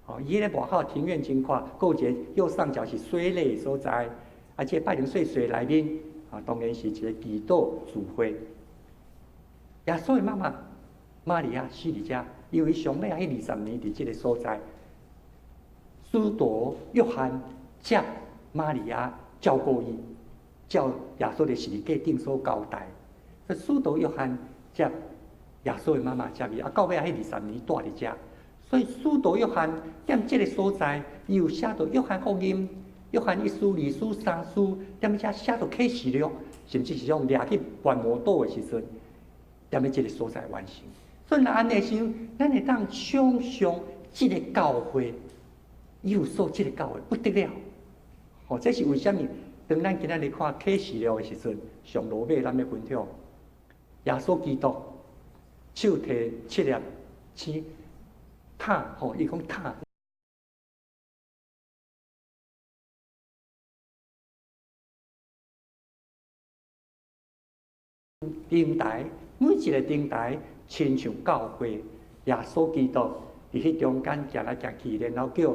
哦，伊彼個外口庭院真闊，閣有一個右上角是洗禮的所在，啊，這個拜堂細細內面，啊，當然是一個祈禱聚會。耶穌的媽媽瑪利亞死佇遮，因為上尾啊，彼20年佇這個所在，使徒約翰接瑪利亞照顧伊，照耶穌的十字架頂所交代。所以使徒約翰接耶穌的媽媽接伊，啊，到尾啊，彼20年蹛佇遮。所以使徒約翰踮這個所在，伊有寫著約翰福音、約翰一書、二書、三書，踮遮寫著啟示錄，甚至是講掠去拔摩島的時陣，踮咧這個所在完成。所以若按呢想，咱會當想像這個教會，以弗所這個教會不得了。吼，這是為啥物？當咱今仔日看啟示錄的時陣，上落尾咱欲分享耶穌基督手提七粒星。塔吼，伊講塔。燈臺，每一個燈臺親像教會，耶穌基督佇彼中間行來行去，然後叫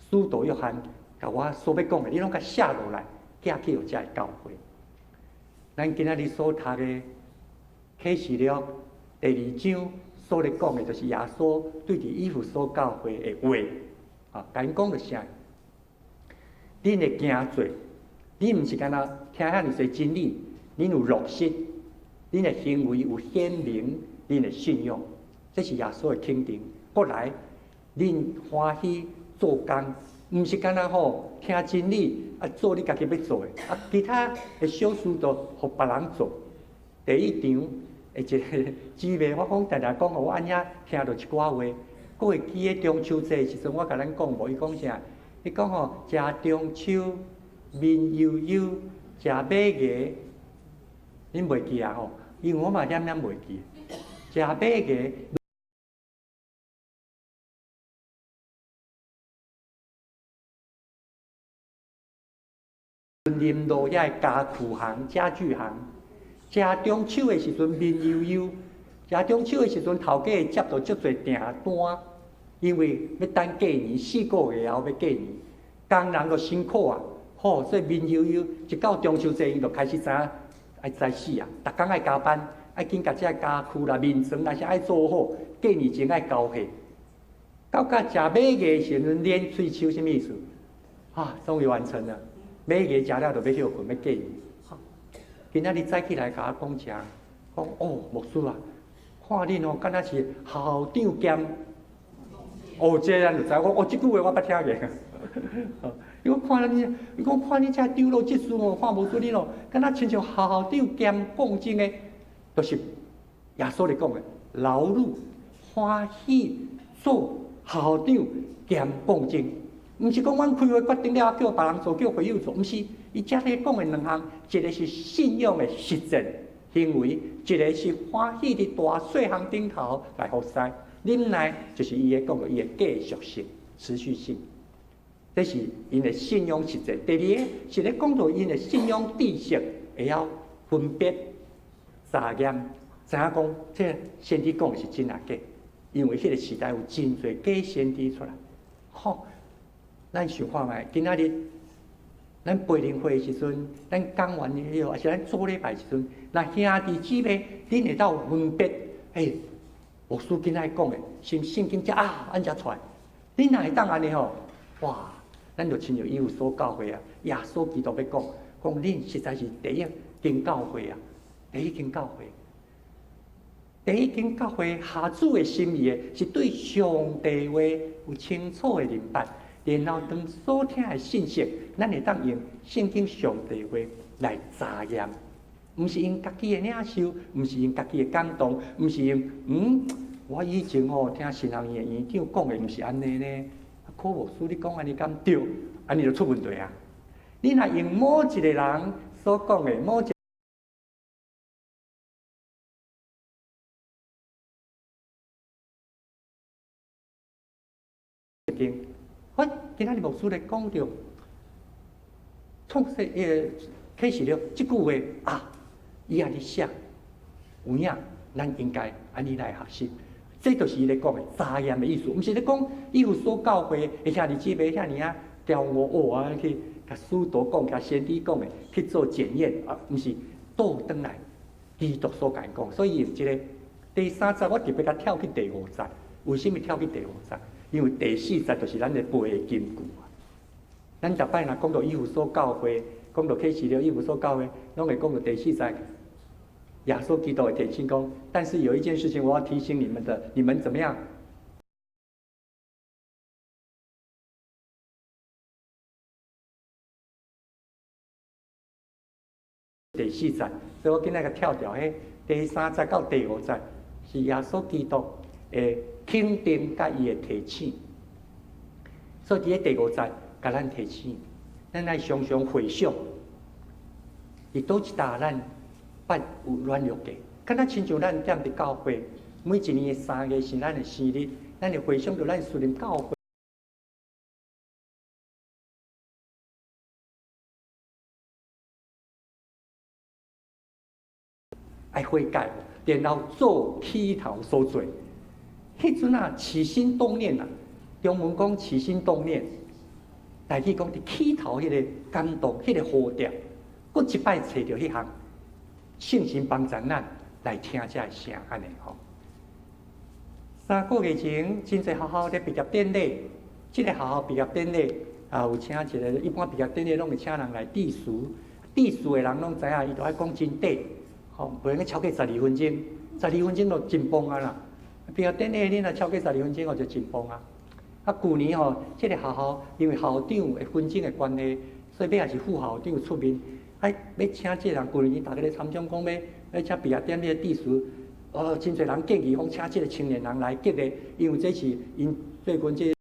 使徒約翰共我所欲講的，你攏共寫落來，寄去予遮个教會。咱今仔日所讀的啟示錄第二章。所咧講的，就是耶穌對佇以弗所教會的話，啊，共𪜶講著啥？恁的行做，恁毋是干焦聽遐爾濟真理，恁有落實，恁的行為有顯明恁的信仰，這是耶穌的肯定。過來，恁歡喜做工，毋是干焦吼聽真理，啊做你家己欲做的，啊其他的小事都予別人做。第一場。的一個姊妹，我講定定講，我按遐聽著一寡話，閣會記得中秋節的時陣，我共咱講無？伊講啥？伊講吼，食中秋面悠悠，食尾牙，恁袂記啊吼？因為我嘛點點袂記。食尾牙，林路遐个家具行、家具行。食中秋的時陣面悠悠，食中秋的時陣頭家會接著足濟訂單，因為欲等過年四個月後欲過年，工人都辛苦啊，吼，所以面悠悠，一到中秋節𪜶就開始知影愛知死啊，逐工愛加班，愛緊共這家具啦、眠床啦啥愛做好，過年前愛交貨。到甲食尾牙的時陣，連喙鬚啥物意思？啊，終於完成了，尾牙食了就欲歇睏，欲過年。今仔日早起來共我講啥？講哦，牧師啊，看恁哦，敢若是校長兼哦，這個咱就知。我哦，這句話我捌聽過。伊講看恁，伊講看恁這長老執事哦，看無出恁哦，敢若親像校長兼講真的，就是耶穌咧講的，勞碌歡喜做校長兼講真。毋是講阮開會決定了，叫別人做，叫會友做，毋是。伊遮咧講的兩項，一個是信仰的實踐行為，一個是歡喜佇大細項頂頭來服侍。忍耐就是伊咧講的伊的繼續性、持續性，這是𪜶的信仰實踐。第二個是咧講到𪜶的信仰知識會曉分別查驗，知影講這先知講的是真抑假，因為彼個時代有真濟假先知出來，吼。咱想看覓，今仔日咱培靈會的時陣，咱講完了後，抑是咱做禮拜時陣，若兄弟姊妹，恁會當分別，欸，牧師今仔日講的，是毋聖經遮啊，按遮出來，恁若會當按呢吼，哇，咱就親像以弗所教會啊，耶穌基督欲講，講恁實在是第一間教會啊，第一間教會，第一間教會合主的心意的，是對上帝話有清楚的明白。然後當所聽的信息，咱會當用聖經上帝話來查驗，毋是用家己的領受，毋是用家己的感動，毋是用我以前吼聽神學院的院長講的，毋是按呢呢。柯牧師你講按呢敢對？按呢就出問題啊！你若用某一個人所講的某一間，我今仔日牧師咧講著創世啟示錄這句話啊，伊按呢寫，有影，咱應該按呢來學習。這就是伊咧講的查驗的意思，毋是咧講以弗所教會的兄弟姊妹遐爾仔刁我哦啊去共使徒講、共先知講的去做檢驗啊，毋是倒轉來基督所共講。所以這個第三節我特別共跳去第五節，為啥物跳去第五節？因為第四節就是咱的背的金句啊。咱逐擺若講到以弗所教會，講到啟示錄以弗所教會，攏會講到第四節。耶穌基督會提醒講，但是有一件事情我要提醒你們的，你們怎麼樣？第四節，所以我今仔日跳掉，彼第三節到第五節是耶穌基督的肯定佮伊的提醒。所以佇咧第五節，共咱提醒，咱愛常常回想，佇佗一搭咱捌有軟弱過，敢若親像咱踮佇教會，每一年的3月是咱的生日，咱會回想著咱屬靈教會。愛悔改，然後做起頭所做。彼陣啊，起心動念啊，中文講起心動念，台語講佇起頭彼個感動，彼個呼召，閣一擺揣著彼項，聖神幫助咱來聽這个聲，按呢吼。3個月前，真濟學校咧畢業典禮，這个學校畢業典禮啊，有請一個，一般畢業典禮攏會請人來致辭，致辭的人攏知影，伊著愛講真短，吼，袂用閣超過12分鐘，十二分鐘就真磅啊啦。畢業典禮你若超過十二分鐘，哦就真磅啊。啊，舊年吼，這个學校因為校長的紛爭的關係，所以尾仔是副校長出面，啊，欲請這个人，舊年大家咧參詳講欲請畢業典禮的致辭，哦，真濟人建議講請這个青年人來激勵，因為這是𪜶最近這個。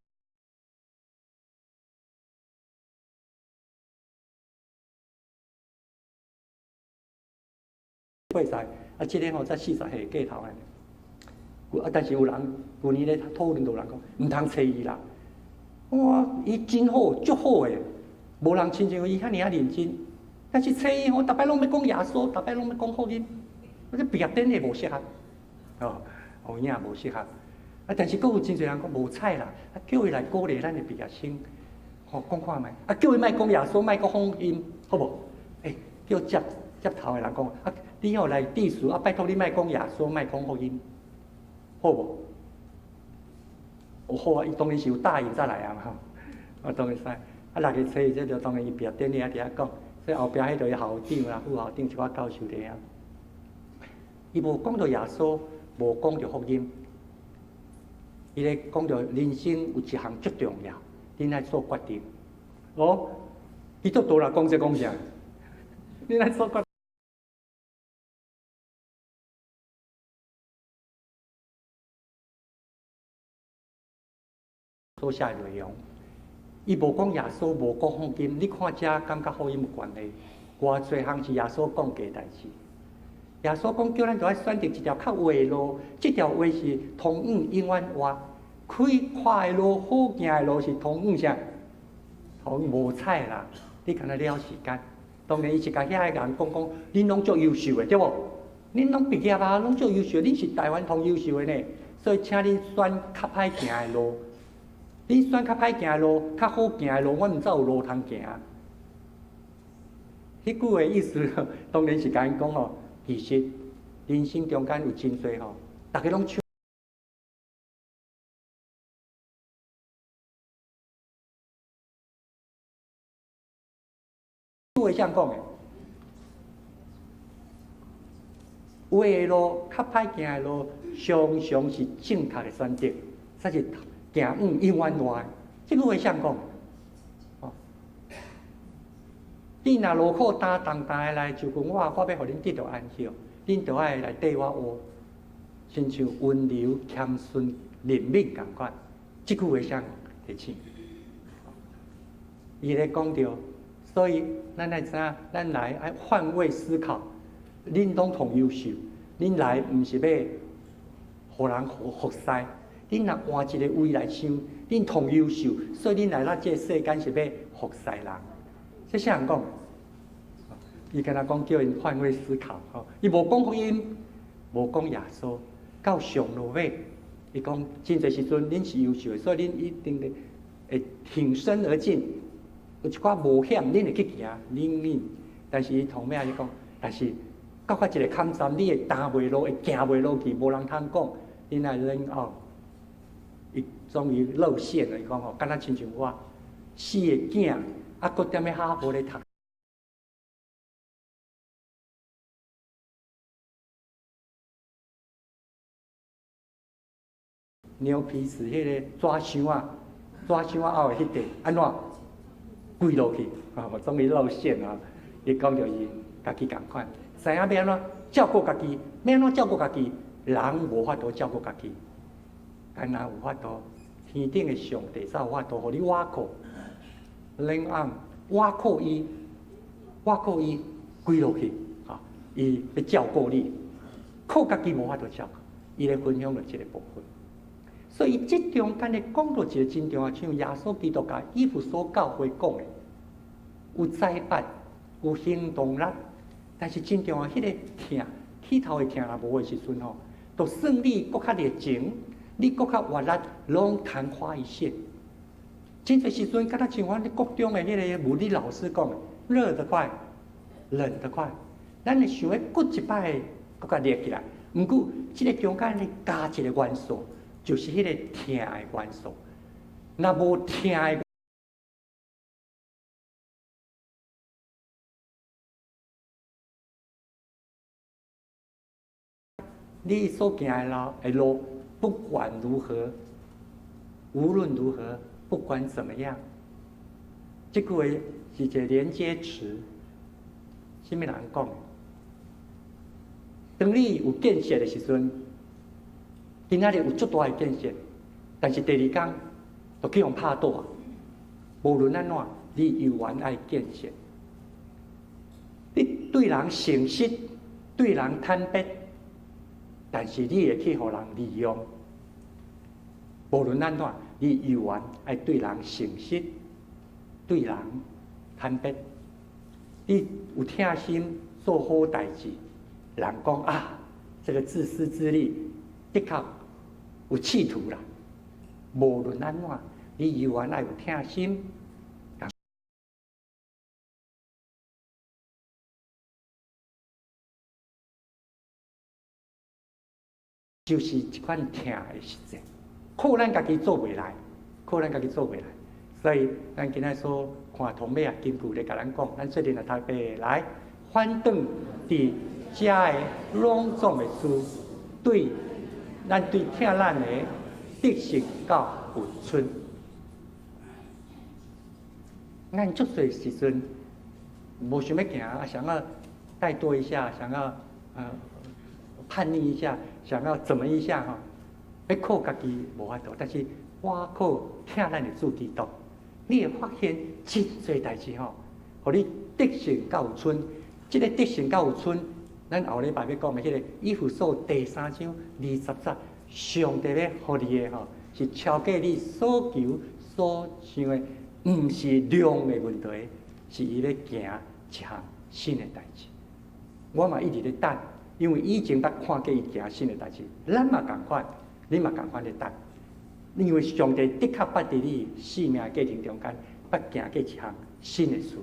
80啊，這个吼才40歲過頭的。啊，但是有人舊年咧討論，有人講毋通揣伊啦。哇，伊真好，足好的，無人親像伊遐爾仔認真。但是揣伊吼，逐擺攏欲講耶穌，逐擺攏欲講福音，啊，這畢業典禮無適合，哦，有影無適合。啊，但是閣有真濟人講無彩啦，啊，叫伊來鼓勵咱的畢業生，吼，講看覓，啊，叫伊莫講耶穌，莫講福音，好無？欸，叫接接頭的人講，啊，你吼來致辭，啊，拜託你莫講耶穌，莫講福音。好無？哦好啊，伊當然是有答應才來啊嘛，我當然使。啊，6月初二這就當然伊畢業典禮啊，佇遐講，所以後壁彼就伊校長啦、副校長一寡教授佇遐。伊無講著耶穌，無講著福音，伊咧講著人生有一項足重要，恁愛做決定。哦，基督徒若講這講啥？恁愛做決。所寫的內容，伊無講耶穌，無講福音，你看這敢佮福音有關係？偌濟項是耶穌講過的代誌。耶穌講叫咱著愛選擇一條較寬的路，這條話是通往永遠活。開闊的路、好行的路是通往啥？通往無彩啦！你敢若了時間？當然，伊是共遐個人講講，恁攏足優秀的，對無？恁攏畢業啊，攏足優秀，恁是台灣通優秀的呢。所以，請恁選較歹行的路。恁恁選較歹行的路，較好行的路，阮毋知有路通行。彼句的意思，當然是共𪜶講吼，其實人生中間有真濟吼，逐家攏唱。話啥講的？有的路較歹行的路，常常是正確的選擇，才是行遠永遠活。這句話啥講？哦，你若勞苦擔重擔的來就近我，我欲予恁得著安息。恁著愛來綴我軛，親像溫柔謙遜、憐憫仝款。這句話啥提醒？伊咧講著，所以咱愛知影，咱來愛換位思考。恁攏同優秀，恁來毋是欲予人服侍，恁若換一个位來想，恁同優秀，所以恁來咱這个世間是欲服侍人。這啥人講？伊敢若講叫𪜶換位思考，吼，伊無講福音，無講耶穌，到上落尾，伊講真濟時陣恁是優秀的，所以恁一定會會挺身而進。有一寡冒險，恁會去行，恁恁，但是伊頭尾仔伊講，但是到較一个坎站，你會擔袂落，會行袂落去，無人通講，恁愛忍哦。伊終於露餡了，伊講吼，敢若親像我四个囝，啊，閣踮咧哈佛咧讀。牛皮紙彼个紙箱仔，紙箱仔後的彼塊，按怎跪落去？啊，終於露餡啊！伊講著伊家己仝款，知影欲按怎照顧家己，欲按怎照顧家己，人無法度照顧家己，干焦有法度，天頂的上帝才有法度，予你倚靠，冷暗倚靠伊，倚靠伊跪落去，啊，伊欲照顧你，靠家己無法度照顧，伊咧分享著這个部分。所以這中間咧講著一个真重要，像耶穌基督共以弗所教會講的，有災難，有行動力，但是真重要，彼个疼，起頭的疼若無的時陣吼，就算你閣較熱情，你閣較活力，攏曇花一現。真濟時陣，敢若像阮國中的彼个物理老師講的，熱得快，冷得快，咱會想欲閣一擺閣較熱起來。毋過，這个中間咧加一个元素。就是彼个疼的元素，若無疼的，你所行的路的路，不管如何，無論如何，不管怎麼樣，這句話是一個連接詞，啥物人講的？當你有建設的時陣。今仔日有足大的建設，但是第二工就去予拍倒啊！無論按怎，你猶原愛建設。你對人誠實，對人坦白，但是你會去予人利用。無論按怎，你猶原愛對人誠實，對人坦白。你有疼心做好代誌，人講啊，這個自私自利，的確。有企圖啦，無論按怎，你猶原愛有疼心，就是這款疼的實際，靠咱家己做袂來，靠咱家己做袂來。所以咱今仔所看頭尾仔金句咧，共咱講，咱做陣來讀來，反轉佇遮的攏總的事對。咱對疼咱的得勝到有賰。咱足濟時陣無想欲行，啊，想要怠惰一下，想要叛逆一下，想要怎麼一下吼，欲靠家己無法度，但是倚靠疼咱的主基督，你會發現真濟代誌吼，予你得勝到有賰。這个得勝到有賰。咱後禮拜欲講的彼个以弗所第三章二十節，上帝欲予你的吼，是超過你所求所想的，毋是量的問題，是伊咧行一項新的代誌。我嘛一直咧等，因為以前捌看過伊行新的代誌，咱嘛仝款，你嘛仝款咧等。因為上帝的確捌佇你生命過程中間，捌行過一項新的事。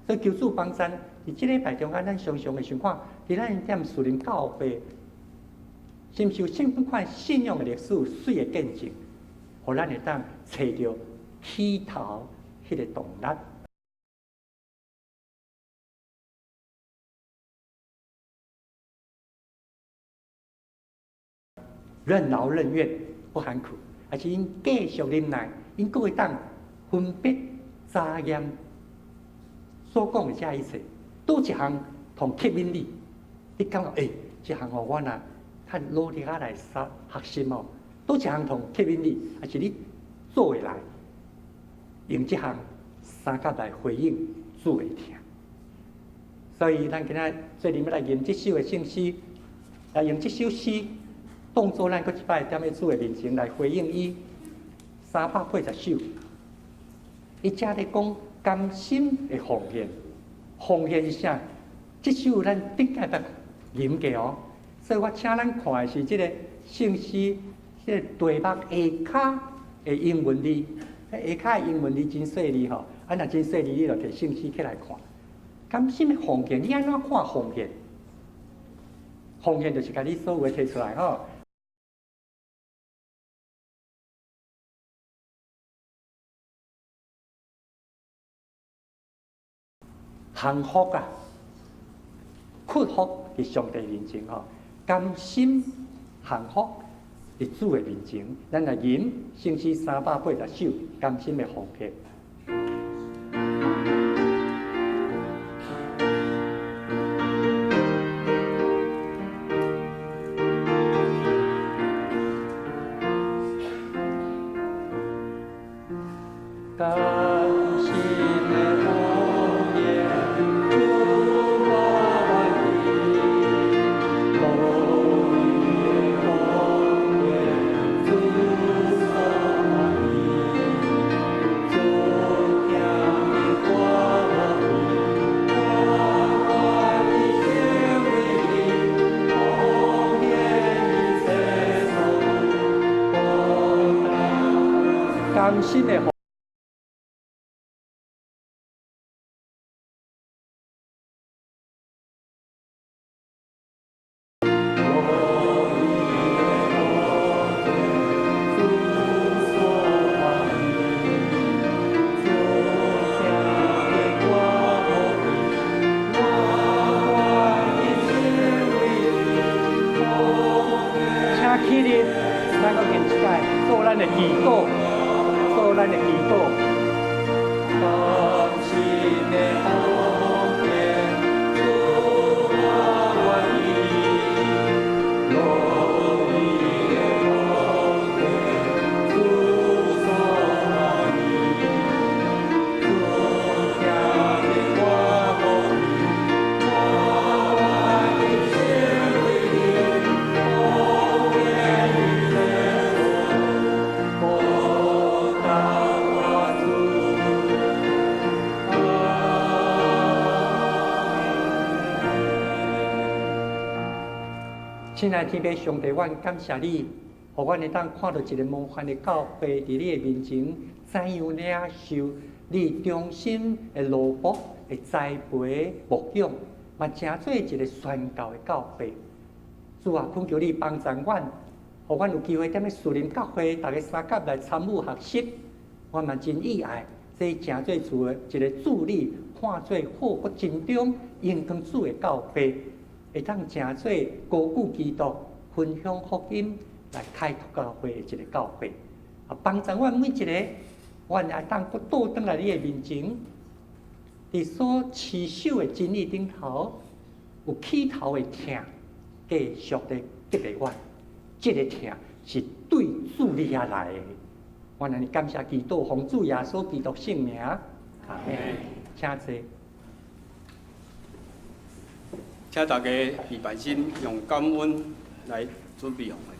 所以求主幫贊，佇這禮拜中間，咱常常會想看，佇咱踮樹林教會，是毋是有啥物款信仰的歷史、水的見證，予咱會當揣著起頭彼个動力。任勞任怨，不喊苦，抑是𪜶繼續忍耐，𪜶閣會當分別查驗所講的這一切，佗一項通吸引你？你感覺欸，這項哦，我若較努力仔來學學習哦，佗一項通吸引你，抑是你做會來，用這項相佮來回應主的疼。所以，咱今仔做陣欲來吟這首的聖詩，來用這首詩當做咱閣一擺踮咧主的面前來回應伊。380首，伊遮咧講甘心的奉獻，奉獻是啥？這首咱頂擺捌吟過哦，所以我請咱看的是這个聖詩，這个題目下跤的英文字，下跤的英文字真細膩吼，啊，若真細膩，你就提聖詩起來看。甘心的奉獻，你按怎看奉獻？奉獻就是共你所有的提出來吼。降服啊，屈服佇上帝面前吼，甘心降服佇主的面前，咱來吟聖詩380首，甘心的奉獻。甘心的。請起立，咱閣念一擺，做咱的祈禱，做咱的祈禱。甘心的奉獻，主我願意，樂意的奉獻，主所歡喜，主聽的我無疑，我願意成為你，奉獻一切所有，報答我主。阿親愛的天父上帝，阮感謝你，予阮會當看著一个模範的教會佇你的面前，怎樣領受你忠心的奴僕的栽培牧養，嘛成做一个宣教的教會。主啊，懇求你幫助阮，予阮有機會踮咧樹林教會，逐家相佮來參與學習。我嘛真意愛，這成做主的一个助理，看做禍福真中榮光主的教會，會當成做高舉基督、分享福音來開拓教會的一个教會。啊，幫助阮每一个，阮會當閣倒轉來你的面前，佇所持守的真理頂頭，有起頭的疼，繼續的激勵阮。這个疼是對主你遐來的。我按呢感謝基督，奉主耶穌基督聖名，阿們。請坐。請大家預備心，用感恩來準備奉獻。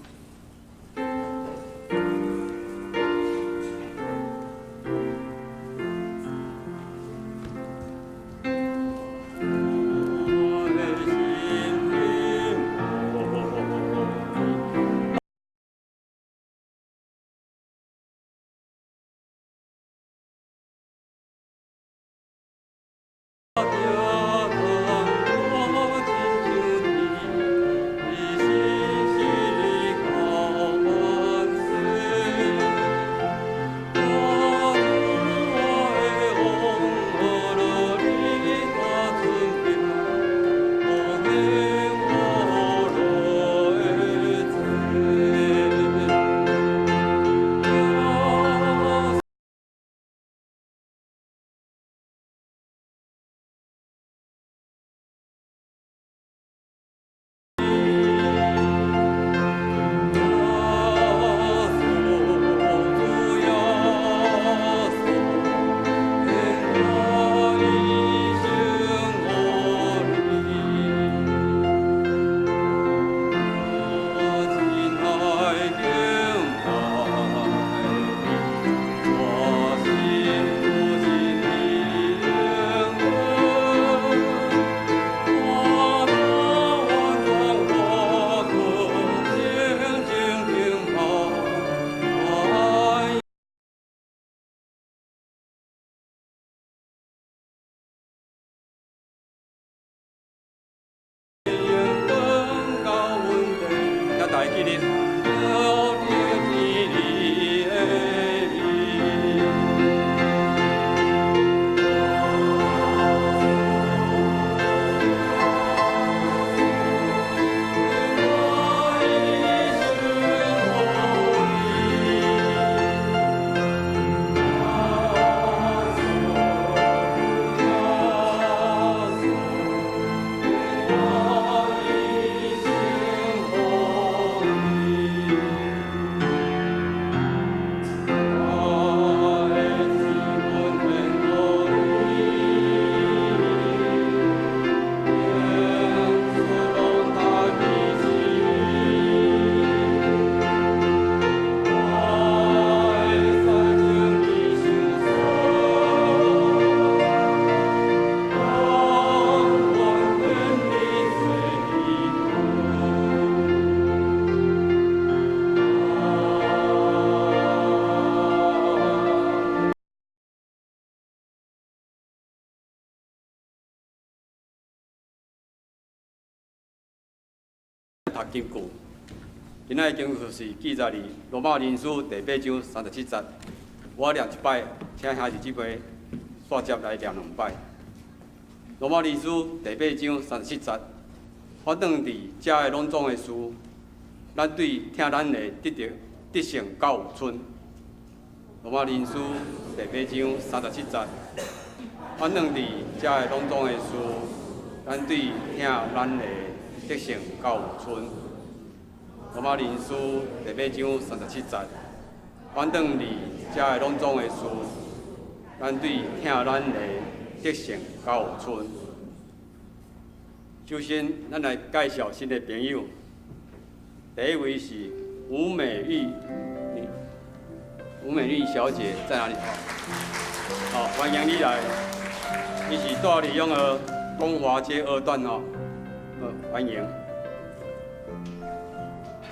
讀金句。今仔日經句是記載佇羅馬人書第八章三十七節。我念一擺，請兄弟姊妹煞接來念兩擺。羅馬人書第八章三十七節，反轉佇遮的攏總的事，咱對疼咱的得著得勝較有賰。羅馬人書第八章三十七節，反轉佇遮的攏總的事，咱對疼咱的得勝較有賰。羅馬人書第八章三十七節，反轉佇遮的攏總的事，咱對疼咱的得勝較有賰。首先，咱來介紹新的朋友。第一位是吳美玉，吳美玉小姐在哪裡？好，歡迎你來。你是住佇那個東華街二段哦，歡迎。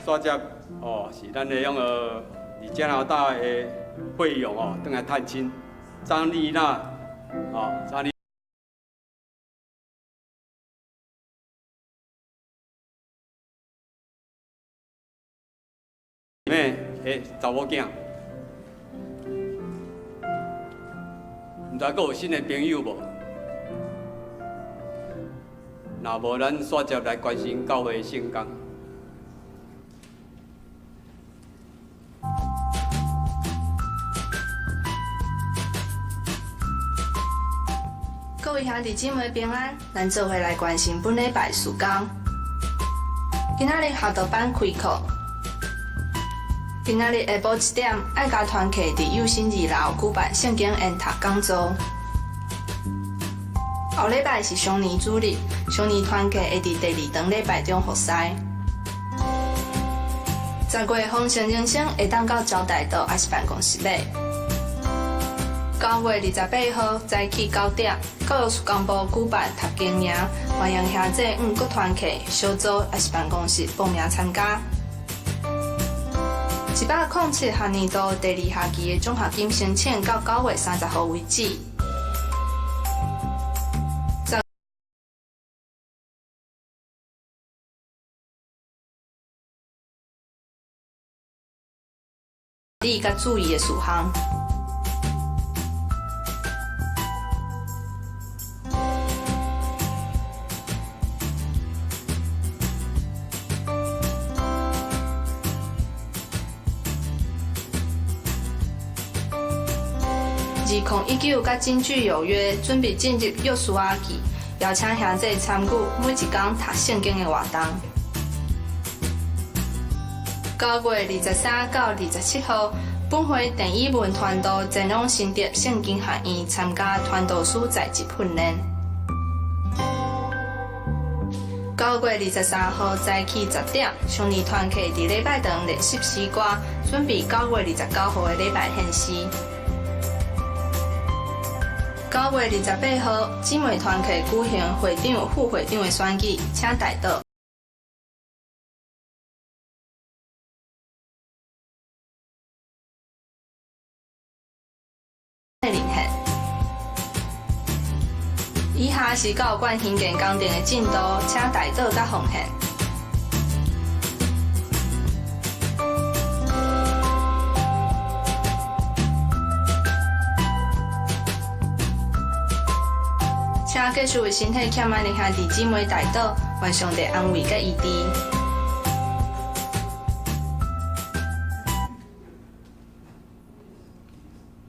煞接哦，是咱的那個佇加拿大的會友哦，轉來探親，張麗娜，哦，張麗。妹的查某囝，毋知閣有新的朋友無？若無，咱煞接來關心教會聖工。各位兄弟姊妹平安，咱做伙來關心本禮拜事工。今仔日學道班開課。今仔日下晡一點，愛家團契佇友新二樓舉辦聖經研讀講座。後禮拜是雙年主日，雙年團契會佇第二堂禮拜中服侍。10月豐盛人生會當到招待所抑是辦公室買。9月28號早起9點，教育事工部舉辦讀經營，歡迎兄弟往各團契、小組抑是辦公室報名參加。107學年度第二學期的獎學金申請到9月30號為止。你佮注意的事項。2019佮真主有約，準備進入約書亞記，邀請兄弟參與每一工讀聖經的活動。9月23到27號，本會鄧以文傳道前往新竹聖經學院參加傳道師在職訓練。9月23號早起10點，少年團契佇禮拜堂練習詩歌，準備9月29號的禮拜獻詩。9月28號，姊妹團契舉行會長、副會長的選舉，請代禱。以下是教館興建工程的進度，請代禱佮奉獻。請繼續為身體欠安的兄弟姊妹代禱，願上帝安慰佮醫治。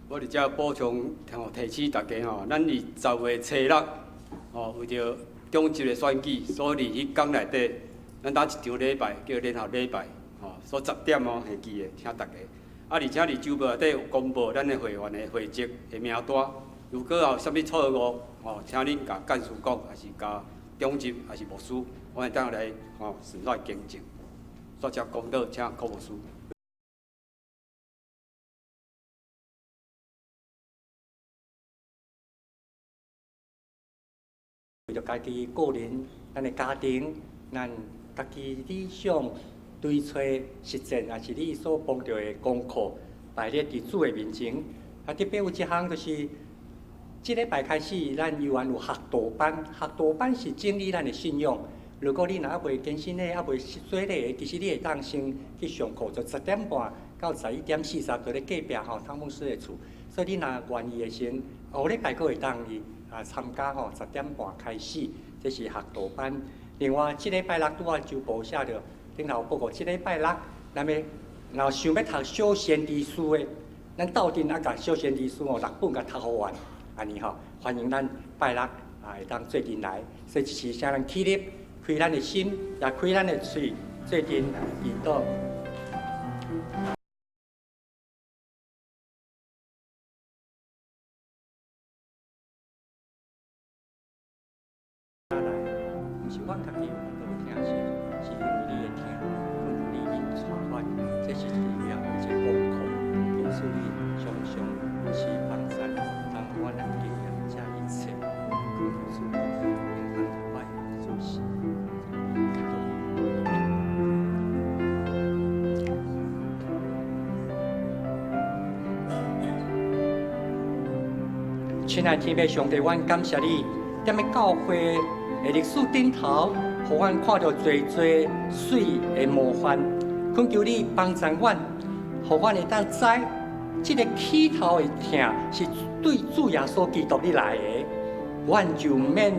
我佇遮補充提醒大家吼，咱佇10月初六吼，為著長執的選舉，所以佇彼工內底，咱打一場禮拜叫聯合禮拜吼，所以10點哦，會記得，請大家。啊，而且佇週報內底有公布咱的會員的會籍的名單，如果有啥物錯誤吼，請恁共幹事講，抑是共長執，抑是牧師，我會當來吼順來更正。煞接講道，請柯牧師。為著家己個人，咱的家庭，咱家己理想追揣實踐，抑是你所碰著的功課，擺咧佇主的面前。啊，特別有一項就是，這禮拜開始，咱幼兒園有學道班，學道班是整理咱的信仰。如果你若猶未堅身禮，猶未洗禮的，其實你會當先去上課，就10點半到11點40，就咧隔壁吼湯牧師的厝。所以你若願意的時陣，後禮拜閣會當去啊參加吼，十點半開始，這是學道班。另外，這禮拜六拄仔周報寫著頂頭報告，這禮拜六，咱欲若想欲讀小先知書的，咱鬥陣啊，共小先知書吼六本共讀予完，按呢吼，歡迎咱拜六啊會當做陣來。所以這時請咱起立，開咱的心，也開咱的喙，做陣來祈禱。來，毋是阮家己有法度疼惜，是因為你的疼，懇求你引帶阮，這是奇妙的一個功課。求主你常常扶持幫贊，當阮來經驗這一切。懇求主你永恆愛主是。親愛天父上帝，阮感謝你，踮咧教會的歷史頂頭，予阮看著濟濟媠的模範。懇求你幫助阮，予阮會當知，這个起頭的疼是對主耶穌基督你來的，阮就免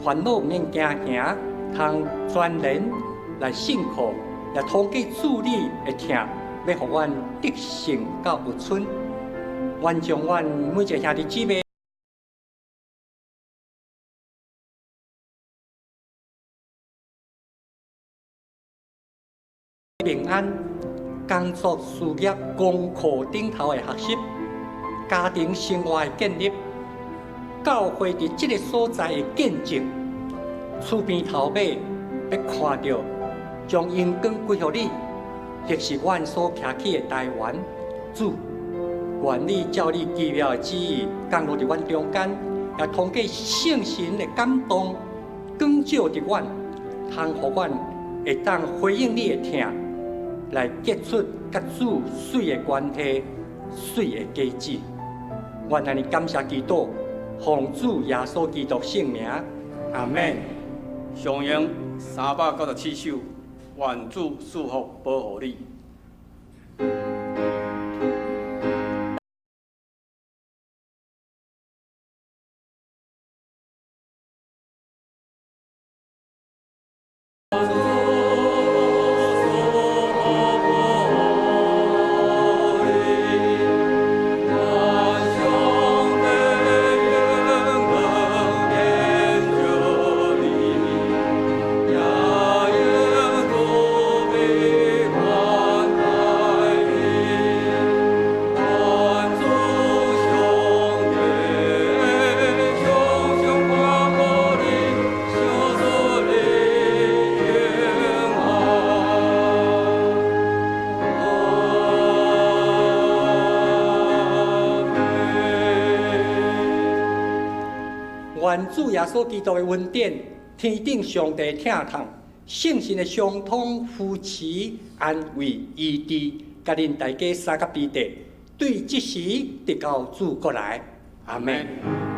煩惱，免驚嚇，通全然來信靠，也通過主你的疼，欲予阮得勝到有剩。願將阮每一个兄弟姊妹平安、工作、事業、功課頂頭的學習、家庭生活的建立、教會佇這个所在的見證，厝邊頭尾欲看著將榮光歸予你，彼是阮所徛起的台灣。主，願你照你奇妙的旨意降落佇阮中間，也通過聖神的感動，光照佇阮，通予阮會當回應你的疼，來結出佮主媠的關係、媠的果子。阮按呢感謝基督，奉主耶穌基督聖名，阿們。上詠397首，願主賜福保護你。願主耶穌基督的恩典、天頂上帝疼痛、聖神的相通扶持、安慰、醫治，佮恁大家三甲彼得，對這時直到主閣來。阿們。